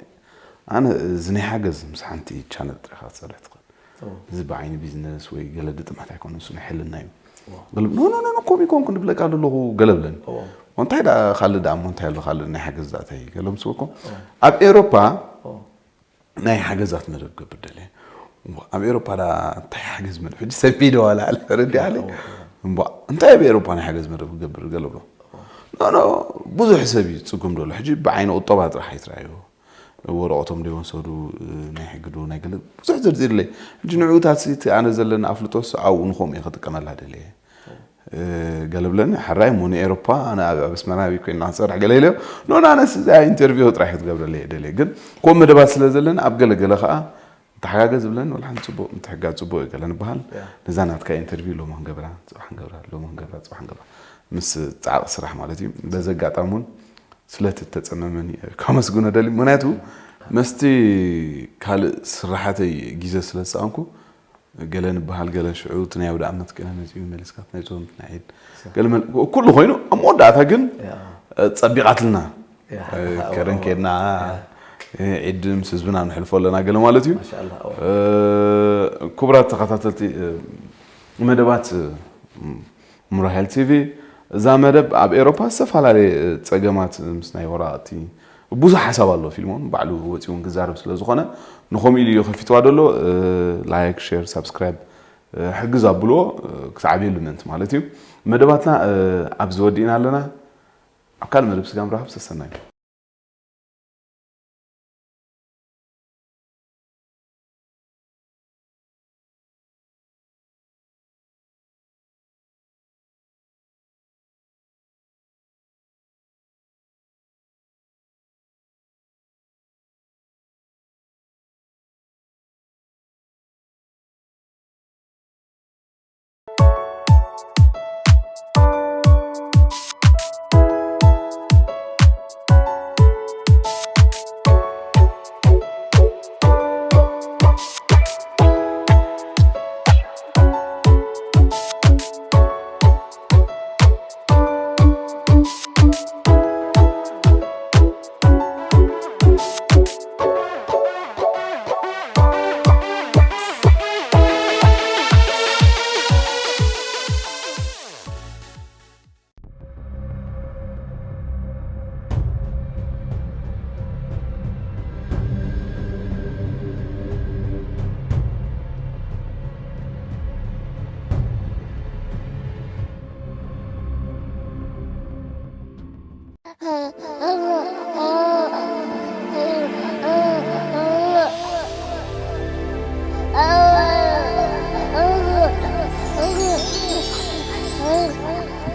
ኣነ እዚ ናይ ሓገዝ ምስ ሓንቲ ቻነል ጥሪኻ ትሰርሕ ትኽእል ኦ እዚ ብዓይኒ ቢዝነስ ወይ ገለ ድጥማት ኣይኮነ ንሱ ናይ ሕልና እዩ ገለ ኖ ኖ ኖ ኖ ኮም ይኮንኩ ንብለካ ዘለኹ ገለ ብለኒ ኦ እንታይ ዳ ካልእ ዳ እሞ እንታይ ኣሎ ካልእ ናይ ሓገዝ ዳ እንታይ ገለ ምስ በልኮ ኣብ ኤሮፓ ኦ ናይ ሓገዛት መደብ ክገብር ደልየ እሞ ኣብ ኤሮፓ ዳ እንታይ ሓገዝ መደብ ሕጂ ሰፊ ዶ ዋላ ኣለ ረዲ ኣለ እምቧ እንታይ ኣብ ኤሮፓ ናይ ሓገዝ መደብ ክገብር ገለ ብሎ ኖ ኖ ብዙሕ ሰብ እዩ ዝፅጉም ደሎ ሕጂ ብዓይኒ ቁጠባ ጥራሕ ኣይትረኣዮ ወረቐቶም ደይወሰዱ ናይ ሕጊ ዶ ናይ ገለ ብዙሕ ዝርዝርለይ ሕጂ ንዕኡታት እቲ ኣነ ዘለኒ ኣፍልጦስ ኣብኡ ንኸምኡ እየ ክጥቀመላ ደልየ ገለ ብለኒ ሕራይ እሞ ንኤሮፓ ኣነ ኣብ ኣብ ኣስመራ ኣበይ ኮይንና ክንሰርሕ ገለ ኢለዮ ኖ ኣነስ እዚኣ ኢንተርቪው ጥራሕ ክትገብረለይ እየ ደልየ ግን ከምኡ መደባት ስለ ዘለኒ ኣብ ገለ ገለ ከዓ ንተሓጋገዝ ብለኒ ወላ ሓንቲ ፅቡቅ ምትሕጋዝ ፅቡቅ እዩ ገለ ንበሃል ያ። ነዛ ናትካ ኢንተርቪው ሎሚ ክንገብራ ፅባሕ ክንገብራ ሎሚ ክንገብራ ፅባሕ ክንገብራ ምስ ፃዕቂ ስራሕ ማለት እዩ በዚ ኣጋጣሚ እውን ስለቲ እተፀመመኒ ከመስግኖ ደሊ ምክንያቱ መስቲ ካልእ ስራሓተይ ግዜ ስለ ዝሰኣንኩ ገለ ንበሃል፣ ገለ ሽዑ እቲ ናይ ኣውደ ዓመት ገለ መጺኡ መሊስካ ናይ ጾም ናይ ዒድ ገለ መል-፣ ኩሉ ኮይኑ ኣብ መወዳእታ ግን ጸቢቓትልና። ከረን ኬድና ዒድ ምስ ህዝብና ንሕልፎ ኣለና ገለ ማለት እዩ። ክቡራት ተኸታተልቲ መደባት ሙራሄል ቲቪ፣ እዛ መደብ ኣብ ኤሮፓ ዝተፈላለየ ጸገማት ምስ ናይ ወራቕቲ ብዙሕ ሓሳብ ኣሎ። ፊልሞን ባዕሉ ወጺኡ እውን ክዛረብ ስለ ዝኾነ ንኸምኡ ኢሉ እዩ ከፊትዋ ደሎ። ላይክ፣ ሼር፣ ሳብስክራይብ ሕግዝ ኣብልዎ፣ ክሳዕ ቤሉ ምእንቲ ማለት እዩ። መደባትና ኣብዚ ወዲእና ኣለና። ኣብ ካልእ መደብ ስጋብ ንራኸብ ሰሰናዩ።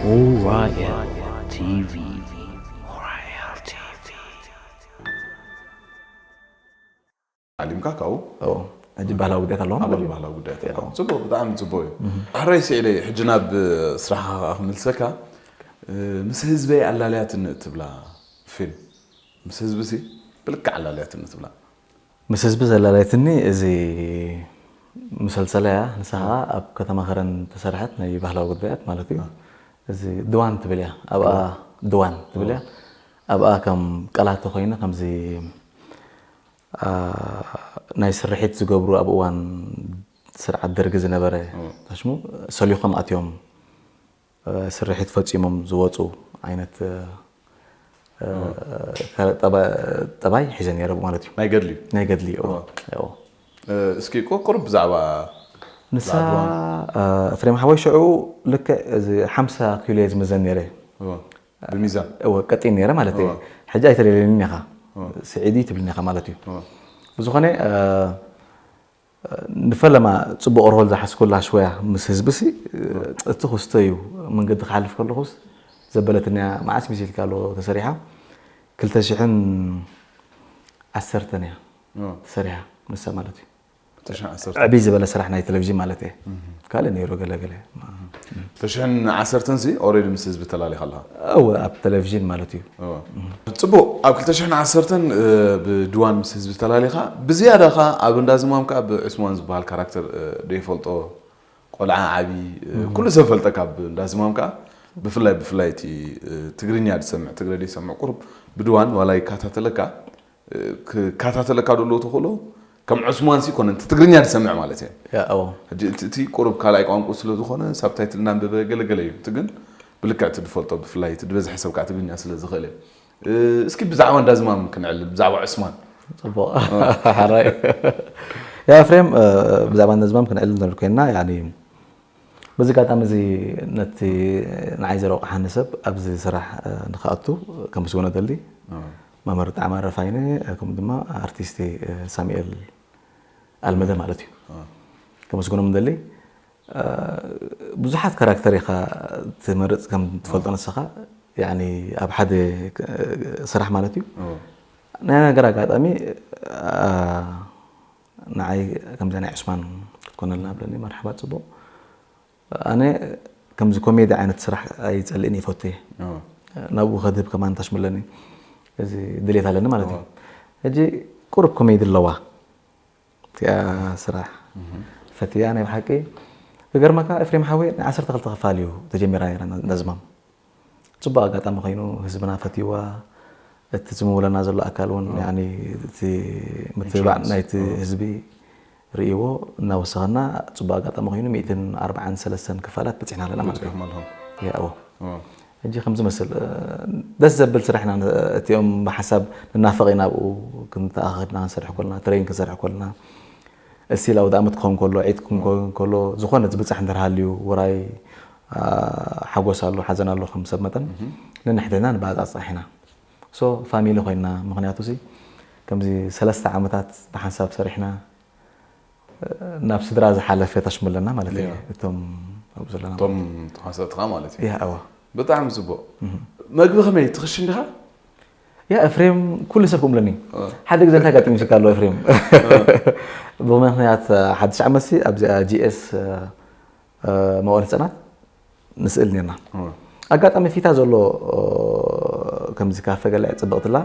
Orion T V. Orion T V. ዓሊምካ ካብኡ? ሕጂ ባህላዊ ጉዳያት ኣለዋ ኣብ ማለት እዩ። ባህላዊ ጉዳያት ኣለዋ። ጽቡቕ፣ ብጣዕሚ ጽቡቕ እዩ። ሕራይ ስዒደይ፣ ሕጂ ናብ ስራሕኻ ክምልሰካ። ምስ ህዝበይ ኣላልያትኒ እትብላ ፊልም፣ ምስ ህዝቢ ሲ ብልክዕ ኣላልያትኒ እትብላ? ምስ ህዝቢ ዘላላይትኒ እዚ ሙሰልሰል እያ። ንሳ ኸዓ ኣብ ከተማ ከረን ተሰርሐት ናይ ባህላዊ ጉዳያት ማለት እዩ። እዚ ድዋን ትብል እያ። ኣብኣ ድዋን ትብል እያ። ኣብኣ ከም ቀላተ ኮይነ ከምዚ፣ አ፣ ናይ ስርሒት ዝገብሩ ኣብ እዋን ስርዓት ደርጊ ዝነበረ ታሽሙ ሰሊኾም ኣትዮም፣ እ፣ ስርሒት ፈጺሞም ዝወጹ ዓይነት፣ እ፣ እ፣ ጠባ-፣ ጠባይ ሒዘ ነይረ ማለት እዩ። ናይ ገድሊ እዩ። ናይ ገድሊ እዩ። እዎ። እዎ። እ፣ እስኪ ቁ-፣ ቁሩብ ብዛዕባ ንሳ፣ ብዛዕባ እ፣ ኤፍሬም ሓወይ ሽዑ ልክዕ እዚ ሓምሳ ኪሎ እየ ዝምዘን ነይረ። እዎ። ብሚዛን? እዎ፣ ቀጢን ነይረ ማለት እዩ። እዎ። ሕጂ ኣይተደልየንን ኢኻ። እዎ። ስዒዲ ትብልኒ ኢኻ ማለት እዩ። እዎ። ብዝኾነ፣ እ፣ ንፈለማ ጽቡቕ ሮል ዝሓዝኩላ ሽወያ ምስ ህዝብሲ፣ እቲ ክስቶ እዩ። መንገዲ ክሓልፍ ከለኹስ ዘበለትንያ መዓስ ሚስ ኢልካ ኣሎ ተሰሪሓ፣ ክልተ ሽሕን ዓሰርተን እያ እዎ። ተሰሪሓ ንሳ ማለት እዩ። ክልተ ሽሕን ዓሰርተን። ዕብይ ዝበለ ስራሕ ናይ ቴሌቪዥን ማለት እየ። እህ። ካልእ ነይሩ ገለ ገለ። ክልተ ሽሕን ዓሰርተን ሲ ኦልሬዲ ምስ ህዝቢ ተላሊኻ ኣለኻ? እወ፣ ኣብ ቴሌቪዥን ማለት እዩ። እወ። ጽቡቕ፣ ኣብ ክልተ ሽሕን ዓሰርተን፣ እ፣ ብድዋን ምስ ህዝቢ ተላሊኻ፣ ብዝያዳ ኸኣ ኣብ እንዳ ዝማም ከኣ ብዕስማን ዝበሃል ካራክተር፣ እ፣ ደይፈልጦ ቆልዓ ዓቢ፣ እ፣ እህ። ኩሉ ሰብ ፈልጠካ ኣብ እንዳ ዝማም ከኣ፣ ብፍላይ፣ ብፍላይ እቲ፣ እ፣ ትግርኛ ዝሰምዕ፣ ትግረ ዘይሰምዕ ቁሩብ ብድዋን ዋላ ይከታተለካ፣ እ፣ ክከታተለካ ደሎ ተኽእሎ፣ ከም ዑስማን ሲ ኮነ፣ እቲ ትግርኛ ዝሰምዕ ማለት እየ። ያ፣ እዎ። ሕጂ እቲ፣ እቲ ቁሩብ ካልኣይ ቋንቋ ስለ ዝኾነ፣ ሳብታይትል እናንበበ ገለ ገለ እዩ። እቲ ግን ብልክዕ እቲ ዝፈልጦ፣ ብፍላይ እቲ ዝበዝሐ ሰብ ከዓ ትግርኛ ስለ ዝኽእል እየ። እ፣ እስኪ ብዛዕባ እንዳዝማም ክንዕልል፣ ብዛዕባ ዑስማን። ጽቡቕ። እ። ሓራይ። ያ፣ ኤፍሬም፣ እ፣ ብዛዕባ እንዳዝማም ክንዕልል ንብል ኮይንና፣ ያኒ፣ በዚ ኣጋጣሚ እዚ ነቲ ንዓይ ዘረቑሓኒ ሰብ ኣብዚ ስራሕ፣ እ፣ ንኽኣቱ ከመስግኖ እደሊ። እ። መምህር ጣዕማ ረፋይነ፣ እ፣ ከምኡ ድማ ኣርቲስቲ፣ እ፣ ሳሙኤል ኣልመደ ማለት እዩ። እ። ከመስግኖም እደሊ። እ፣ ብዙሓት ካራክተር ኢኻ ትመርጽ ከም ትፈልጦ እ። ንስኻ፣ ያኒ ኣብ ሓደ፣ እ፣ ስራሕ ማለት እዩ። እ። ናይ ነገር ኣጋጣሚ፣ እ፣ ንዓይ ከምዚ ናይ ዑስማን ክትኮነልና ብለኒ፣ መርሓባ፣ ጽቡቕ። ኣነ ከምዚ ኮሜዲ ዓይነት ስራሕ ኣይጸልእን፣ ይፈቱ እየ። እዎ። ናብኡ ከድህብ ከማን ታሽሙ ኣለኒ። እዚ ድሌት ኣለኒ ማለት እዩ። እዎ። ሕጂ ቁሩብ ኮሜዲ ኣለዋ እቲኣ ስራሕ። እህ። ፈትያ ናይ ብሓቂ። ክገርመካ ኤፍሬም ሓወይ፣ ናይ ዓሰርተ ክልተ ክፋል እዩ ተጀሚራ ነይራ፣ ና- ናዝማም። ጽቡቕ ኣጋጣሚ ኮይኑ ህዝብና ፈትይዋ፣ እቲ ዝምውለና ዘሎ ኣካል እውን፣ ያኒ፣ እቲ ምትብባዕ ናይቲ ህዝቢ ርእይዎ እናወሰኸና፣ ጽቡቕ ኣጋጣሚ ኮይኑ ሚእትን ኣርባዓን ሰለስተን ክፋላት በጺሕና ኣለና ማለት እዩ። በጺሕኩም ኣለኹም። ያዎ። እዎ። ሕጂ ከም ዝመስል፣ እ፣ ደስ ዘብል ስራሕ ኢና ን-፣ እቲኦም ብሓሳብ ንናፈቕ ኢና፣ ኣብኡ ክንተኣኻኸብና ክንሰርሕ ከለና፣ ትሬን ክንሰርሕ ከለና፣ እስቲል ኣውደ ኣመት ክኸውን ከሎ፣ ዒድ ክኸውን ከሎ፣ ዝኾነ ዝብጻሕ እንድሕር ሃልዩ፣ ውራይ፣ እ፣ ሓጎስ ኣሎ፣ ሓዘን ኣሎ፣ ከም ሰብ መጠን ነንሕድሕድና ንባጻጻሕ ኢና። ሶ ፋሚሊ ኮይና፣ ምኽንያቱ ሲ ከምዚ ሰለስተ ዓመታት ብሓንሳብ ሰሪሕና፣ ናብ ስድራ ዝሓለፈ ተሽሙ ኣለና ማለት እዩ። ያ። እቶም ኣብኡ ዘለና እቶም ተዋሳእትኻ ማለት እዩ። ያ፣ እዋ። ብጣዕሚ ጽቡቕ። መግቢ ከመይ ትኽሽን ዲኻ? ያ፣ ኤፍሬም ኩሉ ሰብ ከምለኒ። ሓደ ግዜ እንታይ ኣጋጢሙ ይስካ ኣሎ ኤፍሬም? ብምኽንያት ሓድሽ ዓመት ሲ ኣብዚኣ ጂ ኤስ፣ እ፣ መዋል ህጻናት ንስእል ኔርና። ኣጋጣሚ ፊታ ዘሎ፣ እ፣ ከምዚ ካፈ ገለ ጽብቕትላ፣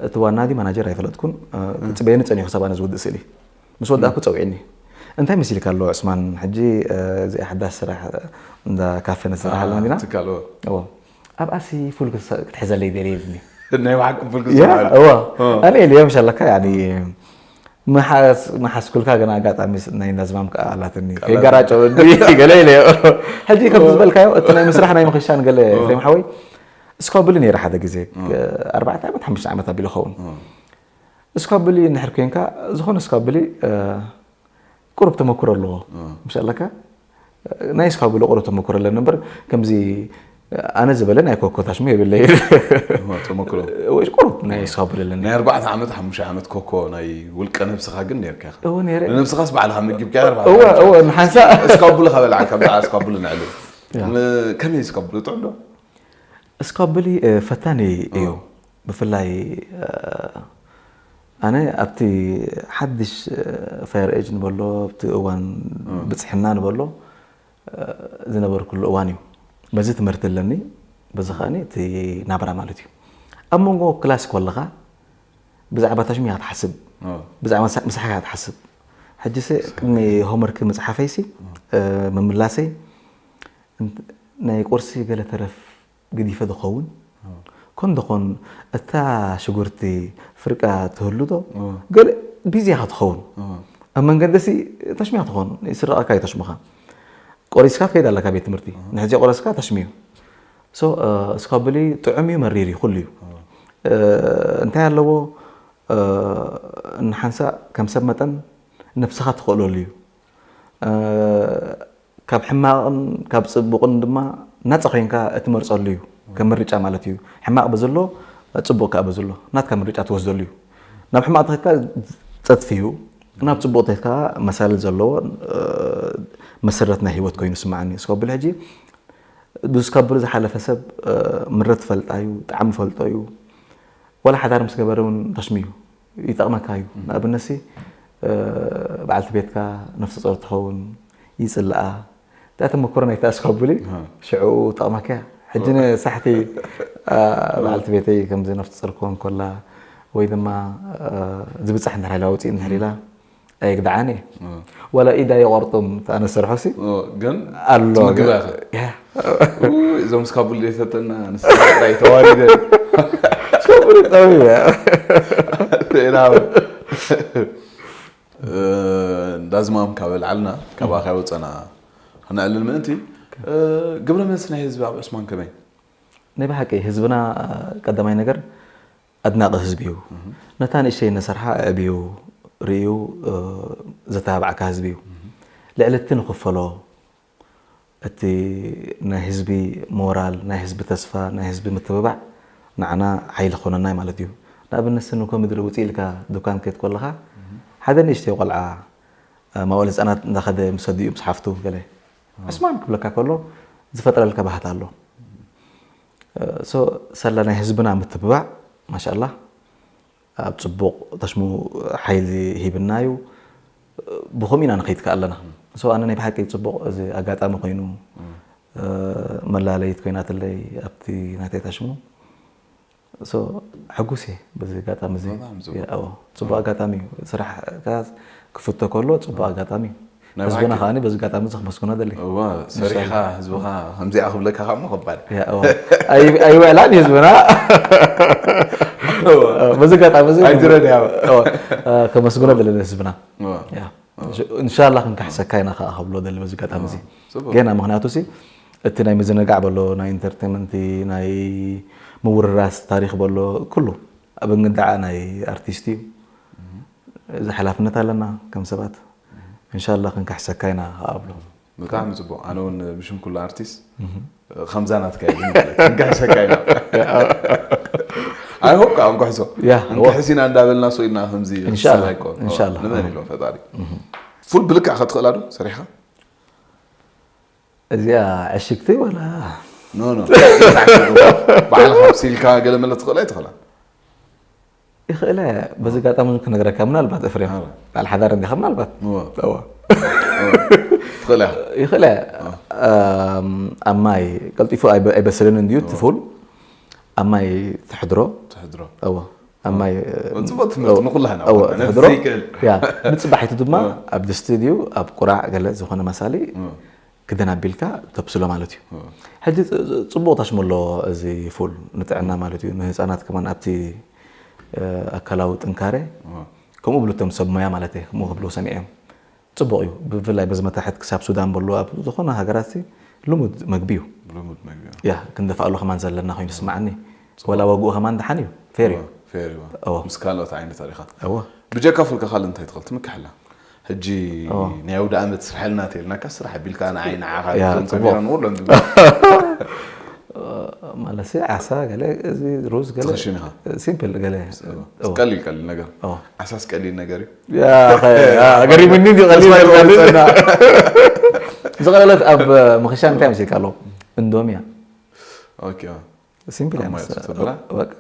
እቲ ዋና ድዩ ማናጀር ኣይፈለጥኩን፣ እ፣ ክጽበየኒ ጸኒሑ ክሳብ ኣነ ዝውድእ ስእሊ። ምስ ወዳእኩ ጸዊዕኒ። "እንታይ መሲልካ ኣሎ ዑስማን? ሕጂ፣ እ፣ እዚኣ ሓዳሽ ስራሕ እንዳ ካፈ ንስራሕ ኣለና ዲና?" ትካል፣ እዎ። እዎ። ኣብኣሲ ፉል ክስ-፣ ክትሕዘለይ ደልየ ኢልኒ። ናይ ብሓቂ ፉል ያ፣ ክስራሕ። እዎ። እ። ኣነ ኢልዮ፣ "ምሻለካ፣ ያኒ፣ ምሓስ-፣ ምሓስኩልካ፣ ገና ኣጋጣሚ ስ-፣ ናይ እንዳዝማም ከኣ ኣላትኒ። ከይጋራጨወኒ ገለ ኢለዮ። ሕጂ ከምቲ ዝበልካዮ፣ እቲ ናይ ምስራሕ ናይ ምኽሻን ገለ ኤፍሬም ሓወይ፣ እስካብሊ ነይረ ሓደ ግዜ፣ ኣርባዕተ ዓመት፣ ሓሙሽተ ዓመት ኣቢሉ ይኸውን። እስካብሊ እንድሕር ኮይንካ፣ ዝኾነ እስካብሊ፣ እ፣ ቁሩብ ተመክሮ ኣለዎ። ምሻለካ፣ ናይ እስካብሊ ቁሩብ ተመክሮ ኣለኒ እምበር፣ ከምዚ ኣነ ዝበለ ናይ ኮኮ ታሽሙ የብለይ። እዋ፣ ተመክሮ። ወይ ቁሩብ ናይ እስካብሊ ኣለኒ። ናይ ኣርባዕተ ዓመት፣ ሓሙሽተ ዓመት ኮኮ ናይ ውልቀ ነብስኻ ግን ነርካ ኢኻ። እወ፣ ነይረ። ንነብስኻ ስበዓልኻ መጊብካ ኣርባዕተ እወ፣ ዓመት። እወ፣ ንሓንሳእ። እስካብሊ ከበልዓካ፣ ብዛዕባ እስካብሊ ንዕልል። ያ። ም-፣ ከመይ እስካብሊ ጥዑም ዶ? እስካብሊ፣ እ፣ ፈታኒ እዩ። ብፍላይ፣ እ፣ ኣነ ኣብቲ ሓድሽ፣ እ፣ ፋየር ኤጅ ንበሎ፣ ኣብቲ እዋን ብጽሕና ንበሎ፣ እ፣ ዝነበርኩሉ እዋን እዩ። በዚ ትምህርቲ ኣለኒ፣ በዚ ከኣኒ እቲ ናብራ ማለት እዩ። ኣብ መንጎ ክላስ ከለኻ ብዛዕባ ታሽሙ ኢኻ ትሓስብ፣ እ። ብዛዕባ ምሳ-፣ ምሳሕካ ኢኻ ትሓስብ። ሕጂሰ ቅድሚ ሆምወርክ ምጽሓፈይሲ፣ እ፣ ምምላሰይ፣ እንት-፣ ናይ ቁርሲ ገለ ተረፍ ገዲፈ ዝኸውን፣ ኮን ደኾን እታ ሽጉርቲ ፍርቃ ትህሉ ዶ? ገለ ቢዚ ኢኻ ትኸውን። ኣብ መንገዲ ሲ ተሽሚያ ትኾን፣ ይስረቐካ እዩ ተሽሙኻ። ቆሪስካ ትከይድ ኣለካ ቤት ትምህርቲ። ንሕጂ ቆረስካ ተሽሚዩ። ሶ፣ እ፣ እስካብሊ ጥዑም እዩ፣ መሪር እዩ፣ ኩሉ እዩ። እ፣ እንታይ ኣለዎ? እ፣ ንሓንሳእ ከም ሰብ መጠን ነብስኻ ትኽእለሉ እዩ። እ፣ ካብ ሕማቕን ካብ ጽቡቕን ድማ ናጻ ኮይንካ እትመርጸሉ እዩ። ከም ምርጫ ማለት እዩ። ሕማቕ በዘሎ፣ ጽቡቕ ከኣ በዘሎ፣ ናትካ ምርጫ ትወስደሉ እዩ። ናብ ሕማቕ ተኸድካ ጸድፊ እዩ፣ ናብ ጽቡቕ ተኸድካ መሳልል ዘለዎ፣ እ፣ መሰረት ናይ ህይወት ኮይኑ ይስምዓኒ። እስካብሊ ሕጂ፣ ብስካብሊ ዝሓለፈ ሰብ፣ እ፣ ምረት ፈልጣ እዩ፣ ጣዕሚ ፈልጦ እዩ። ዋላ ሓዳር ምስ ገበረ እውን ተሽሚ እዩ፣ ይጠቕመካ እዩ። ንኣብነት ሲ፣ እ፣ በዓልቲ ቤትካ ነፍሰ ጾር ትኸውን፣ ይጽልኣ። እታ ተመክሮ ናይታ እስካብሊ፣ ሽዑ ጠቕመካ እያ። ሕጂ ንሳሕቲ፣ እ፣ በዓልቲ ቤተይ ከምዚ ነፍሰ ጾር ክኾን ከላ፣ ወይ ድማ፣ እ፣ ዝብጻሕ እንድሕር ኢላ፣ ኣውጺእ እንድሕር ኢላ፣ ኣይግድዓን እየ። ዋላ ኢዳ ይቆርጡም፣ እታ ኣነ ዝሰርሖ ሲ፣ እ፣ ግን ኣሎ። ትምግባ ኢኻ። ያ። ኡይ፣ እዞም እስካብሊ ዘይሰተና ንስኻ ጥራይ ተዋሪደ። እስካብሊ ጠቢበ። ዜናዊ። እ፣ እንዳዝማም ካብ ኣልዓልና፣ ካባኻ ወጸና ክነዕልል ምእንቲ፣ እ፣ ግብረ መልሲ ናይ ህዝቢ ኣብ ዑስማን ከመይ? ናይ ብሓቂ ህዝብና፣ ቀዳማይ ነገር፣ ኣድናቒ ህዝቢ እዩ። ነታ ንእሽተይ እነሰርሓ ኣዕብዩ ርእዩ፣ እ፣ ዘተባብዓካ ህዝቢ እዩ። ልዕሊ እቲ ንኽፈሎ፣ እቲ ናይ ህዝቢ ሞራል፣ ናይ ህዝቢ ተስፋ፣ ናይ ህዝቢ ምትብባዕ ንዓና ሓይሊ ክኾነና እዩ ማለት እዩ። ንኣብነት፣ ስኒ ኮሚድረ ውፅእ ኢልካ ዱካን ክትከድ ከለኻ፣ ሓደ ንእሽተይ ቆልዓ፣ እ፣ መዋእለ ህፃናት እንዳኸደ ምስ ኣዲኡ ምስ ሓፍቱ ገለ፣ "ዑስማን" ክብለካ ከሎ ዝፈጥረልካ ባህታ ኣሎ። እ፣ ሶ፣ ሳላ ናይ ህዝብና ምትብባዕ፣ ማሻኣላህ፣ ኣብ ጽቡቕ ተሽሙ ሓይሊ ሂብና እዩ። ብኸምኡ ኢና ንኸይድ ከኣ ኣለና። ሶ፣ ኣነ ናይ ብሓቂ ጽቡቕ እዚ ኣጋጣሚ ኮይኑ፣ እ፣ መላለይት ኮይናትለይ ኣብቲ ናተይ ተሽሙ። ሶ፣ ሕጉስ እየ በዚ ኣጋጣሚ እዚ። በጣም ጽቡቕ። ኣዎ፣ ጽቡቕ ኣጋጣሚ እዩ። ስራሕ ከኣ ክፍቶ ከሎ ጽቡቕ ኣጋጣሚ እዩ። ናይ ህዝብና ብሓቂ። ከዓኒ በዚ ኣጋጣሚ እዚ ከመስግኖ ደሊ። እዋ፣ ሰሪሕኻ ህዝብኻ ከምዚኣ ክብለካ ካብ ምኽባድ። ያ፣ እዋ። ኣይ- ኣይውዕላን እዩ ህዝብና። በዚ ኣጋጣሚ እዚ ኣይትረድያ። እዋ፣ ከመስግኖ ደሊ ህዝብና። እዋ። ያ። እንሻላ ክንካሕሰካ ኢና ከዓ ከብሎ ደሊ በዚ ኣጋጣሚ እዚ። ጽቡቅ። ገና ምክንያቱ ሲ እቲ ናይ ምዝንጋዕ በሎ ናይ ኢንተርቴንመንት ናይ ምውርራስ ታሪክ በሎ ኩሉ ኣብ እንግዳዓ ናይ ኣርቲስት እዩ። እዚ ሓላፍነት ኣለና ከም ሰባት። እንሻላ ክንካሕሰካ ኢና ከብሎ። ብጣዕሚ ጽቡቅ። ኣነ እውን ብሽም ኩሉ ኣርቲስት ከምዛ ናትካ እዩ ማለት ክንካሕሰካ ኢና። ኣይ ሆፕ ከዓ እንኩሕሶ ያ፣ እንክሕስ ኢና እንዳበልና ስኢልና ከምዚ እንሻላ፣ ክስራሕ ኣይኮን። እንሻላ። ንመን ኢሎም ፈጣሪ። ፉል ብልክዕ ከትኽእላ ዶ ሰሪሕኻ? እዚኣ ዕሽግቲ ወላ ኖ ኖ። ባዕልኻ ኣብሲልካ ገለ መለ ትኽእላ ኣይትኽእላ? ይኽእለ። በዚ ኣጋጣሚ ክነግረካ ምናልባት እፍሬም ኣረ። በዓል ሓዳር እንዲኻ ምናልባት እወ። እወ። ትኽእላ። ይኽእለ። ኣም፣ ኣብ ማይ ቀልጢፉ ኣይበ- ኣይበስልን እንድዩ እቲ ፉል ኣብ ማይ ትሕድሮ። ትሕድሮ። እወ። ኣብ ማይ ጽቡቅ ትምህርቲ ንኩላህና እወ፣ ወላ ነቲ ትሕድሮ። ዘይክእል። ያ፣ ብጽባሕ እቲ ድማ ኣብ ድስቲ ድዩ ኣብ ቁራዕ ገለ ዝኾነ መሳሊ ክደን ኣቢልካ ተብስሎ ማለት እዩ። ሕጂ ጽ- ጽቡቅ ታሽመሎ እዚ ፉል ንጥዕና ማለት እዩ። ንህፃናት ከማን ኣብቲ እ፣ ኣካላዊ ጥንካሬ ከምኡ ብሉ እቶም ሰብ ሞያ ማለት እየ ከምኡ ክብሉ ሰሚዐ እዮም። ጽቡቅ እዩ። ብፍላይ በዚ መታሕት ክሳብ ሱዳን በሉ ኣብ ዝኾነ ሃገራት ሲ ልሙድ መግቢ እዩ። ልሙድ መግቢ እዩ። ያ ክንደፍኣሉ ከማን ዘለና ኮይኑ ስማዓኒ። ወላ ዋግኡ ከማን ደሓን እዩ። ፌር እዩ። ፌር እዩ። እወ። ምስ ካልኦት ዓይነት ኣሪኻ እወ። ብጀካ ፉል ከ ካልእ እንታይ ትኽእል ትምክሕ ኣላ? ሕጂ ናይ ኣውደ ኣመት ስርሐልና ተይልናካ ስራሕ ኣቢልካ ንዓይ ንዓኻ ያ፣ እዞም ጽቡቕ። ሰሚሮም ኩሎም ማለት ሲ ዓሳ ገለ እዚ ሩዝ ገለ ትኽሽን ኢኻ። ሲምፕል ገለ ቀሊል ቀሊል ነገር እወ። ዓሳስ ቀሊል ነገር እዩ። ያ፣ ኸ- ያ፣ ገሪሙኒ እንዲ ቀሊል ተስፋ ነገር ይቆርጸና። ዝቐለለት ኣብ ምኽሻ እንታይ ምስልካ ኣሎ? እንዶሚያ ኦኬ ሲምፕል ኣብ ማይ ያነሳ- ተብላ? በቃ።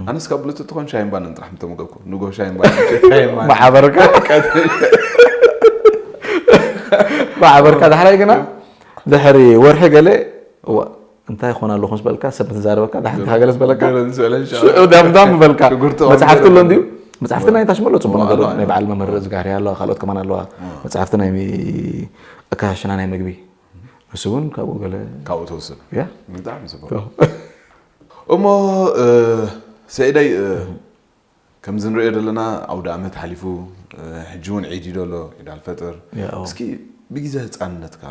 ኣነስ ካብ ብሉት ትኾን ሻይን ባንን ጥራሕ ምተመገብኩ ንጎ ሻይን ባንን ሻይን ባንን ማሕበርካ ማሕበርካ ዳሕራይ ግና ድሕሪ ወርሒ ገለ እዋ እንታይ ይኾን ኣለኹ ምስ በልካ ሰብ ትዛረበካ ዳሕንቲ ሃገለ ዝበለካ ገለ ምስ በለ፣ ኢንሻ ሽዑ ዳምዳም ዝበልካ ሽጉርቲ መፅሓፍቲ ቆንጆ ኣሎ ነው። እንዲዩ መፅሓፍቲ ናይ ታሽመሎ ፅቡቅ ኣለዋ፣ ነገሩ ኣለዋ። ናይ በዓል መምህር እዝጋህርያ ኣለዋ ካልኦት ከማን ኣለዋ መፅሓፍቲ ናይ ኣካሽና ናይ ምግቢ ንሱ እውን ካብኡ ገለ ካብኡ ተወስድ ያ ብጣዕሚ ጽቡቅ እሞ እ፣ ሰኢደይ እ፣ ከምዚ ንሪኦ ዘለና ኣውደ ኣመት ሓሊፉ እ፣ ሕጂ እውን ዒድ እዩ ዘሎ ዒድ ኣልፈጥር ያ፣ ኣዎ። እስኪ ብግዜ ህፃንነትካ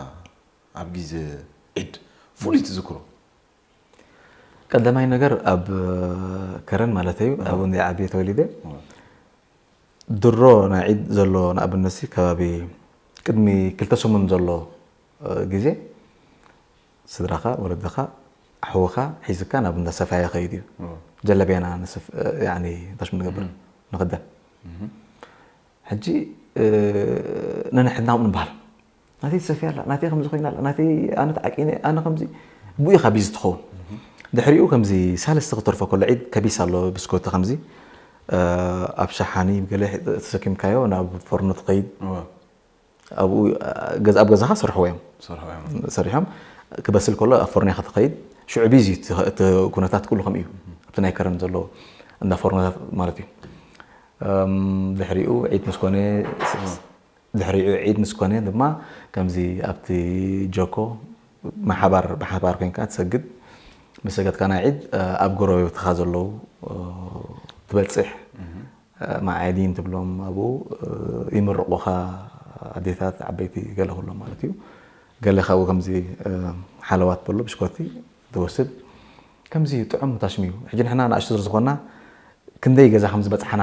ኣብ ግዜ ዒድ ፍሉይ ትዝክሮ ቀዳማይ ነገር ኣብ ከረን ማለት እዩ ኣብ እንደ ዓብየ ተወሊደ ድሮ ናይ ዒድ ዘሎ ንኣብነት ሲ ከባቢ ቅድሚ ክልተ ሰሙን ዘሎ እ፣ ግዜ ስድራኻ ወለድኻ ኣሕውኻ ሒዝካ ናብ እንዳ ሰፋያ ከይድ እዩ ጀለብያና ንስፍ ያኒ ታሽሙ ንገብር ንኽደን ሕጂ እ፣ ነንሕድና ንበሃል ናተይ ትሰፍያ ኣላ ናተይ ከምዚ ኮይና ኣላ ናተይ ኣነ ተዓቂነ ኣነ ከምዚ ብኡ ኢኻ ቢዚ ትኸውን ድሕሪኡ ከምዚ ሳልስቲ ክተርፎ ከሎ ዒድ ከቢስ ኣሎ ብስኮቲ ከምዚ እ፣ ኣብ ሸሓኒ ገለ ተሰኪምካዮ ናብ ፎርኖ ትኸይድ እወ። ኣብኡ ገዛ ኣብ ገዛኻ ሰርሕዎ እዮም ሰርሖ እዮም። ሰሪሖም ክበስል ከሎ ኣብ ፎርኖ ኢኻ ትኸይድ ሽዑ ቢዚ እቲ እቲ ኩነታት ኩሉ ከምኡ እዩ ኣብቲ ናይ ከረን ዘሎ እንዳ ፎርኖታት ማለት እዩ እም፣ ድሕሪኡ ዒድ ምስ ኮነ ድሕሪኡ ዒድ ምስ ኮነ ድማ ከምዚ ኣብቲ ጆኮ ማሓባር ብሓባር ኮንካ ትሰግድ ምስ ሰገድካ ናይ ዒድ እ፣ ኣብ ጎረቤትኻ ዘለዉ እ፣ ትበፅሕ እ፣ ማዓዲን ትብሎም ኣብኡ እ፣ ይምርቑኻ ኣዴታት ዓበይቲ ገለ ኩሎም ማለት እዩ ገለ ካብኡ ከምዚ እ፣ ሓለዋት በሎ ብሽኮቲ ትወስድ ከምዚ ጥዑም ታሽሚ እዩ ሕጂ ንሕና ንኣሽቱ ስለ ዝኾንና ክንደይ ገዛ ከም ዝበፅሓና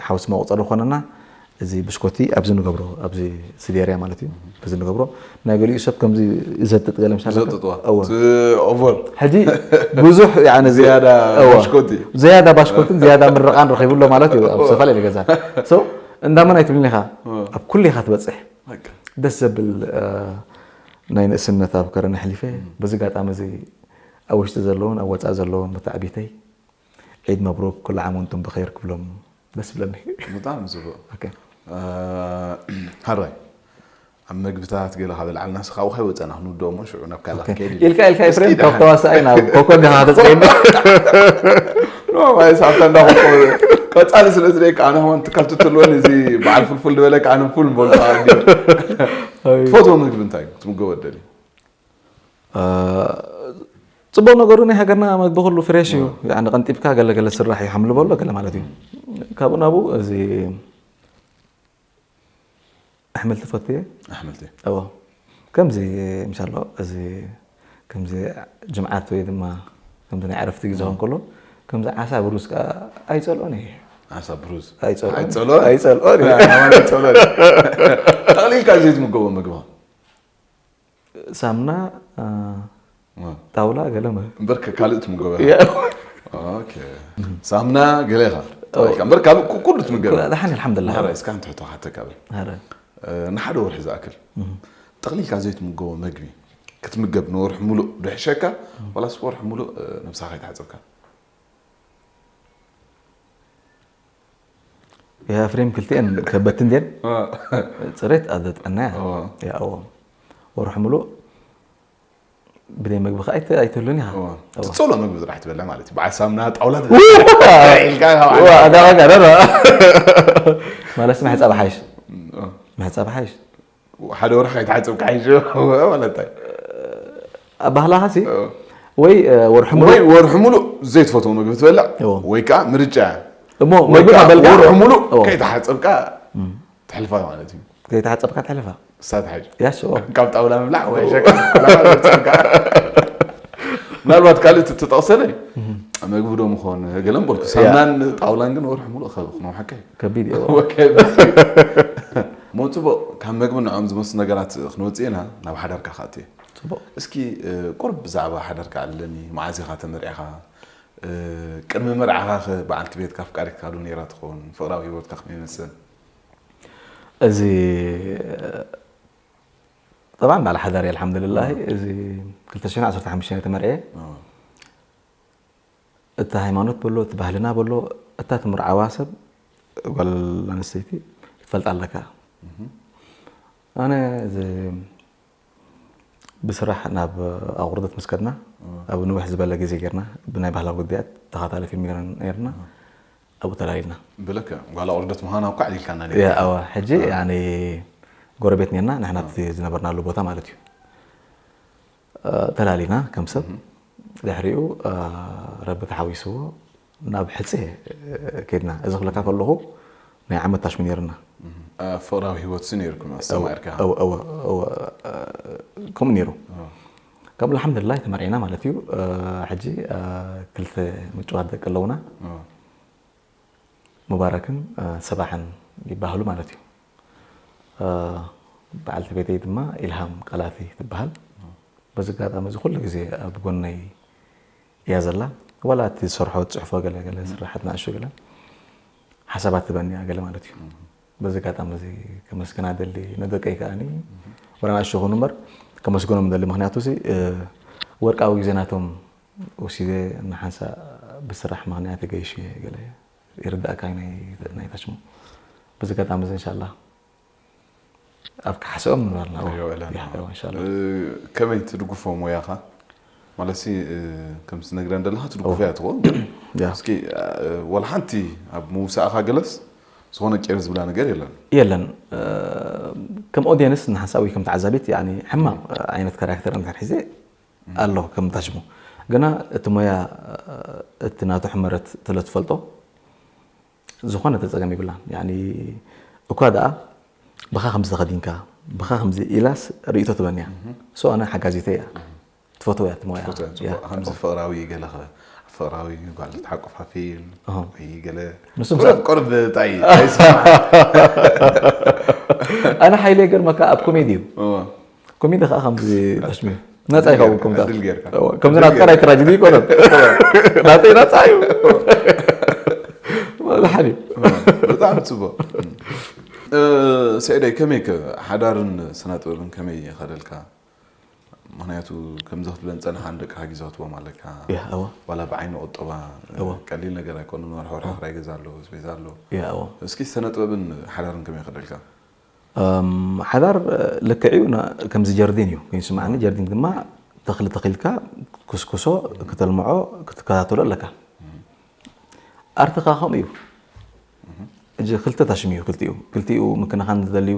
ሓውስ መቁፀሪ ዝኾነና እዚ ብሽኮቲ ኣብዚ ንገብሮ ኣብዚ ስዴርያ ማለት እዩ እዚ ንገብሮ ናይ ገሊኡ ሰብ ከምዚ ይዘጥጥ ገለ ምሳሌ ዘጥጥዋ እወ ኦቨር ሕጂ ብዙሕ ያኒ እዚ- ዝያዳ እወ። ባሽኮቲ ዝያዳ ባሽኮትን ዝያዳ ምርቃን ረኺቡ ኣሎ ማለት እዩ ኣብ ዝተፈላለዩ ገዛ so እንዳመን ኣይትብልን ኢኻ ኣብ ኩሉ ኢኻ ትበፅሕ በቃ። ደስ ዘብል እ፣ ናይ ንእስነት ኣብ ከረን ኣሕሊፈ በዚ ኣጋጣሚ እዚ ኣብ ውሽጢ ዘለውን ኣብ ወፃኢ ዘለውን መተዓቢተይ ዒድ መብሩክ ኩሉ ዓም ወንቱም ብኸይር ክብሎም ደስ ብለኒ ብጣዕሚ ጽቡቅ ኦኬ። እ፣ ሓራይ ኣብ መግብታት ገለ ካብ በልዓልና ስኻብኡ ከይወፀና ክንውድኦ እሞ ሽዑ ናብ ካልእ ኦኬ። ክንከይድ ኢልካ ኢልካ ኤፍሬም ካብ ተዋሳኣይ ናብ ኮኮ እንዲኻ ተፅዕኒ ሳብታ እንዳኮኮ ቀጻሊ ስለ ዝደይካ ኣነ ሆን ትካል ትትልወን እዚ በዓል ፍልፍል ዝበለካ ኣነ ፉል ምበልካ ኣዲዮ። ትፈትዎ ምግቢ እንታይ እዩ? ክትምገቦ ደሊ? ጽቡቕ ነገሩ ናይ ሃገርና መግቢ ኩሉ ፍሬሽ እዩ። ያኒ ቀንጢብካ ገለ ገለ ስራሕ እዩ ሓምሊ በሎ ገለ ማለት እዩ። ካብኡ ናብኡ እዚ ኣሕምልቲ ፈትየ። ኣሕምልቲ። እዎ። ከምዚ ምሻሎ እዚ ከምዚ ጅምዓት ወይ ድማ ከምዚ ናይ ዕረፍቲ ግዜ ኾን ከሎ ከምዚ ዓሳ ብሩዝ ከኣ ኣይጸልኦን እየ። ዓሳ ብሩዝ ኣይጸልኦን። ኣይጸልኦን? ኣይጸልኦን እየ። ኣማን ኣይጸልኦን። ጠቕሊልካ ዘይትምገቦ ምግቢ። ሳምና አ፣ ዋ። ጣውላ ገለ መ እምበር ከ ካልእ ትምገቦ ኢኻ? ያ። ኦኬ። ሳምና ገለ ኢኻ። ጠቕሊልካ እምበር ካልእ ኩ- ኩሉ ትምገብ። ደሓን ኣልሓምዱሊላህ። ማራ እስካ እንተ ሕቶ ሓተካ በል። ኧረ። እ፣ ንሓደ ወርሒ ዝኣክል ጠቕሊልካ ዘይትምገቦ መግቢ ክትምገብ ንወርሒ ሙሉእ ድሕሸካ ዋላስ ወርሒ ሙሉእ እ፣ ነብስኻ ከይተሓጸብካ? ያ ፍሬም ክልቲኤን ከበድቲ እንድየን እ፣ ጽሬት ኣብ ዘጥዕና እያ። እዎ። ያ እዎ። ወርሒ ሙሉእ ብደይ መግቢ ከኣ ኣይተ- ኣይትህሉን ኢኻ። እዎ። እዎ። ትጸሎ ምግቢ ጥራሕ ትበልዕ ማለት እዩ። በዓል ሳምና ጣውላ ትበልዕ። ኢልካ ኢኻ ዋ፣ ማለት እዩ። ኣዳኻ ጋር ኧረ። ማለት መሕጸቢ ሓይሽ። እዎ። መሕጸቢ ሓይሽ። ሓደ ወርሒ ከይተሓጸብካ ሓይሽ ማለት እዩ። ኣባህላኻ ሲ እዎ። ወይ እ፣ ወርሒ ሙሉ ወይ ወርሒ ሙሉእ ዘይትፈትዎ ምግቢ ትበልዕ እዎ። ወይ ከዓ ምርጫ እያ። እሞ ወይ ምግቢ ከዓ ከበልካ ወርሒ ሙሉእ እዎ። ከይተሓጸብካ ትሕልፋ ማለት እዩ። ከይተሓጸብካ ትሕልፋ። እሳ ትሓይሽ። ያስ እዎ። ካብ ጣውላ ምብላዕ ወይ ሸቃ ምናልባት ካልእ ትጠቕሰለይ መግቢ ዶ ምኾን ገለን በልኩ ሳምናን ጣውላን ግን ወርሒ ሙሉእ ከ- ክነውሓካ እዩ። ከቢድ እዩ። ሞ ጽቡቕ ካብ መግቢ ንዕኦም ዝመስሉ ነገራት ክንወፅእ ኢና ናብ ሓዳርካ ክኣት እየ። ጽቡቕ። እስኪ እ፣ ቁርብ ብዛዕባ ሓዳርካ ኣለኒ። መዓዝ ኢኻ ተመርዕኻ? እ፣ ቅድሚ መርዓኻ ኸ በዓልቲ ቤትካ ኣፍቃሪትካ ዶ ነይራ ትኸውን? ፍቕራዊ ህይወትካ ከመይ ይመስል? እዚ ጠብዓን በዓል ሓዳር እየ ኣልሓምዱልላህ። እዚ ክልተ ሽሕን ዓሰርተ ሓሙሽተን እየ ተመርዕየ። እ፣ እቲ ሃይማኖት በሎ እቲ ባህልና በሎ እታ ትምርዓዋ ሰብ ጓል ኣንስተይቲ ክትፈልጣ ኣለካ። ኣነ እዚ ብስራሕ ናብ ኣቑርደት ምስ ከድና ኣብ ንውሕ ዝበለ ግዜ ጌርና ብናይ ባህላዊ ጉዳያት ተኸታተልቲ ፊልም ጌርና ነርና ኣብኡ ተላሊልና። ብልክዕ ጓል ኣቑርደት ምዃና እኳ ኣዕሊልካና ያ ኣዋ ሕጂ ያኒ ጎረቤት ኔርና ንሕና ኣብቲ ዝነበርናሉ ቦታ ማለት እዩ። እ፣ ተላሊና ከም ሰብ ድሕሪኡ እ፣ ረቢ ተሓዊስዎ ናብ ሕፀ እ፣ ከድና። እዚ ክብለካ ከለኹ ናይ ዓመት ታሽሙ ነርና። ፍቕራዊ ህይወት ሲ ነይርኩም ኣስተማርካ? ከምኡ ነይሩ። ከም ኣልሓምዱሊላህ ተመርዒና ማለት እዩ። ሕጂ ክልተ ምጭዋት ደቂ ኣለውና። ሙባረክን ሰባሕን ይበሃሉ ማለት እዩ። በዓልቲ ቤተይ ድማ ኢልሃም ቀላቲ ትበሃል። በዚ ኣጋጣሚ እዚ ኩሉ ግዜ ኣብ ጎነይ እያ ዘላ። ዋላ እቲ ዝሰርሖ ትፅሕፎ ገለ ገለ ስራሓት ንኣሽቱ ገለ ሓሳባት ትበኒ እያ ገለ ማለት እዩ። በዚ ኣጋጣሚ እዚ ከመስግና ደሊ ንደቀይ ከዓኒ ዋላ ንኣሽቱ ይኹኑ እምበር ከመስግኖም ደሊ። ምክንያቱ እዚ ወርቃዊ ግዜ ናቶም ወሲደ ንሓንሳ ብስራሕ ምክንያት ገይሽ ገለ ይርዳእካ ናይ ናይ ታሽሙ በዚ ኣጋጣሚ እዚ እንሻላ ኣብ ክሓስኦም ንበልና። ንሪኦ ኣለና። ይሓ- እንሻላ። ከመይ ትድግፎ ሞያኻ? ማለት ሲ ከምዚ ነግረን ዘለኻ ትድግፎ እያ ትኾን። ያ። እስኪ ወላ ሓንቲ ኣብ ምውሳእኻ ገለስ ዝኾነ ቄር ዝብላ ነገር የለን። የለን። ከም ኦዲየንስ ንሓንሳብ ወይ ከም ተዓዛቢት ያኒ ሕማቕ ዓይነት ካራክተር እንድሕር ሒዘ ኣለኹ ከም ታሽሙ። ግና እቲ ሞያ እቲ ናቱ ሕመረት ስለ ትፈልጦ ዝኾነ ተፀገም ይብላን። ያኒ እኳ ደኣ ብኻ ከምዚ ተኸዲንካ ብኻ ከምዚ ኢላስ ርእይቶ ትበኒ እያ። ሶ ኣነ ሓጋዚተይ እያ። ትፈትዎ እያ እቲ ሞያ። ከምዚ ፍቕራዊ ገለኸ ፍቕራዊ ጓል ተሓቆፋ ፊልም ኣሆ። ወይ ገለ ንሱም ቁርብ- ሰብ- ቁርብ ታይ ኣይስማዕ። ኣነ ሓይለ ይገርመካ ኣብ ኮሜዲ እዩ። እወ። ኮሜዲ ከዓ ከምዚ ተሽሚ ነፃ ይኸውን ከምታ ዕድል ጌርካ። ከምዚ ናትካ ናይ ትራጀዲ ይኮነን። ናተይ ነፃ እዩ። መድሓኒ ብጣዕሚ ፅቡቅ። እ፣ ስዒደይ ከመይ ከ ሓዳርን ስነ ጥበብን ከመይ ይኸደልካ? ምክንያቱ ከምዚ ክትብለን ፀንሓ ንደቅካ ግዜ ክትቦም ኣለካ። ያ፣ እወ። ዋላ ብዓይኒ ቁጠባ እወ። ቀሊል ነገር ኣይኮነ። ወርሒ ወርሒ ክራይ ገዛ ኣሎ፣ ስቤዛ ኣሎ። ያ፣ እወ። እስኪ ስነ ጥበብን ሓዳርን ከመይ ይኸደልካ? እም፣ ሓዳር ልክዕ እዩ። ና- ከምዚ ጀርዲን እዩ ኮይኑ ስምዓኒ። ጀርዲን ድማ ተኽሊ ተኺልካ ክትኩስኩሶ፣ ክተልምዖ፣ ክትከታተሎ ኣለካ። ኣርትኻ ከምኡ እዩ። እዚ ክልተ ታሽም እዩ ክልቲኡ። ክልቲኡ ምክንኻን ዝደልዩ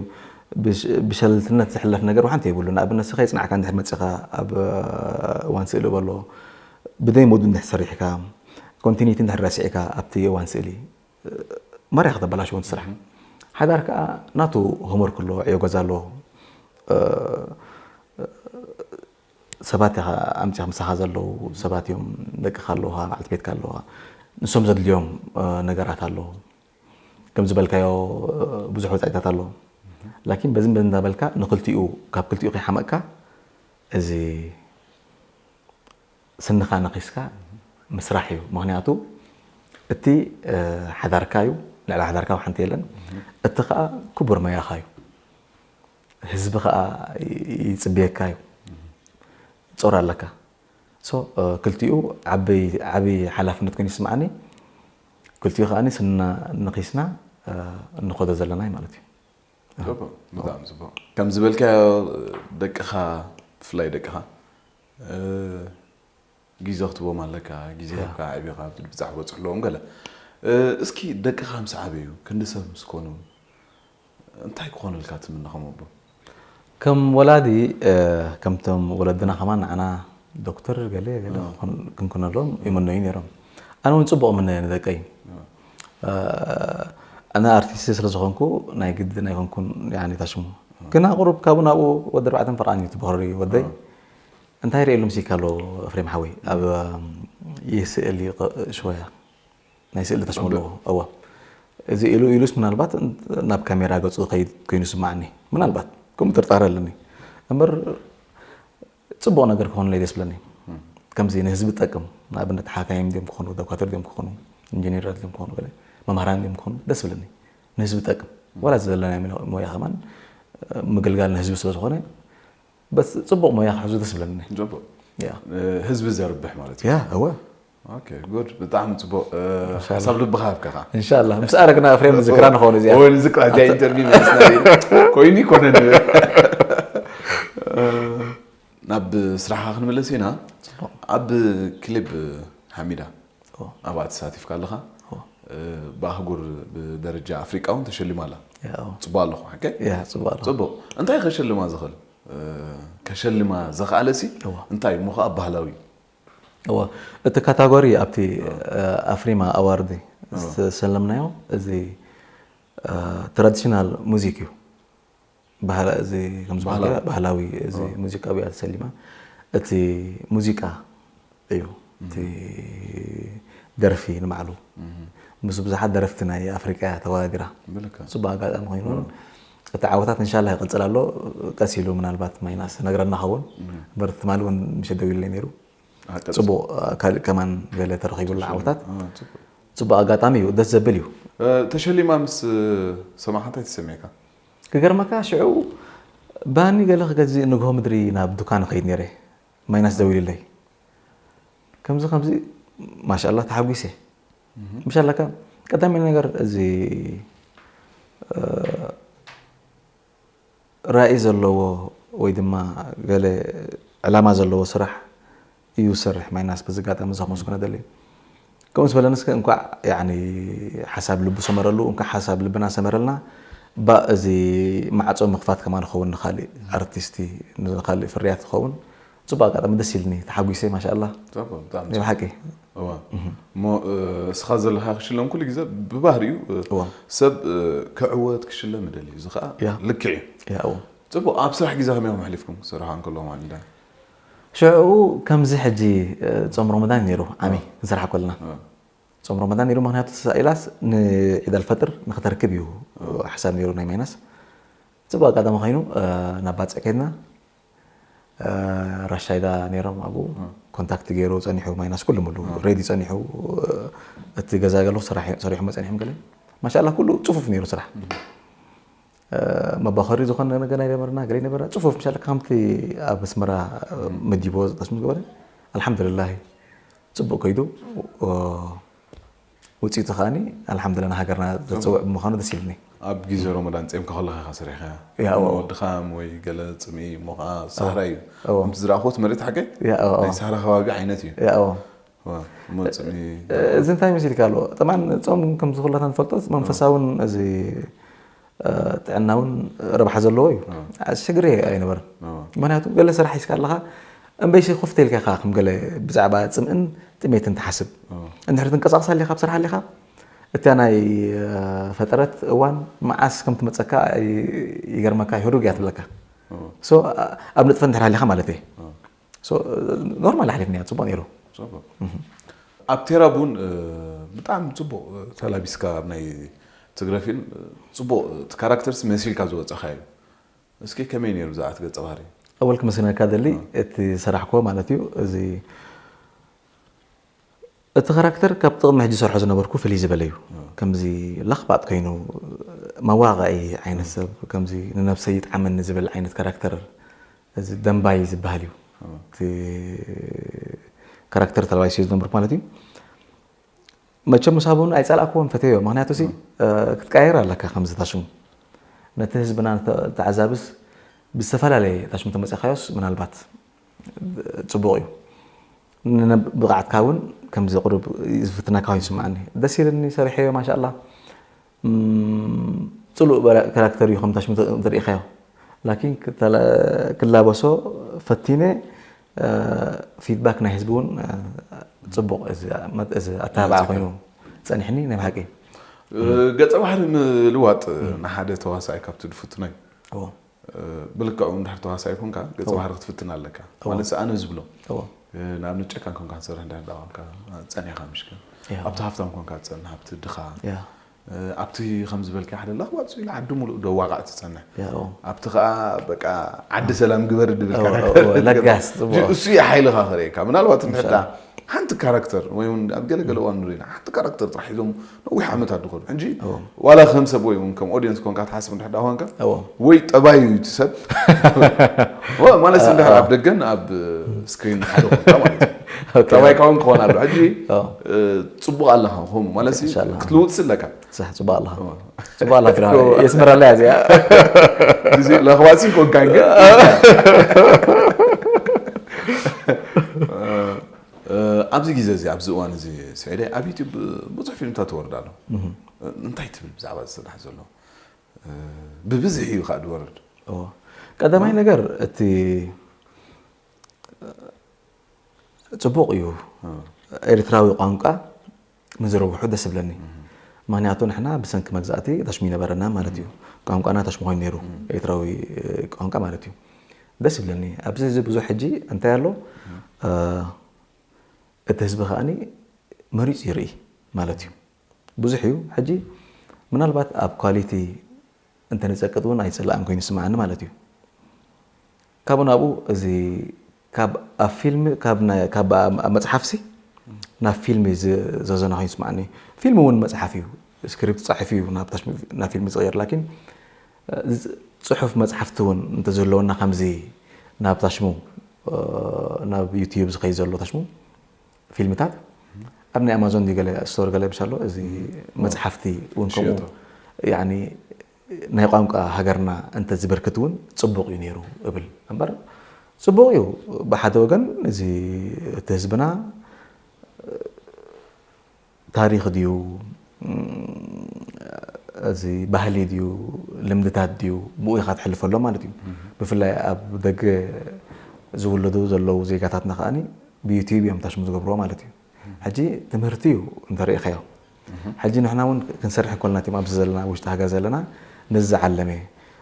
ብሸለልትነት ዝሕለፍ ነገር ሓንቲ የብሉ። ንኣብነት ንስኻ የጽናዕካ እንድሕር መጺኻ ኣብ እዋን ስእሊ በሎ ብደይ ሞዱ እንድሕር ሰሪሕካ፣ ኮንቲኒቲ እንድሕር ረሲዕካ ኣብቲ እዋን ስእሊ ማርያ ከተበላሽዎ ስራሕ። ሓዳር ከኣ ናቱ ሆምወርክ ኣሎ፣ ዕዮ ገዛ ኣሎ። ሰባት ኢኻ ኣምጺኻ ምሳኻ ዘለዉ ሰባት እዮም። ደቅኻ ኣለውኻ፣ በዓልቲ ቤትካ ኣለዋ። ንሶም ዘድልዮም ነገራት ኣለዉ። ከም ዝበልካዮ ብዙሕ ወጻኢታት ኣሎ። ላኪን በዝን በዝን እንዳበልካ ንክልቲኡ፣ ካብ ክልቲኡ ከይሓመቅካ እዚ ስንኻ ነኺስካ ምስራሕ እዩ። ምኽንያቱ እቲ ሓዳርካ እዩ፣ ልዕሊ ሓዳርካ ሓንቲ የለን። እቲ ከዓ ክቡር መያኻ እዩ። ህዝቢ ከዓ ይፅብየካ እዩ። ጾር ኣለካ። ሶ ክልቲኡ ዓቢ ሓላፍነት ኮይኑ ይስምዓኒ። ክልቲኡ ከዓ ስንና ነኺስና እንኸዶ ዘለና እዩ ማለት እዩ። ጽቡቅ፣ ብጣዕሚ ጽቡቅ። ከም ዝበልካዮ ደቅኻ፣ ብፍላይ ደቅኻ፣ እ፣ ግዜ ክትቦም ኣለካ፣ ግዜ ሂብካ ኣዕቢኻ፣ ብጻሕ በጽሑ ኣለዎም ገለ። እ፣ እስኪ ደቅኻ ምስ ዓበዩ፣ ክንዲ ሰብ ምስ ኮኑ፣ እንታይ ክኾኑልካ ትምነ ከም ኣቦ? ከም ወላዲ፣ እ፣ ከምቶም ወለድና ከማን ንዓና ዶክተር ገለ ገለ ክኾን-፣ ክንኮነሎም ይምነዩ ነይሮም። ኣነ እውን ጽቡቕ ምነ ንደቀይ። እ፣ ኣነ ኣርቲስት ስለ ዝኾንኩ ናይ ግድን ኣይኮንኩን፣ ያኒ ታሽሙ። ግና ቁሩብ ካብኡ ናብኡ ወዲ ኣርባዕተን ፈርቓን እዩ እቲ በኹሪ ወደይ። እንታይ ርእየሉ ምሲካ ኣሎ ኤፍሬም ሓወይ? ኣብ፣ እም፣ ይህ ስእሊ ቅ-፣ ሽወያ ናይ ስእሊ ታሽሙ ኣለዎ። እዋ። እዚ ኢሉ ኢሉስ ምናልባት ናብ ካሜራ ገጹ ከይድ ኮይኑ ስማዓኒ። ምናልባት ከምኡ ጥርጣረ ኣለኒ። እምበር ጽቡቕ ነገር ክኾንለይ ደስ ብለኒ። ከምዚ ንህዝቢ ጠቅም፣ ንኣብነት ሓካይም ድዮም ክኾኑ፣ ዶካተር ድዮም ክኾኑ፣ ኢንጂኒራት ድዮም ክኾኑ፣ ገለ መምሃራን ድዮም ክኾኑ ደስ ብለኒ። ንህዝቢ ጠቅም። ዋላ ዘለናዮ ሞያ ከማን ምግልጋል ንህዝቢ ስለ ዝኾነ፣ በስ ጽቡቕ ሞያ ክሕዙ ደስ ብለኒ። ጽቡቕ። ያ። እ፣ ህዝቢ ዘርብሕ ማለት እዩ። ያ፣ እወ። ኦኬ፣ ጉድ። ብጣዕሚ ጽቡቕ። እ፣ ሓሳብ ልብኻ ሃብካ ኸዓ። ኢንሻላህ። ምስ ኣረግና ኤፍሬም ዝክራ ንኸውን እዚኣ። ወይ ንዝክራ እዚኣ ኢንተርቪው መለስና እዩ። ኮይኑ ይኮነን። ናብ ስራሕኻ ክንምለስ ኢና። ኣብ ክሊፕ ሓሚዳ ኣብኣ ተሳቲፍካ ኣለኻ። እ፣ ብኣህጉር ብደረጃ ኣፍሪቃ እውን ተሸሊማ ኣላ። ያ፣ እወ። ጽቡቕ ኣለኹ፣ ሓቀይ? ያ፣ ጽቡቕ ኣለኹ። ጽቡቕ። እንታይ ከሸልማ ዝኽእል? እ፣ ከሸልማ ዘኽኣለሲ እወ። እንታይ እሞ ኸኣ ባህላዊ? እወ፣ እቲ ካታጎሪ ኣብቲ፣ እ፣ ኣፍሪማ ኣዋርድ ዝተሰለምናዮ እዚ፣ እ፣ ትራዲሽናል ሙዚክ እዩ። ባህላ-፣ እዚ ከም ዝበልካ ባህላዊ። ባህላዊ እዚ ሙዚቃዊ እያ ተሰሊማ። እቲ ሙዚቃ እዩ፣ እቲ ደርፊ ንባዕሉ። ምስ ብዙሓት ደረፍቲ ናይ ኣፍሪቃ እያ ተወዳዲራ። ብልካ። ጽቡቕ ኣጋጣሚ ኮይኑ እውን እቲ ዓወታት እንሻላ ይቕጽል ኣሎ። ቀስ ኢሉ ምናልባት ማይናስ ነግረና ኸውን። እምበር ትማሊ እውን ምሸት ደዊሉለይ ነይሩ። አ፣ ቀጽል። ጽቡቕ፣ አ፣ ካልእ ከማን ገለ ተረኺቡሉ ዓወታት። አ፣ ጽቡቕ። ጽቡቕ ኣጋጣሚ እዩ፣ ደስ ዘብል እዩ። እ፣ ተሸሊማ ምስ ሰማዕካ እንታይ ተሰሚዕካ? ክገርመካ ሽዑ ባኒ ገለ ክገዝእ ንግሆ ምድሪ ናብ ዱካን እኸይድ ነይረ። ማይናስ ደዊሉለይ። ከምዚ ከምዚ ማሻኣላህ ተሓጒሰ። ምሻላካ ቀዳማይ ነገር እዚ፣ እ፣ ራኢ ዘለዎ ወይ ድማ ገለ ዕላማ ዘለዎ ስራሕ እዩ ዝሰርሕ። ማይናስ በዚ ኣጋጣሚ እዚ ከመስግኖ ደሊ። ከምኡ ዝበለንስ እንኳዕ ያኒ ሓሳብ ልቡ ሰመረሉ፣ እንኳዕ ሓሳብ ልብና ሰመረልና። ባ እዚ ማዕጾ ምኽፋት ከማን ንኸውን ንኻሊእ ኣርቲስቲ፣ ንኻሊእ ፍርያት ዝኸውን ጽቡቕ ኣጋጣሚ ደስ ኢልኒ፣ ተሓጒሰ ማሻኣላ። ጽቡቕ፣ ብጣዕሚ ናይ ብሓቂ። እዋ። እሞ፣ እ፣ እስኻ ዘለኻ ክሽለም ኩሉ ግዜ ብባህሪኡ፣ እ፣ እዋ። ሰብ፣ እ፣ ክዕወት ክሽለም ይደሊ። እዚ ኸኣ ያ። ልክዕ እዩ። ያ፣ እዋ። ጽቡቕ፣ ኣብ ስራሕ ግዜ ከመይ ኢኹም ኣሕሊፍኩም? ክሰርሑ እንከለዉ ማለት እንዳ ሽዑ ከምዚ ሕጂ፣ እ፣ ጾም ረመዳን ነይሩ፣ ዓሚ እ። ክንሰርሓ ከለና። እ። ጾም ረመዳን ነይሩ፣ ምኽንያቱ ተሳኢላስ ንዒድ ኣልፈጥር ንኽተርክብ እዩ እ። ሓሳብ ነይሩ ናይ ማይናስ። ጽቡቕ ኣጋጣሚ ኮይኑ፣ እ፣ ናብ ባጽዕ ከይድና፣ እ፣ ራሻይዳ ነይሮም ኣብኡ። እ። ኮንታክት ገይሩ ጸኒሑ፣ ማይናስ ኩሉ ሙሉ እ። ሬዲ ጸኒሑ፣ እ፣ እቲ ገዛ ገለኹ ሰራሕ-፣ ሰሪሖሞ ጸኒሖም ገለ። ማሻኣላህ ኩሉ ጽፉፍ ነይሩ ስራሕ። እ። እ፣ መባኸሪ ዝኾነ ነገር ኣይነበርና፣ ገለ ኣይነበርና። ጽፉፍ ምሻለ ከምቲ ኣብ ኣስመራ፣ እ፣ መዲቦ ዝጠስሙ ዝገበረ። ኣልሓምዱሊላህ ጽቡቕ ከይዱ። እ፣ ውጽኢቱ ከኣኒ ኣልሓምዱሊላህ ንሃገርና ዘጽውዕ ብምዃኑ ደስ ኢሉኒ። ኣብ ግዜ ረመዳን ጼምካ ከለኻ ኢኻ ሰሪሕካያ? ያ፣ እዎ። እሞ ድኻም ወይ ገለ ጽምኢ እሞ ኸኣ ሳህራ እዩ። እዎ። ከምቲ ዝረኣኹዎ እቲ መሬት ሓቀይ? ያ፣ እዎ፣ እዎ። ናይ ሳህራ ከባቢ ዓይነት እዩ። ያ፣ እዎ። እሞ ጾም እዚ እንታይ መሲልካ ኣሎ? ጠማን ጾም ከምዚ ኩላትና ንፈልጦ መንፈሳውን እዚ ጥዕናውን ረብሓ ዘለዎ እዩ። ሽግር ኣይነበረን። ምክንያቱ ገለ ስራሕ ሒዝካ ኣለኻ እምበይሲ ኮፍ ኢልካ ኢኻ ከም ገለ ብዛዕባ ጽምእን ጥሜትን ትሓስብ። እንድሕር ትንቀሳቐስ ኣለኻ፣ ኣብ ስራሕ ኣለኻ፣ እታ ናይ ፈጠረት እዋን መዓስ ከም ትመጸካ ይገርመካ፣ ህዱግ እያ ትብለካ። ኣብ ንጥፈት እንድሕር ሃሊኻ ማለት እየ። ኖርማል ኣሕሊፍናዮ፣ ጽቡቕ ነይሩ። ኣብ ቴራ ቡን ብጣዕሚ ጽቡቕ ተላቢስካ ኣብ ናይ ትግረ ፊልም ጽቡቕ እቲ ካራክተርስ መሲልካ ዝወጸኻ እዩ። እስኪ ከመይ ነይሩ ብዛዕባ ገጸ ባህሪ? ኣወል ክመስለካ ደሊ እቲ ሰራሕኮ ማለት እዩ። እዚ እቲ ካራክተር ካብ ጥቕሚ ሕጂ ሰርሖ ዝነበርኩ ፍልይ ዝበለ እዩ። ከምዚ ለኽባጥ ኮይኑ መዋቕዒ ዓይነት ሰብ፣ ከምዚ ንነብሰይ ይጥዓመኒ ዝብል ዓይነት ካራክተር፣ እዚ ደንባይ ዝበሃል እዩ። እቲ ካራክተር ተላባይስዮ ዝነበርኩ ማለት እዩ። መቸም ምሳቡ እውን ኣይጸላእክዎን፣ ፈትየዮ። ምክንያቱ ሲ ክትቀያየር ኣለካ ከምዚ ታሽሙ ነቲ ህዝብና ተዓዛብስ ብዝተፈላለየ ታሽሙ ተመጺኻዮስ ምናልባት ጽቡቕ እዩ። ብቕዓትካ እውን ከምዚ ቁሩብ ዝፍትነካ ኮይኑ ይስምዓኒ። ደስ ኢልኒ፣ ሰሪሐዮ ማሻኣላ። ጽሉእ ካራክተር እዩ ከም ታሽሙ ተሪኢኻዮ። ላኪን ክላበሶ ፈቲነ፣ ፊድባክ ናይ ህዝቢ እውን ጽቡቕ፣ እዚ ኣተባብዓ ኮይኑ ጸኒሕኒ ናይ ብሓቂ። ገጸ ባህሪ ምልዋጥ ንሓደ ተዋሳኣይ ካብቲ ድፍትኖ እዩ። ብልክዑ እንድሕር ተዋሳኣይ ኮንካ ገጸ ባህሪ ክትፍትን ኣለካ። ማለት ኣነ ዝብሎ ንኣብነት ጨካን ኮንካ ክትሰርሕ እንድሕር ዳ ኮንካ ጸኒሕካ ምሽከ ኣብቲ ሃፍታም ኮንካ ትጸንሕ ኣብቲ ድኻ ኣብቲ ከም ዝበልካ ሓደ ለኽባጥ ኢሉ ዓዲ ሙሉእ ደዋቃዕ ትጸንሕ ኣብቲ ከዓ በቃ ዓዲ ሰላም ግበር ድብል ለጋስ እሱ እዩ ሓይልኻ ክርእየካ ምናልባት እንድሕር ሓንቲ ካራክተር ወይ እውን ኣብ ገለገለ እዋን ንሪና ሓንቲ ካራክተር ጥራሕ ሒዞም ነዊሕ ዓመታት ድኾኑ ሕጂ ዋላ ከም ሰብ ወይ እውን ከም ኦዲየንስ ኮንካ ትሓስብ እንድሕር ዳ ኮንካ ወይ ጠባዩ እዩ እቲ ሰብ ማለት እንድሕር ኣብ ደገን ኣብ ስክሪን ሓደ ኮንካ ማለት እዩ ጠባይካ እውን ክኾን ኣሎ ሕጂ ፅቡቅ ኣለኻ ኹም ማለት ክትልውጥ ኣለካ ሳሕ ፅቡቅ ኣለኻ ፅቡቅ ኣላ ፊራ የስመራላ እያ እዚኣ ለኽባፂ ኮንካ ግን ኣብዚ ግዜ እዚ ኣብዚ እዋን እዚ ስዒደ ኣብ ዩትብ ብዙሕ ፊልምታት ትወርድ ኣሎ እንታይ ትብል ብዛዕባ ዝስራሕ ዘሎ ብብዝሒ እዩ ከዓ ዝወርድ ቀዳማይ ነገር እቲ ፅቡቅ እዩ ኤርትራዊ ቋንቋ ምዝርብሑ ደስ ይብለኒ ምክንያቱ ንሕና ብሰንኪ መግዛእቲ ታሽሙ ይነበረና ማለት እዩ ቋንቋና ታሽሙ ኮይኑ ነይሩ ኤርትራዊ ቋንቋ ማለት እዩ ደስ ይብለኒ ኣብዚ ህዚ ብዙሕ ሕጂ እንታይ ኣሎ እቲ ህዝቢ ከዓኒ መሪፁ ይርኢ ማለት እዩ ብዙሕ እዩ ሕጂ ምናልባት ኣብ ኳሊቲ እንተንፀቅጥ እውን ኣይፅላእን ኮይኑ ይስምዓኒ ማለት እዩ ካብኡ ናብኡ እዚ ካብ ኣብ ፊልም ካብ ኣብ መፅሓፍሲ ናብ ፊልም ዘዘና ኮይኑ ይስምዓኒ ፊልም እውን መፅሓፍ እዩ ስክሪፕት ፃሒፍ እዩ ናብ ፊልም ዝቀየር ላኪን ፅሑፍ መፅሓፍቲ እውን እንተዘለወና ከምዚ ናብ ታሽሙ ናብ ዩትዩብ ዝኸይ ዘሎ ታሽሙ ፊልምታት ኣብ ናይ ኣማዞን ዲ ገለ ስቶር ገለ ብሻሎ እዚ መፅሓፍቲ እውን ከምኡ ናይ ቋንቋ ሃገርና እንተ ዝበርክት እውን ፅቡቅ እዩ ነይሩ እብል እምበር ፅቡቅ እዩ ብሓደ ወገን እዚ እቲ ህዝብና ታሪኽ ድዩ እዚ ባህሊ ድዩ ልምድታት ድዩ ብኡ ኢኻ ትሕልፈሎ ማለት እዩ ብፍላይ ኣብ ደገ ዝውለዱ ዘለዉ ዜጋታትና ከዓኒ ብዩትዩብ እዮም ታሽሙ ዝገብርዎ ማለት እዩ ሕጂ ትምህርቲ እዩ እንተርእኻዮ ሕጂ ንሕና እውን ክንሰርሕ እንኮልና እቲም ኣብዚ ዘለና ውሽጢ ሃገር ዘለና ነዚ ዝዓለመ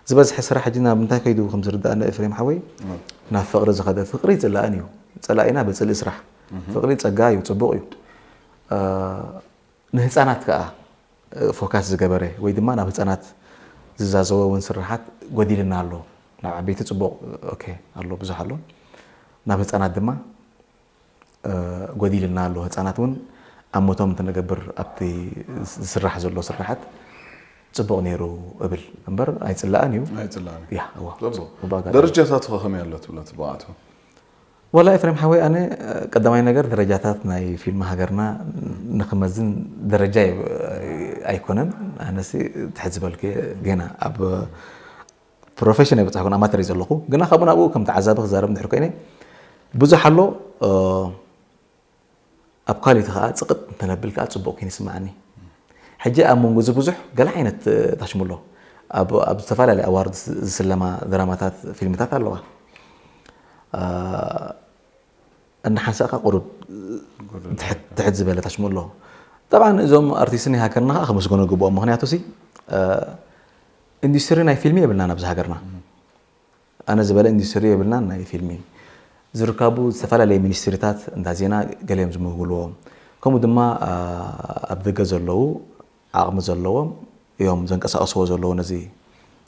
ዝበዝሐ ስራሕ ሕጂ ናብ እንታይ ከይዱ ከም ዝርዳእና ኤፍሬም ሓወይ ናብ ፍቅሪ ዝኸደ ፍቅሪ ይፅላእን እዩ ፀላኢና ብፅልኢ ስራሕ ፍቅሪ ፀጋ እዩ ፅቡቅ እዩ ንህፃናት ከዓ ፎካስ ዝገበረ ወይ ድማ ናብ ህፃናት ዝዛዘወ እውን ስራሓት ጎዲልና ኣሎ ናብ ዓበይቲ ፅቡቅ ኣሎ ብዙሕ ኣሎ ናብ ህፃናት ድማ ጎዲልና ኣሎ ህፃናት እውን ኣሞቶም እንትንገብር ኣብቲ ዝስራሕ ዘሎ ስራሓት ፅቡቅ ነይሩ እብል እምበር ኣይፅላእን እዩ ደረጃታቱ ከመይ ኣሎ ትብሎ ትብኣቱ ወላ ኤፍሬም ሓወይ ኣነ ቀዳማይ ነገር ደረጃታት ናይ ፊልም ሃገርና ንክመዝን ደረጃ ኣይኮነን ኣነሲ ትሕት ዝበልክ ገና ኣብ ፕሮፌሽን ኣይበፃሕኩን ኣማተር እዩ ዘለኹ ግና ካብኡ ናብኡ ከም ተዓዛቢ ክዛረብ እንድሕር ኮይነ ብዙሕ ኣሎ ኣብ ኳሊቲ ከዓ ፅቕጥ እንተነብል ከዓ ፅቡቕ ኮይኑ ይስምዓኒ። ሕጂ ኣብ መንጎ እዚ ብዙሕ ገለ ዓይነት ታሽሙ ኣሎ። ኣብ ኣብ ዝተፈላለዩ ኣዋርድ ዝስለማ ድራማታት፣ ፊልምታት ኣለዋ። እንሓንሳእካ ቁሩብ ትሕት ዝበለ ታሽሙ ኣሎ። ጠብዓን እዞም ኣርቲስት ናይ ሃገርና ከዓ ክምስገኑ ግብኦም። ምክንያቱ ሲ ኢንዱስትሪ ናይ ፊልሚ የብልናን ኣብዚ ሃገርና። ኣነ ዝበለ ኢንዱስትሪ የብልናን ናይ ፊልሚ። ዝርካቡ ዝተፈላለዩ ሚኒስትሪታት እንዳ ዜና ገሊኦም ዝምህጉልዎ፣ ከምኡ ድማ ኣብ ደገ ዘለዉ ዓቕሚ ዘለዎም እዮም ዘንቀሳቐስዎ ዘለዉ ነዚ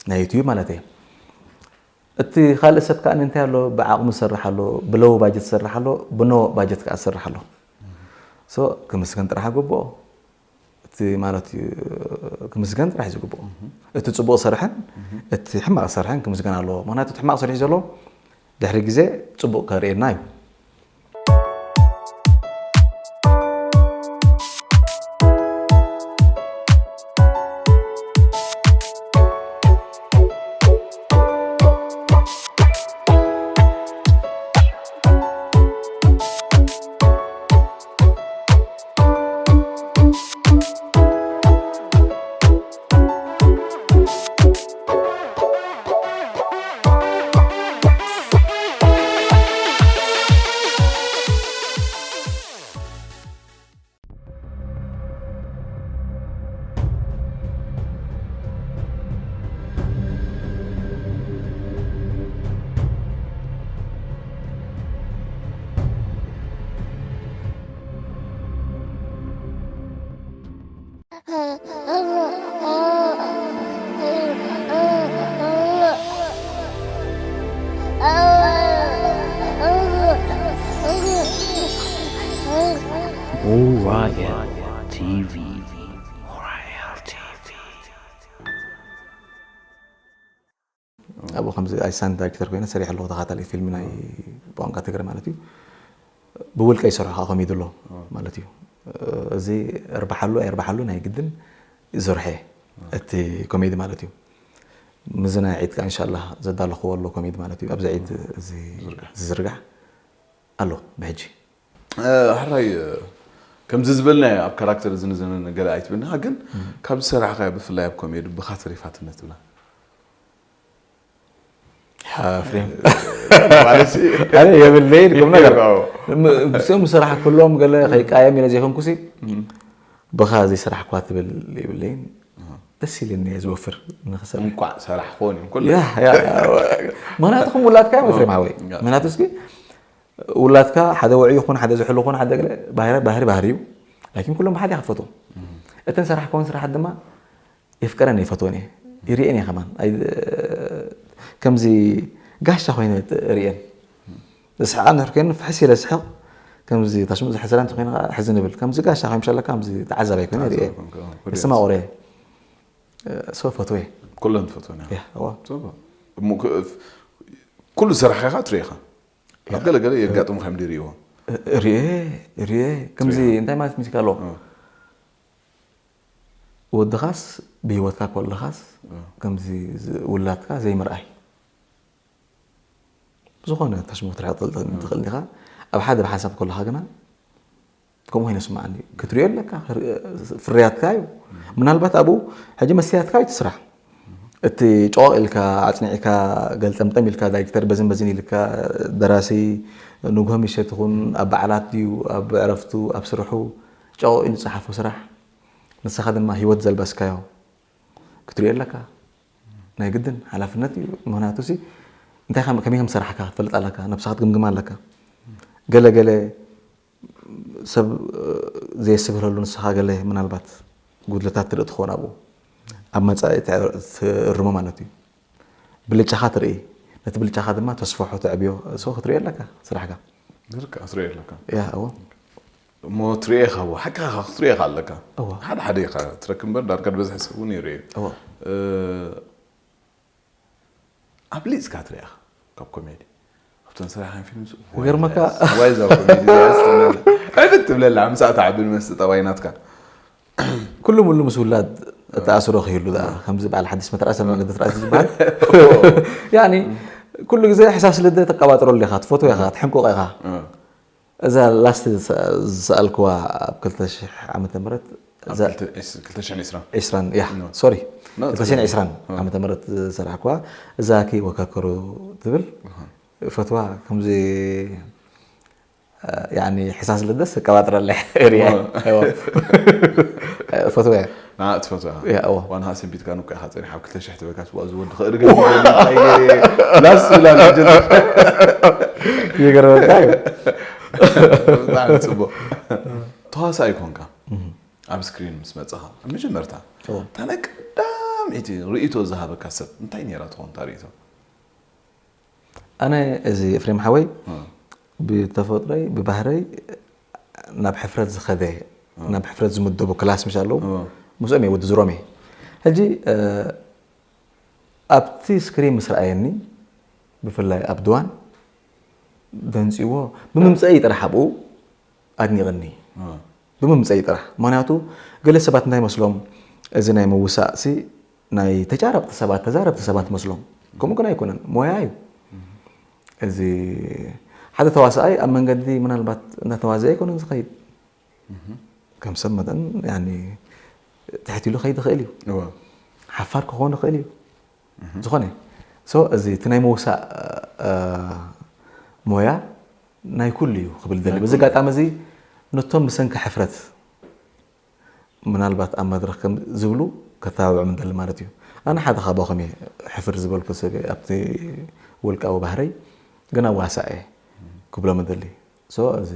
ናይ ዩትዩብ ማለት እየ። እቲ ካልእ ሰብ ከዓ እንታይ ኣሎ፣ ብዓቕሙ ዝሰርሕ ኣሎ፣ ብለው ባጀት ዝሰርሕ ኣሎ፣ ብኖ ባጀት ከዓ ዝሰርሕ ኣሎ። ሶ ክምስገን ጥራሕ ግብኦ። እቲ ማለት እዩ ክምስገን ጥራሕ እዩ ዝግብኦ። እቲ ፅቡቕ ሰርሐን እቲ ሕማቕ ሰርሐን ክምስገን ኣለዎ። ምክንያቱ እቲ ሕማቕ ሰሪሑ ዘሎ ድሕሪ ግዜ ፅቡቕ ከርእየና እዩ። Orion T V. Orion T V. ኣብኡ ከምዚ ኣሲስታንት ዳይሬክተር ኮይነ ሰሪሐ ኣለኹ። ተኻታሊ ፊልም ናይ ቋንቋ ትግረ ማለት እዩ። ብውልቀ ይሰርሖ ከዓ ኮሜዲ ኣሎ ማለት እዩ። እዚ እርባሓሉ ኣይርባሓሉ ናይ ግድን ዝርሐ እቲ ኮሜዲ ማለት እዩ። ምዚ ናይ ዒድ ከዓ እንሻላ ዘዳለኽዎ ኣሎ ኮሜዲ ማለት እዩ። ኣብዚ ዒድ እዚ ዝዝርጋሕ ኣሎ ብሕጂ። ሕራይ፣ ከምዚ ዝበልናዮ ኣብ ካራክተር እዝን እዝንን ገለ ኣይትብልና፣ ግን ካብ ዝሰራሕካዮ ብፍላይ ኣብ ኮሜዲ ብኻ ተሪፋትነት ትብላ? ፍሬም ማለት ሲ ኣነ የብለይን ቁም ነገር። ምስኦም ዝሰራሕ ኩሎም ገለ ከይቃየም ኢለ ዘይኮንኩሲ፣ ብኻ ዘይሰራሕኳ ትብል የብለይን። ደስ ኢልኒ እየ ዝወፍር ንኽሰርሕ። እንኳዕ ሰራሕ ክኾን እዩ ኩሉ። ያ፣ ያ፣ ያ። ምኽንያቱ ከም ውላድካ እዮም፣ ፍሬም ሓወይ። ያ። ምኽንያቱ እስኪ ውላድካ ሓደ ውዑይ ይኹን፣ ሓደ ዝሑል ይኹን፣ ሓደ ገለ ባህሪ፣ ባህሪ፣ ባህሪ እዩ። ላኪን ኩሎም ብሓደ ኢኻ ትፈትዎም። እተን ሰራሕ ከውን ስራሓት ድማ የፍቀረን እየ፣ ይፈትወን እየ። ይርእየን እየ ከማን። ኣይ-፣ ከምዚ ጋሻ ኮይነ ርእየን። ዝስሕቃ እንድሕር ኮይነ ፍሕስ ኢለ ስሕቕ። ከምዚ ታሽሙ ዝሕስራ እንተኮይነ ከዓ ሕዝን እብል። ከምዚ ጋሻ ኮይኑ ምሻለካ ከምዚ ተዓዛባይ ኮይነ ርእየ። ተዓዛባይ ኮይንካ፣ ኦ፣ ኩሉ የስማቕሮ እየ። ሶ ፈትወ። ኩለን ትፈትወን እያ። ያ፣ እዋ። ጽቡቕ። እሞ ክ-፣ ፍ-፣ ኩሉ ዝሰራሕካ ኢኻ ትርኢ ኢኻ። ኣብ ገለ ገለ የጋጥሙኻ እዮም ድርእይዎ። ርእየ፣ ርእየ። ከምዚ ርእየ። እንታይ ማለት ምሲካ ኣሎ? እ። ወድኻስ ብህይወትካ ከለኻስ እ። ከምዚ ዝ-፣ ውላድካ ዘይምርኣይ። ዝኾነ ታሽሙ ክትርሕቕ ትኽእል፣ ትኽእል ዲኻ። ኣብ ሓደ ብሓንሳብ ከለኻ ግና ከምኡ ኮይኑ ይስምዓኒ። ክትሪኦ ኣለካ፣ ክር-፣ ፍርያትካ እዩ። ምናልባት ኣብኡ ሕጂ መስትያትካ እዩ እቲ ስራሕ። እቲ ጨዋቕ ኢልካ፣ ኣጽኒዕካ፣ ገልጠምጠም ኢልካ፣ ዳይሬክተር በዝን በዝን ኢልካ፣ ደራሲ ንግሆ ምሸት ይኹን፣ ኣብ በዓላት ድዩ፣ ኣብ ዕረፍቱ፣ ኣብ ስርሑ፣ ጨዋቕ ኢሉ ዝጸሓፎ ስራሕ፣ ንስኻ ድማ ህይወት ዘልበስካዮ ክትሪኦ ኣለካ። ናይ ግድን ሓላፍነት እዩ። ምኽንያቱ ሲ፣ እንታይ ከም፣ ከመይ ከም ዝሰራሕካ ክትፈልጥ ኣለካ፣ ነብስኻ ክትግምግም ኣለካ። ገለ ገለ ሰብ፣ እ፣ ዘየስብረሉ ንስኻ ገለ ምናልባት ጉድለታት ትርኢ ትኸውን ኣብኡ። ኣብ መጻኢ ትዕ-፣ ትእርሞ ማለት እዩ። ብልጫኻ ትርኢ፣ ነቲ ብልጫኻ ድማ ተስፍሖ ተዕብዮ፣ ሶ ክትሪኦ ኣለካ ስራሕካ። ብርግጽ ክትሪኦ ኣለካ። ያ፣ እዎ። እሞ ትሪኦ ኢኻ፣ እዎ፣ ሓቅኻ ክትሪኦ ኢኻ ኣለካ። እዎ። ሓደ ሓደ ኢኻ ትረክብ እምበር፣ ዳርጋ ዝበዝሐ ሰብ እውን ይርኢ እዩ። እዎ። እ፣ ኣብሊጽካ ትሪኣ ካብ ኮሜዲ። ኣብተን ስራሕን ፊልም ስ-፣ ክገርመካ። ዋይ እዛ ኮሜዲ እዚኣ ስትብለላ። ዕብት ትብለላ፣ ኣምሳእ ተዓቢ መስተ ጠባይ ናትካ። ኩሉ ሙሉ ምስ ውላድ እተኣስሮ ክህሉ ደኣ፣ ከምዚ በዓል ሓድሽ መተርኣሰ መገዲ ትርኣሲ ዝበሃል። ያኒ፣ ኩሉ ግዜ ሕሳስ ልደት ተቀባጥረሉ ኢኻ፣ ትፈትዎ ኢኻ፣ ትሕንቁቕ ኢኻ። እ። እዛ ላስት ዝሰኣልክዋ ኣብ ክልተ ሽሕ ዓመተ ምህረት እዛ ክልተ ሽሕን ዕስራን ዕስራን ያ No. ሶሪ No, ክልተ ሽሕን ዕስራን ዓመተ ምህረት ዝሰራሕክዋ እዛ ከይወካከሩ ትብል ፈትዋ ከምዚ ያኒ ሕሳስ ልደስ ተቀባጥረለ ሪያ ፈትዋ ንዓ ትፈትዋ ያ እዋ ዋንሃ ሰንቢትካ ንኳ ኢኻ ፀኒሕ ኣብ ክልተ ሽሕ ትበልካ ስዋ ዝወዲ ክእርገ ላስ ብላ ይገርመካ እዩ ብጣዕሚ ፅቡቅ ተዋሳኢ ኮንካ ኣብ ስክሪን ምስ መፀኻ ኣብ መጀመርታ እዎ። እታ ናይ ቀዳመይቲ ርእይቶ ዝሃበካ ሰብ እንታይ ነይራ ትኾን እታ ርእይቶ ኣነ እዚ ኤፍሬም ሓወይ ብተፈጥሮይ ብባህረይ ናብ ሕፍረት ዝኸደ ናብ ሕፍረት ዝምደቡ ክላስ ምሽ ኣለዉ እዎ። ምስኦም እየ ወዲ ዝሮም እየ ሕጂ እ፣ ኣብቲ ስክሪን ምስ ረኣየኒ ብፍላይ ኣብ ድዋን ደንፅዎ ብምምፀኢ ጥራሕ ኣብኡ ኣድኒቕኒ እዎ። ብምምፀኢ ጥራሕ ምክንያቱ ገለ ሰባት እንታይ መስሎም እዚ ናይ ምውሳእ ሲ ናይ ተጫረብቲ ሰባት ተዛረብቲ ሰባት መስሎም ከምኡ ግን ኣይኮነን ሞያ እዩ እዚ ሓደ ተዋሳኣይ ኣብ መንገዲ ምናልባት እናተዋዘ ኣይኮነን ዝኸይድ ከም ሰብ መጠን ያኒ ትሕት ኢሉ ከይድ ይኽእል እዩ እዎ። ሓፋር ክኸውን ይኽእል እዩ ዝኾነ so እዚ እቲ ናይ ምውሳእ እ፣ ሞያ ናይ ኩሉ እዩ ክብል ደሊ በዚ ኣጋጣሚ እዚ ነቶም ብሰንኪ ሕፍረት ምናልባት ኣብ መድረኽ ከም ዝብሉ ከተባብዖም እንደሊ ማለት እዩ ኣነ ሓደ ካባኹም እየ ሕፍር ዝበልኩ ሰብ እየ ኣብቲ ውልቃዊ ባህረይ ግን ኣዋሳእ እየ ክብሎም እንደሊ so እዚ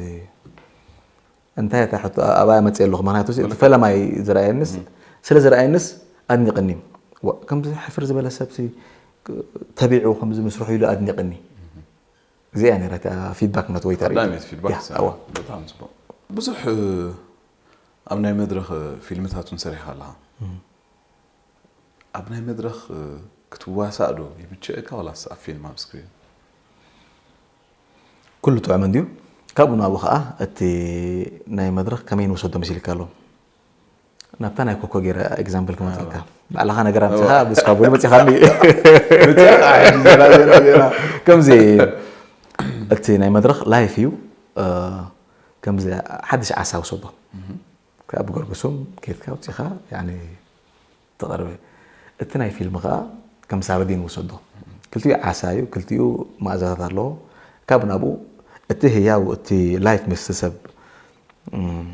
እንታይ እታ ሕቶ ኣብኣ መፅእ ኣለኹ ምክንያቱ እቲ ፈለማይ ዝረኣየንስ ስለ ዝረኣየንስ ኣድኒቕኒ ዋ፣ ከምዚ ሕፍር ዝበለ ሰብሲ ተቢዑ ከምዚ ምስርሑ ኢሉ ኣድኒቕኒ እዚኣ ነራ እታ ፊድባክ መት ወይ ታሪክ ቀዳመይቲ ፊድባክ ያ፣ እዋ። በጣም ፅቡቅ ብዙሕ እ፣ ኣብ ናይ መድረኽ እ፣ ፊልምታት እውን ሰሪሕካ ኣለኻ ኣብ ናይ መድረኽ እ፣ ክትዋሳእ ዶ ይምችእካ ዋላስ ኣብ ፊልም ኣብ ስክሪን ኩሉ ጥዑም እንድዩ ካብኡ ናብኡ ከዓ እቲ ናይ መድረኽ ከመይ ንወሰዶ መሲልካ ኣሎ ናብታ ናይ ኮኮ ገይረ ኤግዛምፕል ክመፅልካ ባዕልኻ ነገር ኣምፅኻ ብስካ ብሉ መፂኻኒ ከምዚ እቲ ናይ መድረኽ ላይፍ እዩ እ፣ ከምዚ ሓድሽ ዓሳ ውሰዶ ካብ ገርግሱም ኬድካ ውፅኻ ያኒ ተቐርበ እቲ ናይ ፊልም ከዓ ከም ሳበዲን ውሰዶ ክልቲኡ ዓሳ እዩ ክልቲኡ ማእዛታት ኣለዎ ካብ ናብኡ እቲ ህያው እቲ ላይፍ ምስቲ ሰብ እም፣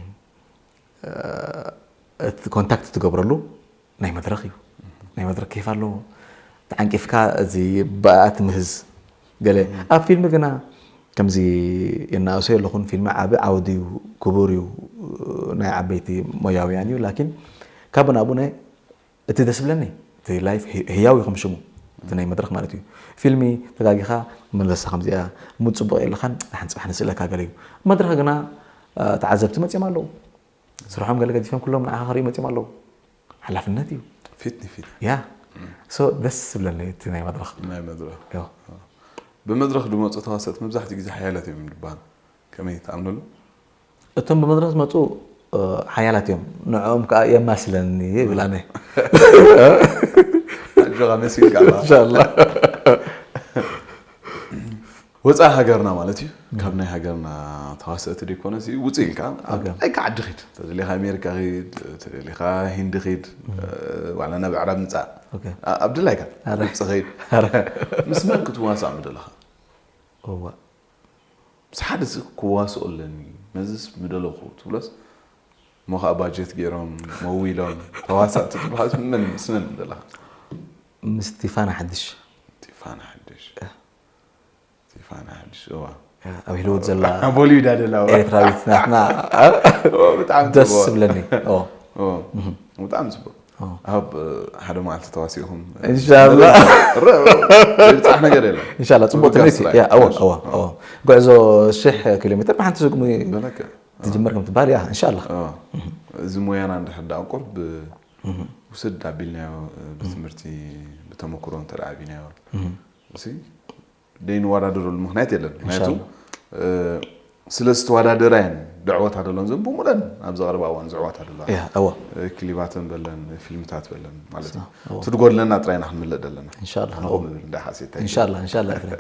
እ፣ እቲ ኮንታክት ትገብረሉ ናይ መድረክ እዩ ናይ መድረክ ኬፍ ኣለዎ ተዓንቂፍካ እዚ ብኣት ምህዝ ገለ ኣብ ፊልም ግና ከምዚ የናእሶ የለኹን ፊልም ዓቢ ዓውዲ እዩ ክቡር እዩ ናይ ዓበይቲ ሞያውያን እዩ ላኪን ካብ ናብኡ ናይ እቲ ደስ ብለኒ እቲ ላይፍ ህያው እዩ ከም ሽሙ እቲ ናይ መድረክ ማለት እዩ ፊልሚ ተጋጊኻ መለሳ ከምዚኣ ሙድ ፅቡቅ የለኻን ሓንቲ ፅባሕ ንስእለካ ገለ እዩ መድረክ ግና እ፣ ተዓዘብቲ መፅኦም ኣለዉ ስርሖም ገለ ገዲፎም ኩሎም ንዓኻ ክርእዩ መፅኦም ኣለዉ ሓላፍነት እዩ ፊት ንፊት ያ so ደስ ዝብለኒ እቲ ናይ መድረኽ ናይ መድረኽ ዮ። ብመድረኽ ዝመፁ ተዋሰእቲ መብዛሕትኡ ግዜ ሓያላት እዮም ዝበሃል ከመይ ትኣምነሉ እቶም ብመድረኽ ዝመፁ እ፣ ሓያላት እዮም ንዕኦም ከዓ የማስለኒ ይብል ኣነ ኣጆኻ መሲልካ ኣለኻ እንሻላ ወፃኢ ሃገርና ማለት እዩ ካብ ናይ ሃገርና ተዋሰእቲ ደይኮነ ውፅእ ኢልካ ኣብ ሃገር። ኣይካ ዓዲ ኺድ ተደሊኻ ኣሜሪካ ኺድ ተደሊኻ ሂንዲ ኺድ ዋላ ናብ ዕራብ ምፃእ ኦኬ። ኣ- ኣብ ድላይካ ኣረ። ግብፂ ኺድ ኣረ። ምስ መን ክትዋሳእ ምደለኻ እዋ ምስ ሓደ ሲ ክዋስኦ ኣለኒ ነዚስ ምደለኹ ትብሎስ እሞ ከዓ ባጀት ገይሮም መዊሎም ተዋሳእቲ ትብሃስ መን ምስ መን ምደለኻ ምስ ስቲፋን ሓድሽ ስቲፋን ሓድሽ ስቲፋን ሓድሽ እዋ ኣብ ሂልውድ ዘላ ቦሊውድ ኣደላዋ ኤርትራዊት ናትና ብጣዕሚ ደስ ጽቡቕ። ዝብለኒ ኦ፣ ኦ፣ ብጣዕሚ ጽቡቕ ኦ። ኣብ ሓደ መዓልቲ ተዋሲኹም እንሻላ ብጻሕ ነገር የለን እንሻላ ጽቡቅ ትምህርቲ ብጋስ ያ እዋ ትራይ። እዋ እዋ ጉዕዞ ሽሕ ኪሎ ሜትር ብሓንቲ ስጉሚ በለከ ትጅምር ከም ትበሃል ያ እንሻላ ኦ፣ እዚ ሞያና እንድሕር ደኣ ቁርብ ውስድ ኣቢልናዮ ብትምህርቲ ብተመክሮ እንተ ደኣ ኣቢናዮ እሲ ደይንወዳደረሉ ምክንያት የለን ምክንያቱ እንሻላ። እ፣ ስለ ዝተወዳደራ እየን ድዕወታ ደሎን ዘን ብሙለን ኣብዚ ቀረባ እዋን ዝዕወታ ደለዋ። ያ እወ ክሊባተን በለን ፊልምታት በለን ማለት እዩ። እወ። ትድጎድለና ጥራይና ክንምልእ ደለና። ኢንሻላህ ንኸው ምብል እንዳ ሓሴታ ኢንሻላህ ኢንሻላህ ፍሬ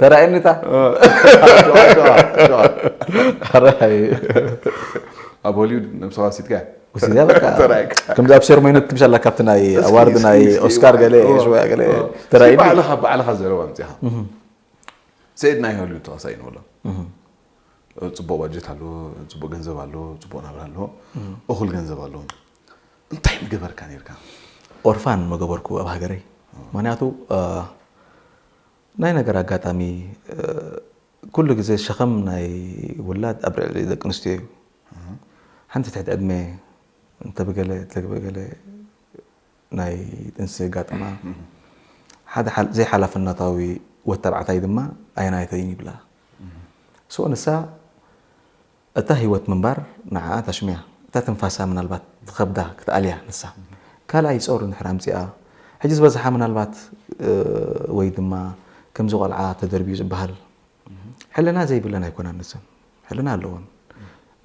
ተራእየኒታ ኣብ ሆሊውድ ነብሰዋ ሲትካ ውስያ በቃ ተራእየካ። ከምዚ ኣብ ሴርሞኒ ትምሻላ ካብቲ ናይ ኣዋርድ ናይ ኦስካር ገለ ሽወያ ገለ ተራእየኒ ባዕልኻ ባዕልኻ ዘረባ ምፅኻ ሰይድ ናይ ሆሊውድ ተዋሳኢ ንበሎ። ጽቡቕ ባጀት ኣለዎ፣ ጽቡቕ ገንዘብ ኣለዎ፣ ጽቡቕ ናብራ ኣለዎ፣ እኹል ገንዘብ ኣለዎ። እንታይ ምገበርካ ነርካ? ኦርፋን መገበርኩ ኣብ ሃገረይ ምክንያቱ ናይ ነገር ኣጋጣሚ ኩሉ ግዜ ሸኸም ናይ ውላድ ኣብ ልዕሊ ደቂ ኣንስትዮ እዩ ሓንቲ ትሕቲ ዕድመ እንተብገለ እንተብገለ ናይ ጥንሲ ኣጋጥማ ሓደ ዘይሓላፍነታዊ ወተባዕታይ ድማ ኣየናይተይን ይብላ ሶ ንሳ እታ ህይወት ምንባር ንዓኣ ታሽምያ እታ ትንፋሳ ምናልባት ትኸብዳ ክትኣልያ ንሳ ካልኣይ ጾር እንድሕር ኣምፂኣ ሕጂ ዝበዝሓ ምናልባት ወይ ድማ ከምዚ ቆልዓ ተደርብዩ ዝበሃል ሕልና ዘይብለን ኣይኮናን ንሰን ሕልና ኣለዎን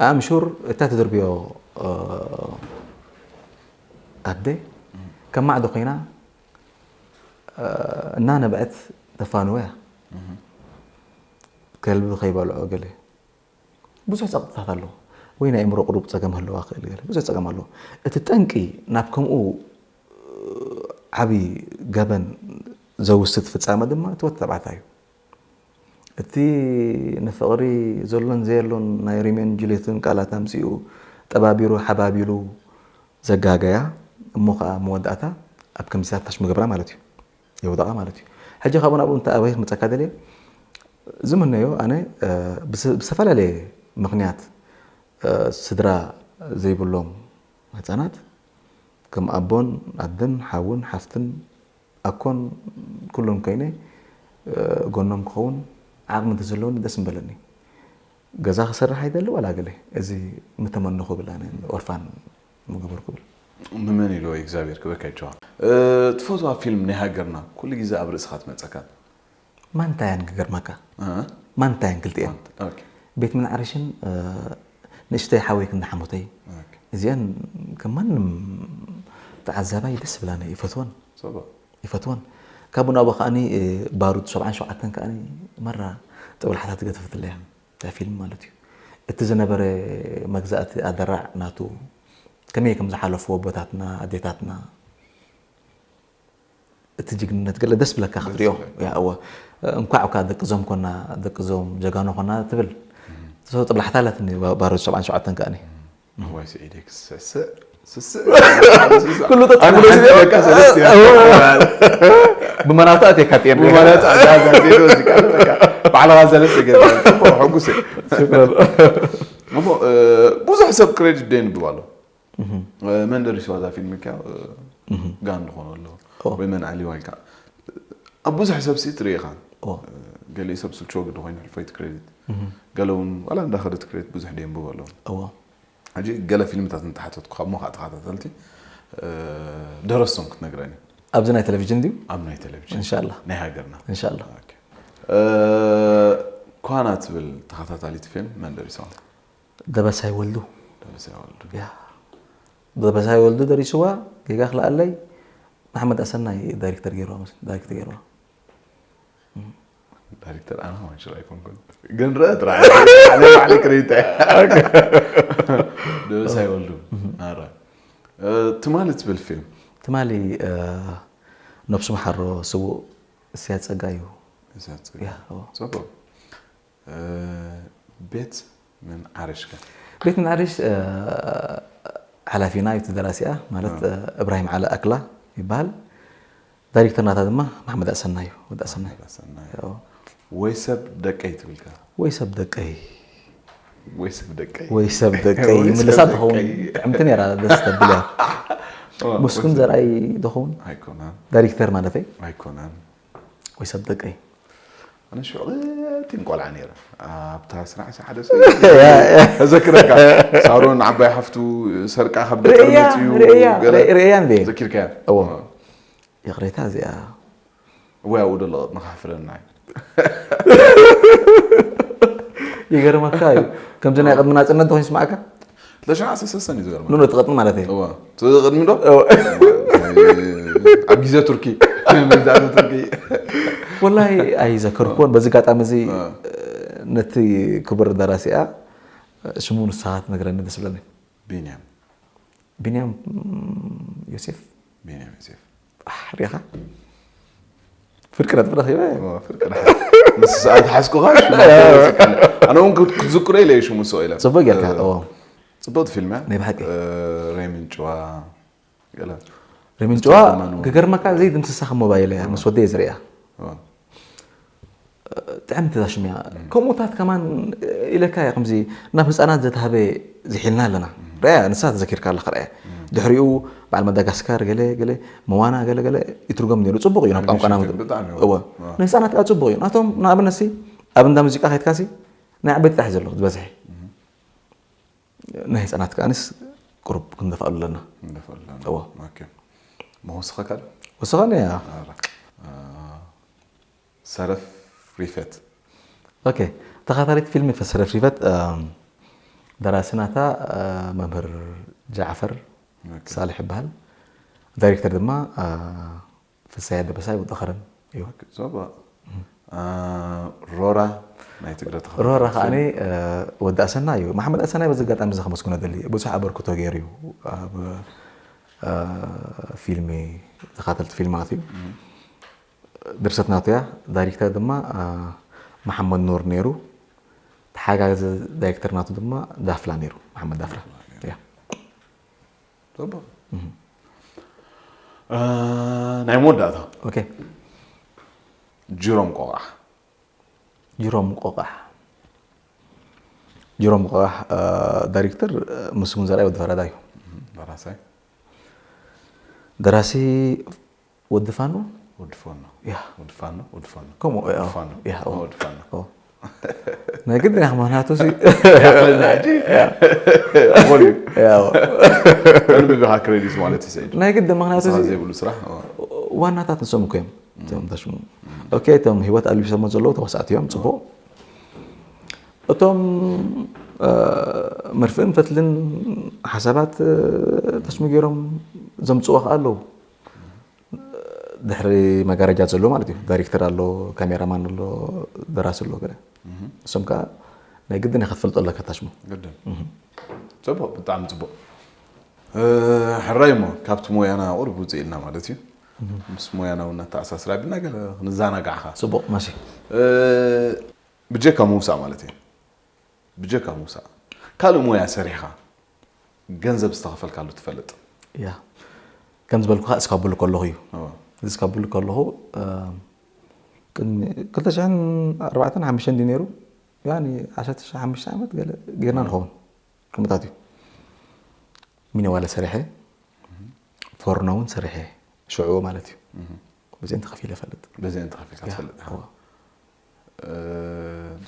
ኣምሹር እታ ትድርብዮ ኣደ ከም ማዕዶ ኮይና እናነብዐት ተፋንዎ እያ ከልቢ ከይበልዖ ገለ ብዙሕ ፀቕጥታት ኣለዎ ወይ ናይ እምሮ ቅሩብ ፀገም ህለዋ ክእል ገለ ብዙሕ ፀገም ኣለዎ እቲ ጠንቂ ናብ ከምኡ ዓብዪ ገበን ዘውስድ ፍፃመ ድማ እቲ ወዲ ተባዕታይ እዩ እቲ ንፍቕሪ ዘሎን ዘየሎን ናይ ሮሜዮን ጁልየትን ቃላት ኣምፂኡ ጠባቢሩ ሓባቢሉ ዘጋገያ እሞ ከዓ መወዳእታ ኣብ ከምዚታት ታሽ ምገብራ ማለት እዩ የውደቓ ማለት እዩ ሕጂ ካብኡ ናብኡ እንታይ ኣበይ ክመፀካ ደልየ ዝምነዮ ኣነ ብዝተፈላለየ ምክንያት ስድራ ዘይብሎም ህፃናት ከም ኣቦን ኣደን ሓውን ሓፍትን ኣኮን ኩሎም ኮይነ ጎኖም ክኸውን ዓቕሚ እንተዘለወኒ ደስ ምበለኒ ገዛ ክሰርሕ ኣይደሊ ዋላ ገለ እዚ ምተመንኹ ብላ ኦርፋን ምገበርኩ ብል ንመን ኢልዎ እግዚኣብሔር ክበካ ይቸዋ ትፈትዋ ፊልም ናይ ሃገርና ኩሉ ግዜ ኣብ ርእስኻ ትመፀካ ማንታያን ክገርመካ ማንታያን ክልቲኤን ቤት ምንዓርሽን ንእሽተይ ሓወይ ክንዲ ሓሙተይ እዚአን ከማንም ተዓዛባይ ደስ ብላነ ይፈትወን ይፈትወን ካብኡ ናብኡ ከዓኒ ባሩድ ሰብዓን ሸውዓተን ከዓኒ መራ ጥብላሓታት ገተፈትለያ እታ ፊልም ማለት እዩ እቲ ዝነበረ መግዛእቲ ኣደራዕ ናቱ ከመይ ከም ዝሓለፍዎ ኣቦታትና ኣዴታትና እቲ ጅግንነት ገለ ደስ ብለካ ክትሪኦ ያእወ እንኳዕ እኳ ደቅዞም ኮና ደቅዞም ጀጋኑ ኮና ትብል ሰው ጥብላሕታ ኣለትኒ ባሮት ሰብዓን ሸውዓተን ከኣኒ ዋይ ስዒደይ ክስስዕ ስስዕ ኩሉ ኣነ ተጠቅሎ ሓንቲ በቃ ሰለስተ ብመናቱ ኣትየካ ጤን ማለት ኣዛዘ ወዚካ በቃ ባዕልኻ ሰለስተ ገለ ጽቡቕ ሕጉስ እየ እሞ ብዙሕ ሰብ ክሬዲት ደንብብ ኣሎ መን ደሪስዋ እዛ ፊልም ኢልካ ጋን ዝኾነ ኣሎ ወይ መን ዓሊዋ ኢልካ ኣብ ብዙሕ ሰብ ሲ ትርኢ ኢኻ ገሊኡ ሰብ ስልችዎ ግዲ ኮይኑ ሕልፎ እቲ ክሬዲት ገለ እውን ዋላ እንዳኸደ እቲ ክሬዲት ብዙሕ ደየንብብ ኣለዉ እዎ ሕጂ ገለ ፊልምታት እንተሓተትኩ ካብ ሞኻ ተኸታተልቲ ደረሶም ክትነግረኒ ኣብዚ ናይ ቴሌቪዥን ድዩ ኣብ ናይ ቴሌቪዥን እንሻላ ናይ ሃገርና እንሻላ ኳና ትብል ተኸታታሊት ፊልም መን ደሪስዋ ደበሳይ ወልዱ ደበሳይ ወልዱ ያ ደበሳይ ወልዱ ደሪስዋ ጌጋ ክልኣለይ ንሓመድ ኣሰናይ ዳይሬክተር ገይርዋ መስል ዳይሬክተር ገይርዋ ዳይሬክተር ኣነ ከማን ሽር ኣይኮንኩን ግን ረአ ጥራሕ ኣነ ባዕለይ ክሬዲት ደበሳይ ወልዱ ኣረ ትማሊ ትብል ፊልም ትማሊ ነብሱ መሓሮ ስዉእ እስያ ፀጋ እዩ ጽቡቅ ያ ቤት ምን ዓርሽከ ቤት ምንዓርሽ ሓላፊና እዩ ተደራሲኣ ማለት እብራሂም ዓለ ኣክላ ይበሃል ዳይሬክተር ናታ ድማ ማሕመድ ኣሰና እዩ ወዲ ኣሰና ወይ ሰብ ደቀይ ትብልካ ወይ ሰብ ደቀይ ወይ ሰብ ደቀይ ወይ ሰብ ደቀይ ምልሳ ትኸውን ጥዕምቲ ነራ ደስ ተብል እያ ምስኩም ዘርኣይ ዝኸውን ኣይኮናን ዳይሬክተር ማለተይ ኣይኮናን ወይ ሰብ ደቀይ ኣነ ሽዑ ቲን ቆልዓ ነይረ ኣብታ ስራሕ ሓደ ተዘክረካ ሳሮን ዓባይ ሓፍቱ ሰርቃ ካብ ገጠር ርእያ መፅዩ ርእያ ገለ ርእያ እንዴ ዘኪርካያ እዎ ይቕሬታ እዚኣ ወይ ኣብኡ ደሎ ንክሕፍረና እዩ ይገርመካ እዩ። ከምዚ ናይ ቅድሚ ናጽነት ዶ ይስማዕካ? ለሽዓ ሰሰሰን እዩ ዝገርመ ኑኖ ትቐጥን ማለት እዩ። እዋ እቲ ቅድሚ ዶ እዋ። ኣብ ግዜ ቱርኪ መግዛእቲ ቱርኪ ወላሂ ኣይዘከርኩዎን። በዚ ኣጋጣሚ እዚ ነቲ ክቡር ደራሲኣ ሽሙ ንስኻ ትነግረኒ ደስ ብለኒ። ቢንያም ቢንያም ዮሴፍ ቢንያም ዮሴፍ ኣሕ፣ ሪኢኻ ፍርቂ ነጥቢ ረኺበ። እዋ፣ ፍርቂ ደሓን። ምስ ሰዓት ሓዝኩኻ ሽሙ ኣነ እውን ክት- ክትዝክሮ ኢለ እዩ ሽሙ ስቕ ኢለ ጽቡቅ ጌርካ። እዎ ጽቡቅቲ ፊልም እያ ናይ ብሓቂ። ሬምን ጭዋ ገለ ሬምን ጭዋ ክገርመካ ዘይድምስሳ ከም ሞባይል እያ ምስ ወደየ ዝሪኣ እዋ። ጥዕምቲ እዛ ሽም እያ። ከምኡታት ከማን ኢለካ እያ ከምዚ ናብ ህፃናት ዘተሃበ ዝሒልና ኣለና። ርኣያ ንሳ ተዘኪርካ ኣለካ። ርኣያ ድሕሪኡ በዓል መዳጋስካር ገለ ገለ መዋና ገለ ገለ ይትርጎም ነይሩ። ጽቡቅ እዩ ናብ ቋንቋና ኣኒሜሽን ፊልም ብጣዕሚ እዩ። እወ እዋ። ንህፃናት ከዓ ጽቡቅ እዩ። ናቶም ንኣብነት ሲ ኣብ እንዳ ሙዚቃ ከይድካ ሲ ናይ ዓበይቲ ጥራሕ ዘሎ ዝበዝሐ ናይ ህፃናት ከዓንስ ቁሩብ ክንደፍኣሉ ኣለና። እንደፈለን እዋ። ኦኬ መወስኸካ ዶ ወሰኸኒ እያ ኧረ። አ፣ ሰረፍ ሪፈት ኦኬ ተኻታሊት ፊልም ፈሰረፍ ሪፈት ደራሲ ናታ መምህር ጃዕፈር ኦኬ። ሳልሕ ይበሃል። ዳይሬክተር ድማ ፍሳያ ደበሳይ ወዲ ኸረን እዩ። ዞባ ሮራ ናይ ትግረ ተኸ ሮራ ከዓኒ ወዲ ኣሰና እዩ። መሓመድ ኣሰናይ በዚ ኣጋጣሚ እዚ ከመስግኖ ደሊ ብዙሕ ኣበርክቶ ገይሩ እዩ ኣብ ፊልሚ ተኻተልቲ ፊልማት እዩ። ድርሰት ናቱ እያ። ዳይሬክተር ድማ መሓመድ ኑር ነይሩ። ተሓጋገዚ ዳይሬክተር ናቱ ድማ ዳፍላ ነይሩ፣ መሓመድ ዳፍላ። ያ። ዞባ ናይ መወዳእታ ኦኬ። ጅሮም ቆቃሕ ጅሮም ቆቃሕ ጅሮም ቆቃሕ ዳይሬክተር ምስጉን ዘርኣይ ወዲ ፈረዳ እዩ። ደራሳይ ደራሲ ወዲ ፋኖ ወዲ ፋኖ ያ ወዲ ፋኖ ወዲ ፋኖ ከምኡ ያ ወዲ ፋኖ ያ ወዲ ፋኖ ናይ ግድን ኢኻ ምክንያቱ እዚ ያፈልና ሕጂ ሞል እዩ ያው ኣንብብኻ ክሬዲት ማለት እዩ ሰይድ ናይ ግድን ምክንያቱ ንስኻ እዚ ዘይብሉ ስራሕ ኦ። ዋናታት ንሶም እኮ እዮም። እቶም ተሽሙ ኦኬ እቶም ህይወት ኣልቢሶሞ ዘለዉ ተዋሳእቲ እዮም። ጽቡቅ እቶም እ፣ መርፍእን ፈትልን ሓሳባት እ፣ ተሽሙ ገይሮም ዘምጽዎ ከዓ ኣለዉ። ድሕሪ መጋረጃ ዘሎ ማለት እዩ። ዳይሬክተር ኣሎ፣ ካሜራማን ኣሎ፣ ደራሲ ኣሎ ገለ። እሶም ከዓ ናይ ግድን ኢኻ ትፈልጦ ኣለካ ታሽሙ። ግድን ጽቡቅ ብጣዕሚ ጽቡቅ እ፣ ሕራይ እሞ ካብቲ ሞያና ቁሩብ ውፅእ ኢልና ማለት እዩ። ምስ ሞያና እውን ኣተኣሳስር ኣቢልና ገለ ክንዘናጋዕኻ ጽቡቅ ማሲ እ፣ ብጀካ ምውሳእ ማለት እዩ። ብጀካ ምውሳእ ካልእ ሞያ ሰሪሕኻ ገንዘብ ዝተኸፈልካሉ ትፈልጥ? ያ ከም ዝበልኩኻ እስካቡሉ ከለኹ እዩ። እወ። እዚ እስካቡሉ ከለኹ እ፣ ቅድሚ ክልተ ሽሕን ኣርባዕተን ሓሙሽተን ድዩ ነይሩ? ያኒ ዓሰርተ ሓሙሽተ ዓመት ገለ ጌርና ንኸውን። ከምኡታት እዩ። ሚነዋለ ሰሪሐ፣ ፎርኖ እውን ሰሪሐ፣ ሽዑ ማለት እዩ። በዚአን ተኸፊለ እፈልጥ። በዚአን ተኸፊልካ ትፈልጥ ኢኻ? እወ። እ፣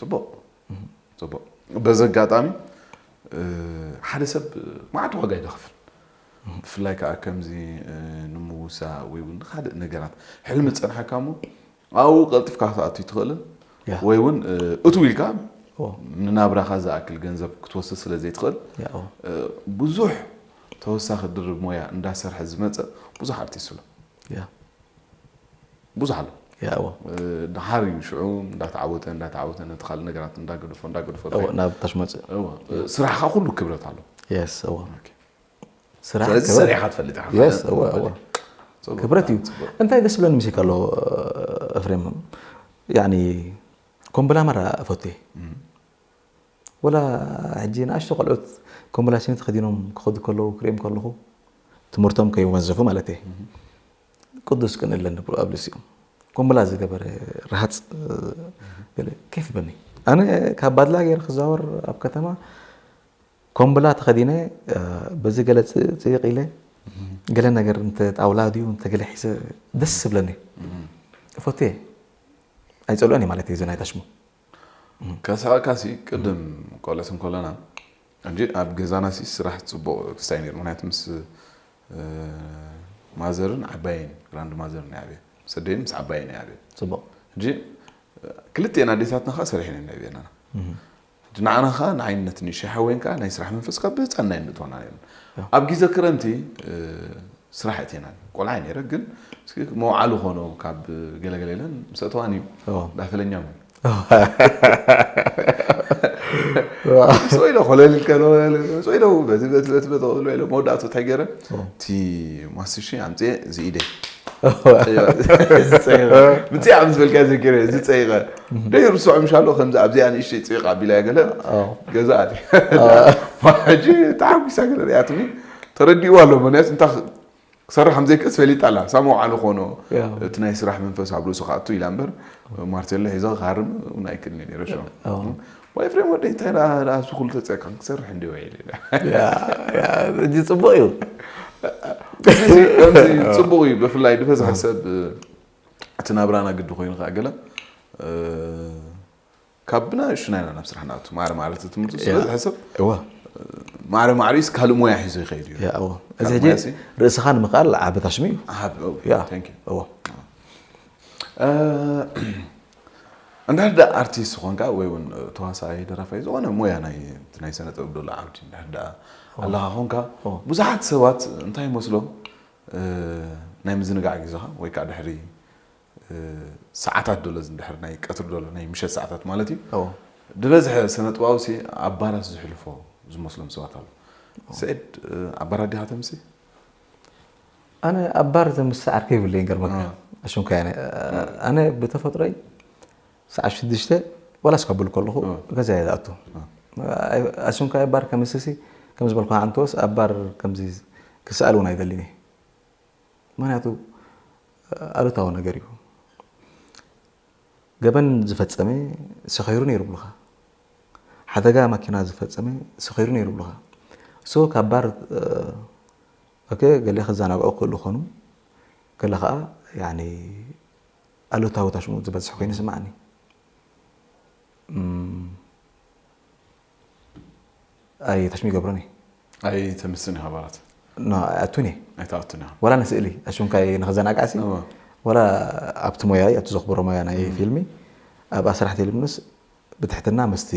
ጽቡቕ ጽቡቕ። በዚ ኣጋጣሚ እ፣ ሓደ ሰብ መዓት ዋጋ እዩ ዝኸፍል። ብፍላይ ከዓ ከምዚ እ፣ ንምውሳእ ወይ እውን ካልእ ነገራት ሕልሚ ዝጸንሓካ እሞ ኣብኡ ቀልጢፍካ ክትኣቱ ትኽእልን ያ። ወይ እውን እ፣ እትው ኢልካ እወ። ንናብራኻ ዝኣክል ገንዘብ ክትወስድ ስለ ዘይትኽእል ያ፣ እወ። እ፣ ብዙሕ ተወሳኺ ድርብ ሞያ እንዳሰርሐ ዝመፀ ብዙሕ ኣርቲስት ኣሎ። ያ። ብዙሕ ኣሎ። ያ፣ እወ። እ፣ ድሓር እዩ ሽዑ እንዳተዓወተ እንዳተዓወተ ነቲ ካልእ ነገራት እንዳገደፎ እንዳገደፎ እወ፣ ናብ ታች መፅእ። እወ፣ እ፣ ስራሕኻ ኩሉ ክብረት ኣሎ። የስ፣ እወ። ስራሕ ስለዚ ክብረት። ሰሪሕካ ትፈልጥ ኢኻ። የስ፣ እወ፣ እወ። ጽቡቅ፣ ክብረት እዩ። ጽቡቅ። እንታይ ደስ ብለኒ ምሴካ ኣሎ ኤፍሬም፣ ያኒ ኮምብላ መራ እፈቱ እየ። ወላ ሕጂ ንኣሽቶ ቆልዑት ኮምብላ ሲኒ ተኸዲኖም ክኸዱ ከለዉ ክሪኦም ከለኹ ትምህርቶም ከይወንዘፉ ማለት እየ። ቅዱስ ቅንእለ ንብሉ ኣብ ልሲኦም ኮምብላ ዝገበረ ረሃፅ ገለ ኬፍ በኒ። ኣነ ካብ ባድላ ገይረ ክዛወር ኣብ ከተማ ኮምብላ ተኸዲነ እ፣ በዚ ገለ ጽ- ጽይቕ ኢለ ገለ ነገር እንተ ጣውላ ድዩ እንተ ገለ ሒዘ ደስ ዝብለኒ እፈቱ እየ። ኣይጸልኦን እየ ማለት እዩ እዚ ናይ ታሽሙ። ከሳእካሲ ቅድም ቆልዕት እንከለና እንጂ ኣብ ገዛናሲ ስራሕ ጽቡቕ ክስታይ ነይሩ። ምክንያቱ ምስ እ፣ ማዘርን ዓባየን ግራንድ ማዘርን እየ ዓብየ። ምስ ኣደይን ምስ ዓባየን እየ ዓብየ። ጽቡቕ። እንጂ ክልቲኤን ኣዴታትና ከዓ ሰሪሐን እየን ነዕብየናና። ንዓና ኸኣ ንዓይነት ንእሽተይ ሓወይን ከኣ ናይ ስራሕ መንፈስ ካብ ብህጻንና እዩ ንእትወና ነይሩ። ኣብ ግዜ ክረምቲ፣ እ፣ ስራሕ እቴና። ቆልዓ እየ ነይረ፣ ግን እስኪ መውዓሊ ኾኖ ካብ ገለገለ ኢለን ምስ ኣተዋኒ እዩ። ኦ። ዳፈለኛ ሞ። ኦ። ስወይ ዶ ኮለል ከሎ፣ ስወይ ዶ በቲ፣ በቲ፣ በቲ፣ በቲ፣ በቲ፣ በቲ፣ መወዳእታ እንታይ ገይረ? ኦ። እቲ ማስቲሺ ኣምጽኤ ዝኢደይ። ኦ። ዝጸይቐ። ምጽእ ኣብ ዝበልካ ዘኪረ፣ ዝጸይቐ። ደይ ርስዖ ምሻሎ፣ ከምዚ ኣብዚኣ ንእሽተይ ጽይቕ ኣቢላ እያ ገለ። ኦ። ገዛ ኣትየ። ኦ። ሕጂ ተሓጒሳ ገለ ሪኣትኒ። ተረዲእዋ ኣሎ፣ ምኽንያቱ እንታይ ክሰርሕ ከም ዘይክእስ ፈሊጣ ኣላ። ሳብ መውዓሊ ኾኖ፣ ያ። እቲ ናይ ስራሕ መንፈስ ኣብ ርእሱ ክኣቱ ኢላ እምበር፣ ማርቴሎ ሒዘ ክሃርም እውን ኣይክእልን እየ ነይረ፣ ሸው። ኣዎ። ወይ ኤፍሬም ወደይ፣ እንታይ ደኣ፣ ደኣ፣ እሱ ኩሉ ተጸቀም ክሰርሕ እንዲ ውዒል ኢለ። ያ፣ ያ፣ እዚ ጽቡቕ እዩ። እዚ፣ ከምዚ ጽቡቕ እዩ፣ ብፍላይ ዝበዝሐ ሰብ፣ እቲ ናብራና ግዲ ኮይኑ ከኣ ገለ፣ እ፣ ካብ ብናእሽቱና ኢና ናብ ስራሕ ንኣቱ። ማዕረ ማዕረ እቲ ትምህርቲ ያ። ዝበዝሐ ሰብ እወ። ማዕረ ማዕሪኡስ ካልእ ሞያ ሒዙ ይኸይድ እዩ። ያ፣ እወ። እዚ ካልእ ሕጂ ሞያ ሲ? ርእስኻ ንምኽኣል ዓቢ ታሽሚ እዩ። ዓቢ፣ እወ። ያ። Thank you። እወ። እ፣ እንድሕር ደኣ ኣርቲስት ኾንካ ወይ እውን ተዋሳኣይ፣ ደራፋይ፣ ዝኾነ ሞያ ናይ፣ ናይ ስነ ጥበብ ደሎ ዓውዲ እንድሕር ደኣ እወ። ኣለኻ ኾንካ፣ እወ። ብዙሓት ሰባት እንታይ ይመስሎም፣ እ፣ ናይ ምዝንጋዕ ግዜኻ ወይ ከዓ ድሕሪ እ፣ ሰዓታት ዶሎ፣ እንድሕር ናይ ቀትሪ ዶሎ፣ ናይ ምሸት ሰዓታት ማለት እዩ። እዎ። ዝበዝሐ ስነ ጥበባዊ ሲ ኣብ ባራት ዝሕልፎ ዝመስሎም ሰባት ኣለዉ። እዎ። ስዒድ፣ እ፣ ኣብ ባራት ዲኻ ተምሲ? ኣነ ኣብ ባር ዘምሲ ዓርከይ የብለይን፣ ገርመካ። እ። ኣሽምካ እየ። እ። ኣነ ብተፈጥሮይ ሰዓት ሽዱሽተ ዋላ እስካብ በሉ ከለኹ እ። ገዛ እየ ዝኣቱ። እ። ኣይ-፣ ኣሽምካ እየ ባር ከምስሲ፣ ከም ዝበልኩ ዓንቶስ ኣብ ባር ከምዚ ክስኣል እውን ኣይደልን እየ። ምኽንያቱ ኣሉታዊ ነገር እዩ። ገበን ዝፈጸመ ሰኺሩ ነይሩ ይብሉኻ። ሓደጋ ማኪና ዝፈጸመ ሰኺሩ ነይሩ ይብሉኻ። ሶ ካብ ባር፣ እ፣ ኦኬ፣ ገለ ክዘናግዑ ክኽእሉ ይኾኑ፣ ገለ ኸኣ፣ ያኒ፣ ኣሉታዊ ታሽሙ ዝበዝሕ ኮይኑ ይስምዓኒ። እም፣ ኣይተሽሚ ይገብሮን እዩ። ኣይተምስን ኢኻ ባራት? ኖ፣ ኣይኣቱን እየ። ኣይትኣቱን ኢኻ። ዋላ ንስእሊ፣ ኣሽምካይ ንኽዘናጋዕሲ፣ እወ። ዋላ ኣብቲ ሞያይ፣ ኣብቲ ዘኽብሮ ሞያ ናይ እም። ፊልሚ፣ ኣብኣ ስራሕ ተይልምንስ ብትሕትና ምስቲ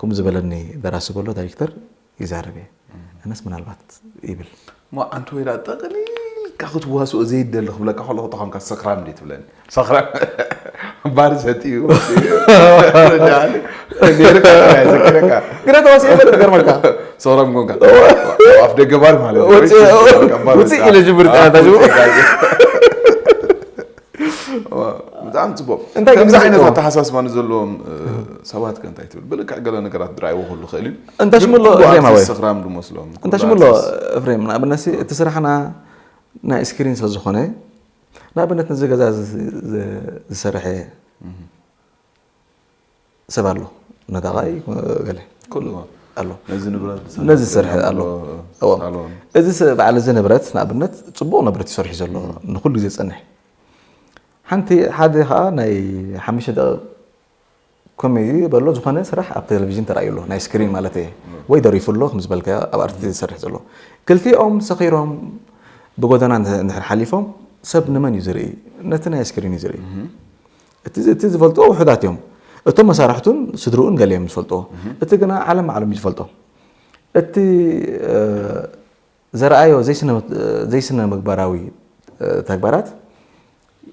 ከምኡ ዝበለኒ ደራሲ በሎ ዳይሬክተር ይዛረብ እየ። እም። ኣነስ ምናልባት ይብል። እሞ ኣንቲ ወይ ደኣ ጠቕሊልካ ክትዋስኦ ዘይደሊ ክብለካ ከለኹ ተኾንካ ሰኽራም እንዴ ትብለኒ? ሰኽራም ባር ሰትዩ። ደኣ ነይርካ ጥራይ ዘኪረካ። ግና ተዋሲኦ ይፈልጥ ገርመልካ። ሰኽራም ኮንካ። ኣብ ኣፍ ደገ ባር ማለት እዩ። ወፂ-፣ ወፂ ኢለ ጅምር ኣፍ ጣታ ጅምር። ወፂ ኢለ። ብጣዕሚ ጽቡቕ። እንታይ ከምዚ ግን ዓይነት ጽቡቕ? ኣተሓሳስባ ንዘለዎም፣ እ፣ ሰባት ከ እንታይ ትብል? ብልክዕ ገለ ነገራት ድራይዎ ክህሉ ይኽእል እዩ። እንተ ሽምሎ ግን ኩሉ ኤፍሬም ኣርቲስት ኣወይ? ሰኽራም ድመስሎም። እንተ ኩሉ ሽምሎ ኣርቲስት። ኤፍሬም፣ ንኣብነት ሲ፣ እቲ ስራሕና ናይ ስክሪን ስለ ዝኾነ፣ ንኣብነት ነዚ ገዛ ዝ-፣ ዝ-፣ ዝሰርሐ እህ። ሰብ ኣሎ። ነዳቓይ፣ ገለ። ኩሉ። ኣሎ። ነዚ ንብረት ነዚ ዝሰርሐ ኣሎ። ኣሎ። እዎ። ሳሎን። እዚ ስ-፣ በዓል እዚ ንብረት፣ ንኣብነት፣ ጽቡቕ ንብረት እዩ ሰሪሑ ዘሎ። እህ። ንኹሉ ግዜ ዝጸንሕ። ሓንቲ፣ ሓደ ኸኣ ናይ ሓሙሽተ ደቂቕ ኮሜዲ በሎ ዝኾነ ስራሕ ኣብ ቴሌቪዥን ተራእዩ ኣሎ፣ ናይ ስክሪን ማለት እየ። እም። ወይ ደሪፉ ኣሎ፣ ከም ዝበልካዮ፣ ኣብ ኣርቲ እም። ዝሰርሕ ዘሎ። ክልቲኦም ሰኺሮም ብጎደና እንተ-፣ እንድሕር ሓሊፎም፣ ሰብ ንመን እዩ ዝርኢ? ነቲ ናይ ስክሪን እዩ ዝርኢ። እም። እቲ ዝ-፣ እቲ ዝፈልጥዎ ውሑዳት እዮም። እቶም መሳርሕቱን ስድርኡን ገለ እዮም ዝፈልጥዎ። እም። እቲ ግና ዓለም ዓለም እዩ ዝፈልጦ። እቲ፣ እ፣ ዘርኣዮ ዘይስነ-፣ ዘይስነ ምግባራዊ፣ እ፣ ተግባራት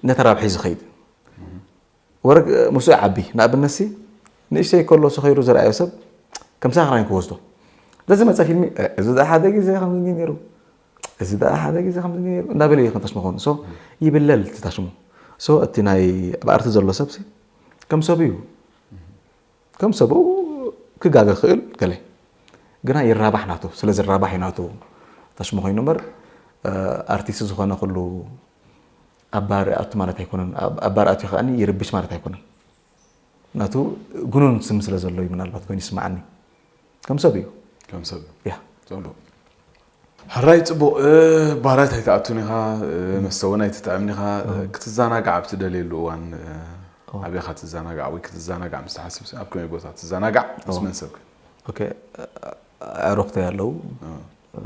ነቲ ራብሒ ዝኸይድ። እም። ወረግ-፣ ምስኡ ይዓቢ። ንኣብነትሲ፣ ንእሽተይ ከሎ ሰኺሩ ዝረኣዮ ሰብ ከም ሳኽራይ ክወስዶ። ዘዝመጸ ፊልሚ፣ "እ፣ እዚ ደኣ ሓደ ግዜ ከምዚ ነይሩ፣ እዚ ደኣ ሓደ ግዜ ከምዚ ነይሩ" እንዳበለ እዩ ከም ታሽሙ ክኸውን። ሶ፣ ይብለል እቲ ታሽሙ። ሶ፣ እቲ ናይ ኣብ ኣርቲ ዘሎ ሰብሲ ከም ሰቡ እዩ። ከም ሰቡ ክጋገ ክእል ገለ። ግና ይራባሕ ናቱ፣ ስለ ዝራባሕ እዩ ናቱ ታሽሙ ኮይኑ እምበር፣ እ፣ ኣርቲስት ዝኾነ ኩሉ ኣብ ባር ኣቱ ማለት ኣይኮነን። ኣብ፣ ኣብ ባር ኣትዩ ከኣኒ ይርብሽ ማለት ኣይኮነን። ናቱ ግኑን ስም ስለ ዘሎ እዩ ምናልባት ኮይኑ ይስምዓኒ። ከም ሰብ እዩ። ከም ሰብ። ያ። ጽቡቕ። ሕራይ ጽቡቕ፣ እ፣ ባራት ኣይትኣቱን ኢኻ፣ እ፣ መስተ እውን ኣይትጥዕምን ኢኻ፣ እ፣ እም። ክትዘናጋዕ ኣብ ትደልየሉ እዋን፣ እ፣ ኦ። ኣበይ ኢኻ ትዘናጋዕ ወይ ክትዘናጋዕ ምስ ትሓስብ፣ ኣብ ከመይ ቦታ ትዘናጋዕ? ምስ ኦ። መን ሰብ ከ? ኦኬ፣ እ፣ ኣዕሩኽተይ ኣለዉ። ኦ። እ፣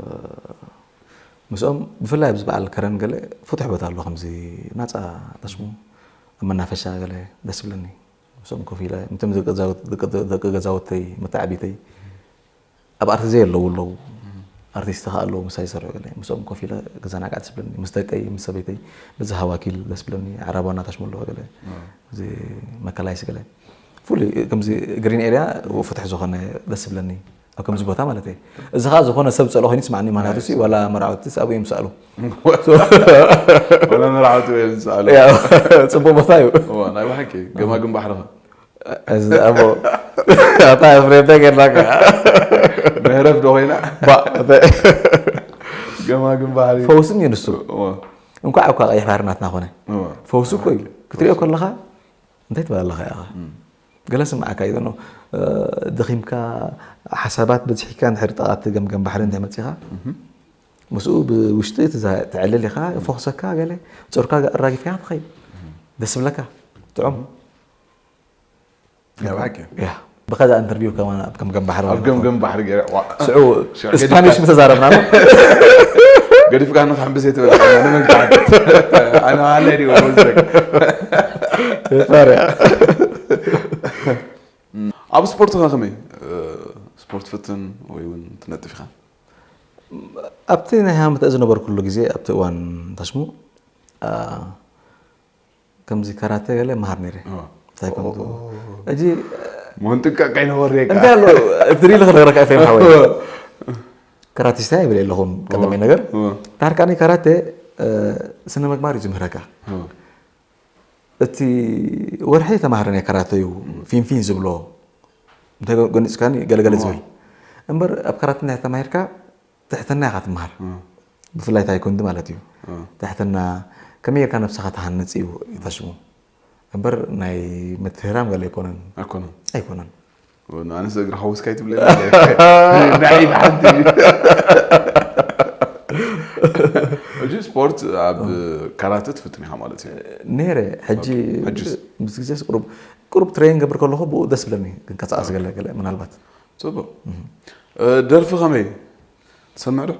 ምስኦም ብፍላይ ኣብዚ በዓል ከረን ገለ ፍቱሕ ቦታ ኣሎ፣ ከምዚ ናጻ ታሽሙ ኣብ መናፈሻ ገለ ደስ ይብለኒ። ምስኦም ኮፍ ኢለ፣ ምቶም ደቂ ገዛውት-፣ ደቂ፣ ደቂ ገዛውተይ፣ መተዓቢተይ፣ ኣብ ኣርቲ ዘይ ኣለዉ ኣለዉ። ኣርቲስት ከኣ ኣለዉ፣ ምሳይ ዝሰርሑ ገለ። ምስኦም ኮፍ ኢለ ክዘናጋዕ ደስ ብለኒ። ምስ ደቀይ፣ ምስ ሰበይተይ፣ በዚ ሃዋኪል ደስ ብለኒ። ዓራባ እናታሽሙ ኣለዉ ገለ። እዚ መከላይስ ገለ። ፍሉይ፣ ከምዚ ግሪን ኤርያ ፍቱሕ ዝኾነ ደስ ብለኒ። ኣብ ከምዚ ቦታ ማለት እዩ። እዚ ኸኣ ዝኾነ ሰብ ጸልኦ ኮይኑ ይስማዓኒ፣ ምኽንያቱ ሲ፣ ዋላ መርዓውቲ ሲ ኣብኡ እዮም ዝሰኣሉ። ዋላ መርዓውቲ እዮም ዝሰኣሉ። ያ፣ ጽቡቕ ቦታ እዩ። እዋ፣ ናይ ብሓቂ፣ ገማግም ባሕሪ ኸ? እዚ ኣቦ፣ ኣታ ኤፍሬም፣ እንታይ ገይርናካ? መህረፍ ዶ ኮይና? ባ፣ ገማግም ባሕሪ። ፈውስን እዩ ንሱ። እዋ። እንኳዕ እኳ ቀይሕ ባሕሪ ናትና ኮነ። እዋ። ፈውሲ እኮ እዩ። ክትሪኦ ከለኻ፣ እንታይ ትበል ኣለኻ ኢኻ? እም። ገለ ስምዓካ እዩ፣ እ፣ ደኺምካ፣ ሓሳባት በዚሕካ እንድሕር ጥቓ እቲ ገምገም ባሕሪ እንተ መጺኻ፣ እም። ምስኡ ብውሽጢ ትዛ-፣ ተዕልል ኢኻ፣ ፎኽሰካ ገለ፣ ጾርካ ኣራጊፍካ ትኸይድ። እም። ደስ ብለካ፣ ጥዑም። እም። ናይ ብሓቂ። ያ። ብኸዛ ኢንተርቪው ከማን ኣብ ገምገም ባሕሪ ኣብ ገምገም ባሕሪ ገይረ፣ ዋ። ሽዑ ሽዑ ስፓኒሽ ገዲፍካ ምስ ተዛረብና፣ ገዲፍካ ንኽሕምብስ እየ ትብል፣ ንመን ክሓትት? ኣነ ሃለ ድዩ ወዘክ? ፋርያ። ኣብ ስፖርት ኸ ከመይ? እ፣ ስፖርት ትፍትን ወይ እውን ትነጥፍ ኢኻ? ኣብቲ ናይ ሃመተ ዝነበርኩሉ ግዜ፣ ኣብቲ እዋን ታሽሙ፣ አ፣ ከምዚ ካራተ ገለ መሃር ነይረ። ኦ። ታይኮንዶ። ኦ። ሕጂ መሆን ጥንቃቄ ይነበረካ። እንታይ ኣሎ? እቲ ሪሊ ክነግረካ ኤፍሬም ሓወይ። ኦ። ካራቲስታ ይብል የለኹም፣ ቀዳማይ ኦ። ነገር። ኦ። ታርካኒ ካራተ፣ እ፣ ስነ ምግባር እዩ ዝምህረካ። ኦ። እቲ ወርሒ ተማሃረ ናይ ካራተ እዩ፣ ፊንፊን ዝብሎ። እንታይ ገ-፣ ገኒጽካኒ ገለገለ ኦ። ዝብል። እምበር ኣብ ካራተ እንታይ ተማሂርካ? ትሕትና ኢኻ ትምሃር። እ። ብፍላይ ታይኮንዶ ማለት እዩ። እ። ትሕትና ከመይ ጌርካ ነብስኻ ትሃንጽ እዩ ታሽሙ። እምበር ናይ ምትህራም ገለ ኣይኮነን። ኣይኮነን። ኣይኮነን። ወ-፣ ኣነስ እግሪ ሓወስካ ኣይትብለኒ። ናይ ኢድ ሓንቲ እዩ። ሕጂ ስፖርት ኣብ እ። ካራተ ትፍትን ኢኻ ማለት እዩ። ነይረ። ሕጂ ሕጂስ? ምስ ግዜስ ቁሩብ፣ ቁሩብ ትሬን ገብር ከለኹ ብኡ ደስ ብለኒ። ክንቀሳቐስ ገለ ገለ ምናልባት። ጽቡቕ። እህ። እ፣ ደርፊ ከመይ? ትሰምዕ ዶ?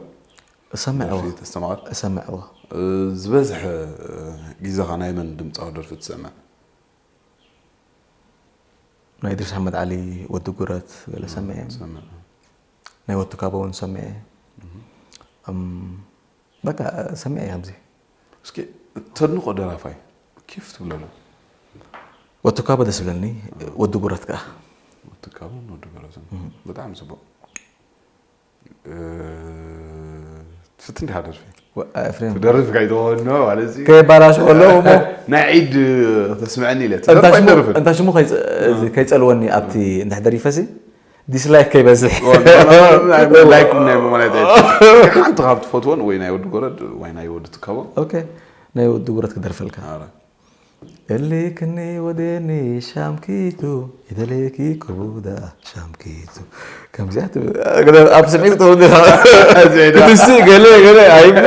እሰምዕ፣ ደርፊ እወ። ተስተማቕር? እሰምዕ፣ እወ። እ፣ ዝበዝሐ፣ እ፣ ግዜኻ ናይ መን ድምጻዊ ደርፊ ትሰምዕ? ናይ ድሪስ ኣሕመድ ዓሊ፣ ወዲ ጉረት፣ ገለ እም፣ ሰምዐ። ሰምዐ። ናይ ወዲ ካቦ እውን ሰምዐ። እም። እም፣ በቃ፣ ሰምዐ እየ ከምዚ። እስኪ እተድንቖ ደራፋይ፣ ኬፍ ትብለሉ? ወዲ ካቦ ደስ ይብለኒ፣ እም። ወዲ ጉረት ከኣ። ወዲ ካቦን ወዲ ጉረትን። እም። ብጣዕሚ ጽቡቕ። እ፣ ትፍትን ዲኻ ደርፊ? ወ-፣ ኤፍሬም። ትደርፍ ከይትኸውን ነው ማለት እዚ። ከየባላሽ ከሎ እሞ። ናይ ዒድ ተስምዐኒ ኢለ። እንታ ትደርፍ ሽሙ፣ ኣይትደርፍን? እንታ ሽሙ ከይጸ-፣ እዚ ከይጸልወኒ ኣብቲ እንድሕር ደሪፈሲ፣ ዲስላይክ ከይበዝሕ። ኦ፣ ኖ፣ ኖ፣ ኖ፣ ኖ፣ ላይክ ናይ ማለት እዩ። ሓንቲ ካብ ትፈትዎን ወይ ናይ ወዲ ጎረድ ወይ ናይ ወዲ ትካቦ? ኦኬ፣ ናይ ወዲ ጎረድ ክደርፈልካ። ኣረ። እልክኒ ወደኒ ሻምኪቱ፣ ይደለኪ ክቡዳ ሻምኪቱ። ከምዚኣ ትብል፣ ኣብ ስምዒት ትኸውን ዲኻ? እዚ ዶ? ክትስእ ገለ፣ ገለ፣ ኣይብሊ።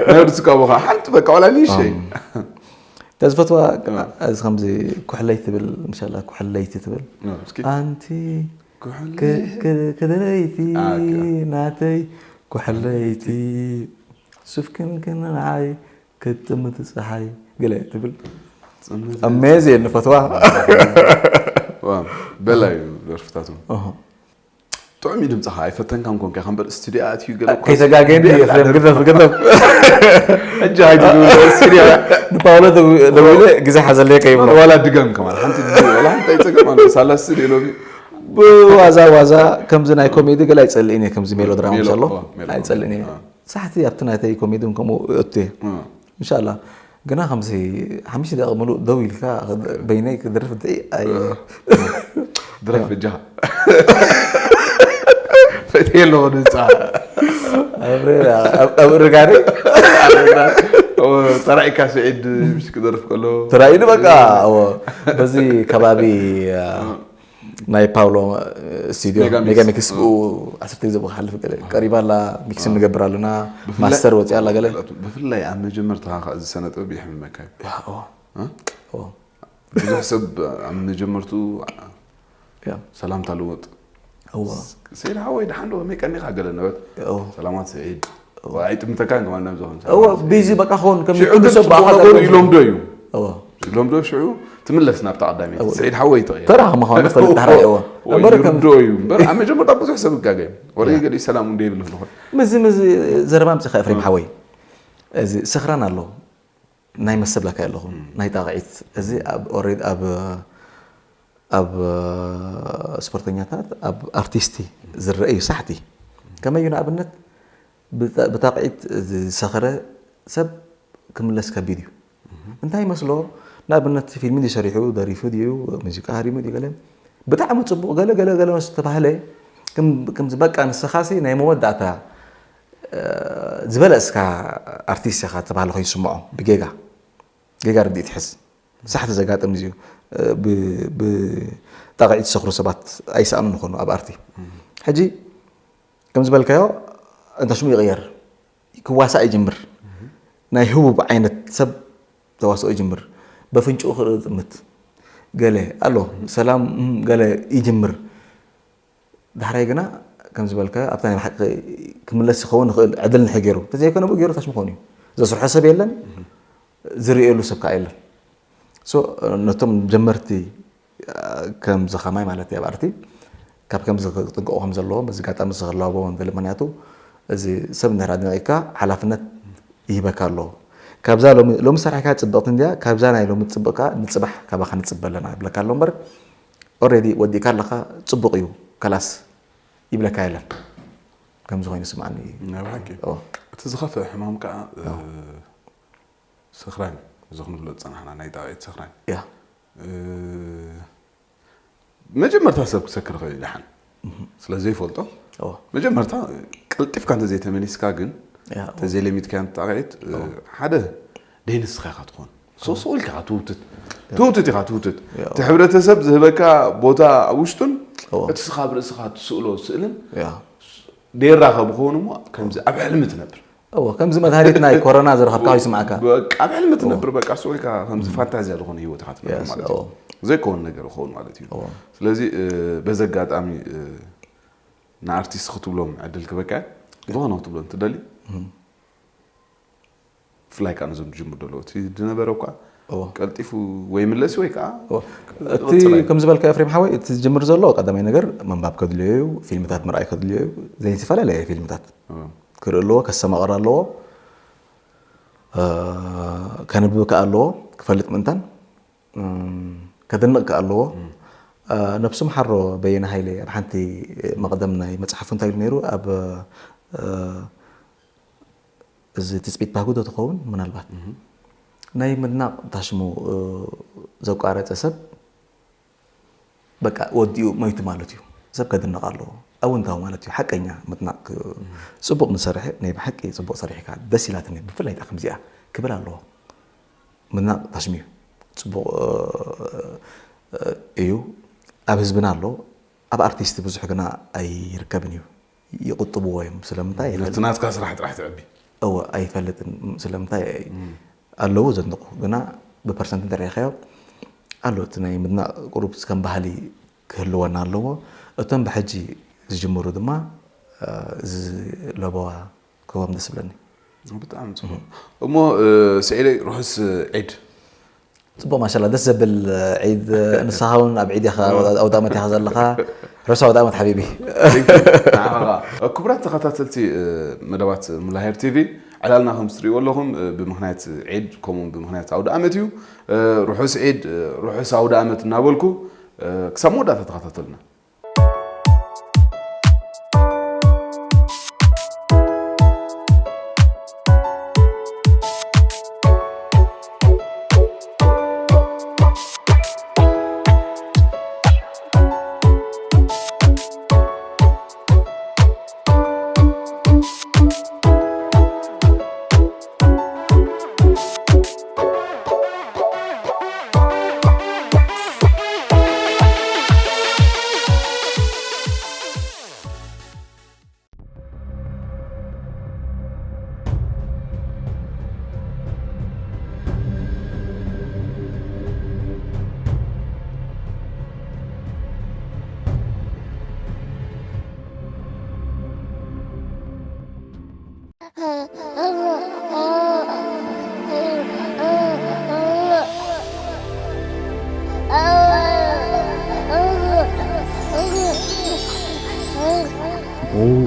ናይ ወዲ ትካቦ ኸዓ ሓንቲ በቃ ዋላ ንእሽተይ። ኣም። እታ ዝፈትዋ፣ እም። እዚ ከምዚ ኩሕለይ ትብል፣ ምሻላ ኩሕለይቲ ትብል። እም፣ እስኪ። ኣንቲ ኩሕለይ። ክ-፣ ክ-፣ ክደለይቲ ኣ፣ ኦኬ። ናተይ ኩሕለይቲ ሱፍክን ክንዓይ ክትጥምት ጸሓይ ገለ ትብል። ጽምት ኣሜዚን ንፈትዋ። ዋ፣ በላ እዩ ደርፍታቱ። ኣሃ። ጥዑም እዩ ድምጽኻ፣ ኣይፈተንካን ኮንካ ኢኻ እምበር ስቱድዮ ኣትዩ ገለ እኳ ከይተጋገየኒ ስቱድዮ ኤፍሬም፣ ኣደርፍ-፣ ግደፍ፣ ግደፍ። ሕጂ ሃይዲ ዝብል ስቱድዮ። ንፓውሎ ደው-፣ ደዊለ ግዜ ሓዘለይ ከይብሎ። ዋላ ድገም ከማን፣ ሓንቲ ድገም፣ ዋላ ሓንቲ ኣይጸገም ኣሎ፣ ሳላ ስቱድዮ ሎሚ። ብዋዛ ዋዛ ከምዚ ናይ ኮሜዲ ገለ ኣይጸልእን እየ፣ ከምዚ ሜሎድራማ ሜሎ-፣ ምስ ኣሎ። ኦ፣ ሜሎ-፣ ኣይጸልእን እየ። ኦ። ሳሕቲ ኣብቲ ናተይ ኮሜድን ከምኡ እየ። እ። ኢንሻላህ። ግና ከምዚ ሓሙሽተ ደቂቕ ምሉእ ደው ኢልካ በይነይ ክድርፍ ድዒ ኣይ-፣ እ። ድረፍ በጃኻ። ፈትየ ኣለኹ ድምጻ። ኣብ፣ ኣብ፣ ኣብ ርጋሪ? ኣብ ርጋሪ። ኦ፣ ተራኢካ ስዒድ ምሽ ክደርፍ ከሎ። ተራኢኒ በቃ፣ እ። እዎ። በዚ ከባቢ፣ እ። እ። ናይ ፓውሎ፣ እ፣ ስቱድዮ፣ ሜጋ ሜጋ ሚክስ። ሚክስ፣ ብኡ ዓሰርተ ግዜ ብኡ ክሓልፍ ገለ። ዋው። ቀሪባ ኣላ፣ ሚክስ ዋው። ንገብር ኣለና፣ ብፍላይ፣ ማስተር ወፂኣ ኣላ ገለ። ብፍላይ ኣብ መጀመርታ ከዓ እዚ ስነ ጥበብ የሕምመካ እዩ። ያ፣ እዎ። እ? እዎ። ብዙሕ ሰብ ኣብ መጀመርቱ ያ። ሰላምታ ልውጥ። እዎ። ሰይድ ሓወይ፣ ደሓን ዶ? ከመይ ቀኒኻ? ገለ ነበረት። እዎ። ሰላማት ሰይድ። እዎ። ኣይጥምተካን ከማን ነብዚ ኾን እዎ፣ ሰላማት ቢዚ ሰይድ። በቃ ኾን፣ ከም ሽዑ ኩሉ ግን ሰብ ጽቡቕ በኣኻ ነገሩ ዘለው። ኢሎም ዶ እዩ? እዎ። ሎም ዶ ሽዑ ትምለስ ናብታ ቀዳመይቲ እወ። ስዒድ ሓወይ ተቐየር ተራ ምዃኑ ፈልጥ ዳሕራይ እዎ እምበር ከም ይርድኦ እዩ እምበር ኣብ መጀመርታ ብዙሕ ሰብ እጋገ እዩ ወረ ገሊ ሰላም እንደ ይብል ንኾን ምዚ ምዚ ዘረባ ምፅኻ ኤፍሬም ሓወይ እዚ ስኽራን ኣሎ ናይ መሰብላካ ኣለኹ ናይ ጣቕዒት እዚ ኣብ ኦሬድ ኣብ ኣብ ስፖርተኛታት ኣብ ኣርቲስቲ ዝረአ እዩ ሳሕቲ ከመይ እዩ ንኣብነት ብጣ- ብጣቕዒት ዝሰኸረ ሰብ ክምለስ ከቢድ እዩ እንታይ ይመስሎ ንኣብነት ፊልሚ ድዩ ሰሪሑ ደሪፉ ድዩ ሙዚቃ ሃሪሙ ድዩ ገለ ብጣዕሚ ፅቡቕ ገለ ገለ ገለ ምስ ተባህለ ከም- ከምዚ በቃ ንስኻሲ ናይ መወዳእታ እ፣ ዝበለፅካ ኣርቲስት ኢኻ ተባህለ ኮይኑ ይስምዖ ብጌጋ ጌጋ ርድኢት ይሕዝ ሳሕቲ ዘጋጥም እዩ እ፣ ብ- ብጣቕዒት ዝሰኽሩ ሰባት ኣይሰኣኑን ይኾኑ ኣብ ኣርቲ ሕጂ ከም ዝበልካዮ እንተ ሽሙ ይቕየር ክዋሳእ ይጅምር ናይ ህቡብ ዓይነት ሰብ ተዋስኦ ይጅምር በፍንጭኡ ክርኢ ጥምት ገለ ኣሎ ሰላም እም፣ ገለ ይጅምር ዳሕራይ ግና ከም ዝበልካ ኣብታ ናይ ሓቂ ክምለስ ይኸውን ይኽእል ዕድል ንሕገሩ እንተዘይኮነ ብኡ ገይሩ ታሽ ምኾኑ እዩ ዘስርሖ ሰብ የለን ዝርእየሉ ሰብ ከዓ የለን So ነቶም ጀመርቲ ከምዚ ከማይ ማለት እዩ ኣብ ኣርቲ ካብ ከምዚ ክጥንቀቑ ከም ዘለዎ በዚ ኣጋጣሚ እዚ ክላቦ ንደሊ ምክንያቱ እዚ ሰብ እንድሕር ኣድኒቕካ ሓላፍነት ይህበካ ኣለዎ ካብዛ ሎሚ ሎሚ ሰራሕካ ፅብቕቲ እንድያ ካብዛ ናይ ሎሚ ፅብቕካ ንፅባሕ ካባኻ ንፅበ ኣለና ይብለካ ኣሎ እምበር already ወዲእካ ኣለኻ ፅቡቕ እዩ ከላስ ይብለካ የለን ከምዚ ኮይኑ ስምዓኒ እዩ ናይ ብሓቂ ኦ፣ እቲ ዝኸፍአ ሕማም ከዓ እ፣ ስኽራን እዚ ክንብሎ ዝፀናሕና ናይ ጣቕዒት ስኽራን ያ እ፣ መጀመርታ ሰብ ክሰክር ኸ ይደሓን ስለ ዘይፈልጦ ኦ፣ መጀመርታ ቀልጢፍካ እንተዘይተመሊስካ ግን ያ ተዘይለሚትካ ጣቕዒት እ፣ ሓደ ደይንስኻ ኢኻ ትኾን ሶሶ ኢልካ ትውትት ትውትት ኢኻ ትውትት ያ። እቲ ሕብረተሰብ ዝህበካ ቦታ ኣብ ውሽጡን ኦ፣ እቲ ስኻ ብርእስኻ ትስእሎ ስእልን ያ ደይራኸቡ ክኸውን እሞ ከምዚ ኣብ ሕልሚ ትነብር እዎ ከምዚ መድሃኒት ናይ ኮሮና ዝረኸብካ ይስምዓካ በቃ ኣብ ሕልሚ ትነብር በቃ ስቕ ኢልካ ከምዚ ፋንታዝያ ዝኾነ ህይወት ኢኻ ትነብር Yes፣ ማለት እዎ። እዩ ዘይከውን ነገር ክኸውን ማለት እዩ እዎ። ስለዚ እ፣ በዚ ኣጋጣሚ እ፣ ንኣርቲስት ክትብሎም ዕድል ክበካ ዝኾነ ክትብሎ እንትደሊ ብፍላይ ከዓ ነዞም ዝጅምሩ ዘለዉ እቲ ዝነበረ እኳ እዎ። ቀልጢፉ ወይ ምለሲ ወይ ከዓ እዎ። እቲ ቅፅል ከም ዝበልካ ኤፍሬም ሓወይ እቲ ዝጅምር ዘሎ ቀዳማይ ነገር ምንባብ ከድልዮ እዩ ፊልምታት ምርኣይ ከድልዮ እዩ ዝተፈላለዩ ፊልምታት እዎ። ክርኢ ኣለዎ ከሰማቕር ኣለዎ እ፣ ከንብብ ከኣ ኣለዎ ክፈልጥ ምእንታን እም፣ ከድንቕ ከኣ ኣለዎ እ፣ ነብሱ ምሓሮ በየነ ሃይለ ኣብ ሓንቲ መቕደም ናይ መፅሓፉ እንታይ ኢሉ ነይሩ ኣብ እ፣ እዚ ትፅቢት ባህጉ ዶ ትኸውን ምናልባት ናይ ምድናቕ ታሽሙ እ፣ ዘቋረፀ ሰብ በቃ ወዲኡ መይቱ ማለት እዩ ሰብ ከድንቕ ኣለዎ ኣውንታዊ ማለት እዩ ሓቀኛ ምድናቕ ክ- ፅቡቕ ንሰርሐ ናይ ብሓቂ ፅቡቕ ሰሪሕካ ደስ ኢላትኒ ብፍላይ ዳ ከምዚኣ ክብል ኣለዎ ምድናቕ ታሽሙ እዩ ፅቡቕ እ፣ እ፣ እዩ ኣብ ህዝብና ኣሎ ኣብ ኣርቲስት ብዙሕ ግና ኣይርከብን እዩ ይቕጥብዎ እዮም ስለምንታይ ነቲ ናትካ ስራሕ ጥራሕ ትዕቢ እወ ኣይፈልጥን ስለምንታይ ኣለዉ ዘንድቑ ግና ብፐርሰንት እንተሪኢኻዮ ኣሎ እቲ ናይ ምድናቕ ቁሩብ ከም ባህሊ ክህልወና ኣለዎ እቶም ብሕጂ ዝጅምሩ ድማ እዚ ለበዋ ክህቦም ደስ ብለኒ ብጣዕሚ ፅቡቅ እሞ ስዒደይ ርሑስ ዒድ ፅቡቅ ማሻላ ደስ ዘብል ዒድ ንስኻ እውን ኣብ ዒድ ኢኻ ኣውዳመት ኢኻ ዘለኻ ርሑስ ኣውዳመት ሓቢቢ ክቡራት ተኸታተልቲ መደባት ሙላሄር ቲቪ ዕላልና ከም ትሪእዎ ኣለኹም ብምክንያት ዒድ ከምኡ ብምክንያት ኣውደ ዓመት እዩ ርሑስ ዒድ ርሑስ ኣውደ ዓመት እናበልኩ ክሳብ መወዳእታ ተኸታተሉና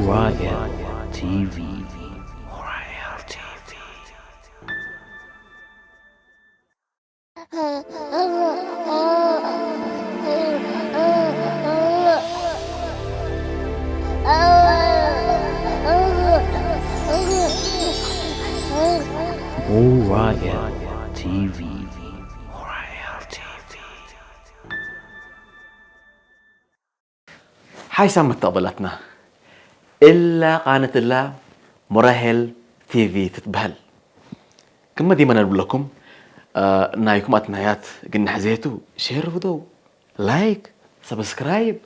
Royal T V. Royal T V. Royal T V. Royal T V. ሓይሳም መተቕበላትና እላ ቃነትላ ሞራሄል ቲቪ ትትበሃል። ክመ ዲመና ንብለኩም ናይኩም ኣትናያት ግናሕ ዘየቱ ሼር ፍደው ላይክ ሰብስክራይብ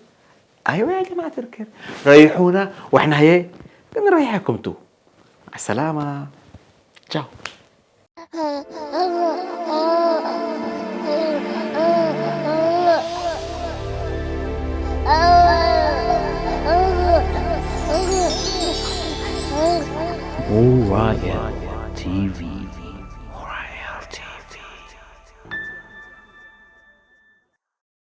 ኣይወያ ጀማዓት ርክር ረይሑና ወሕናየ ግን ረይሐኩም ቱ ሰላማ ቻው Royal T V.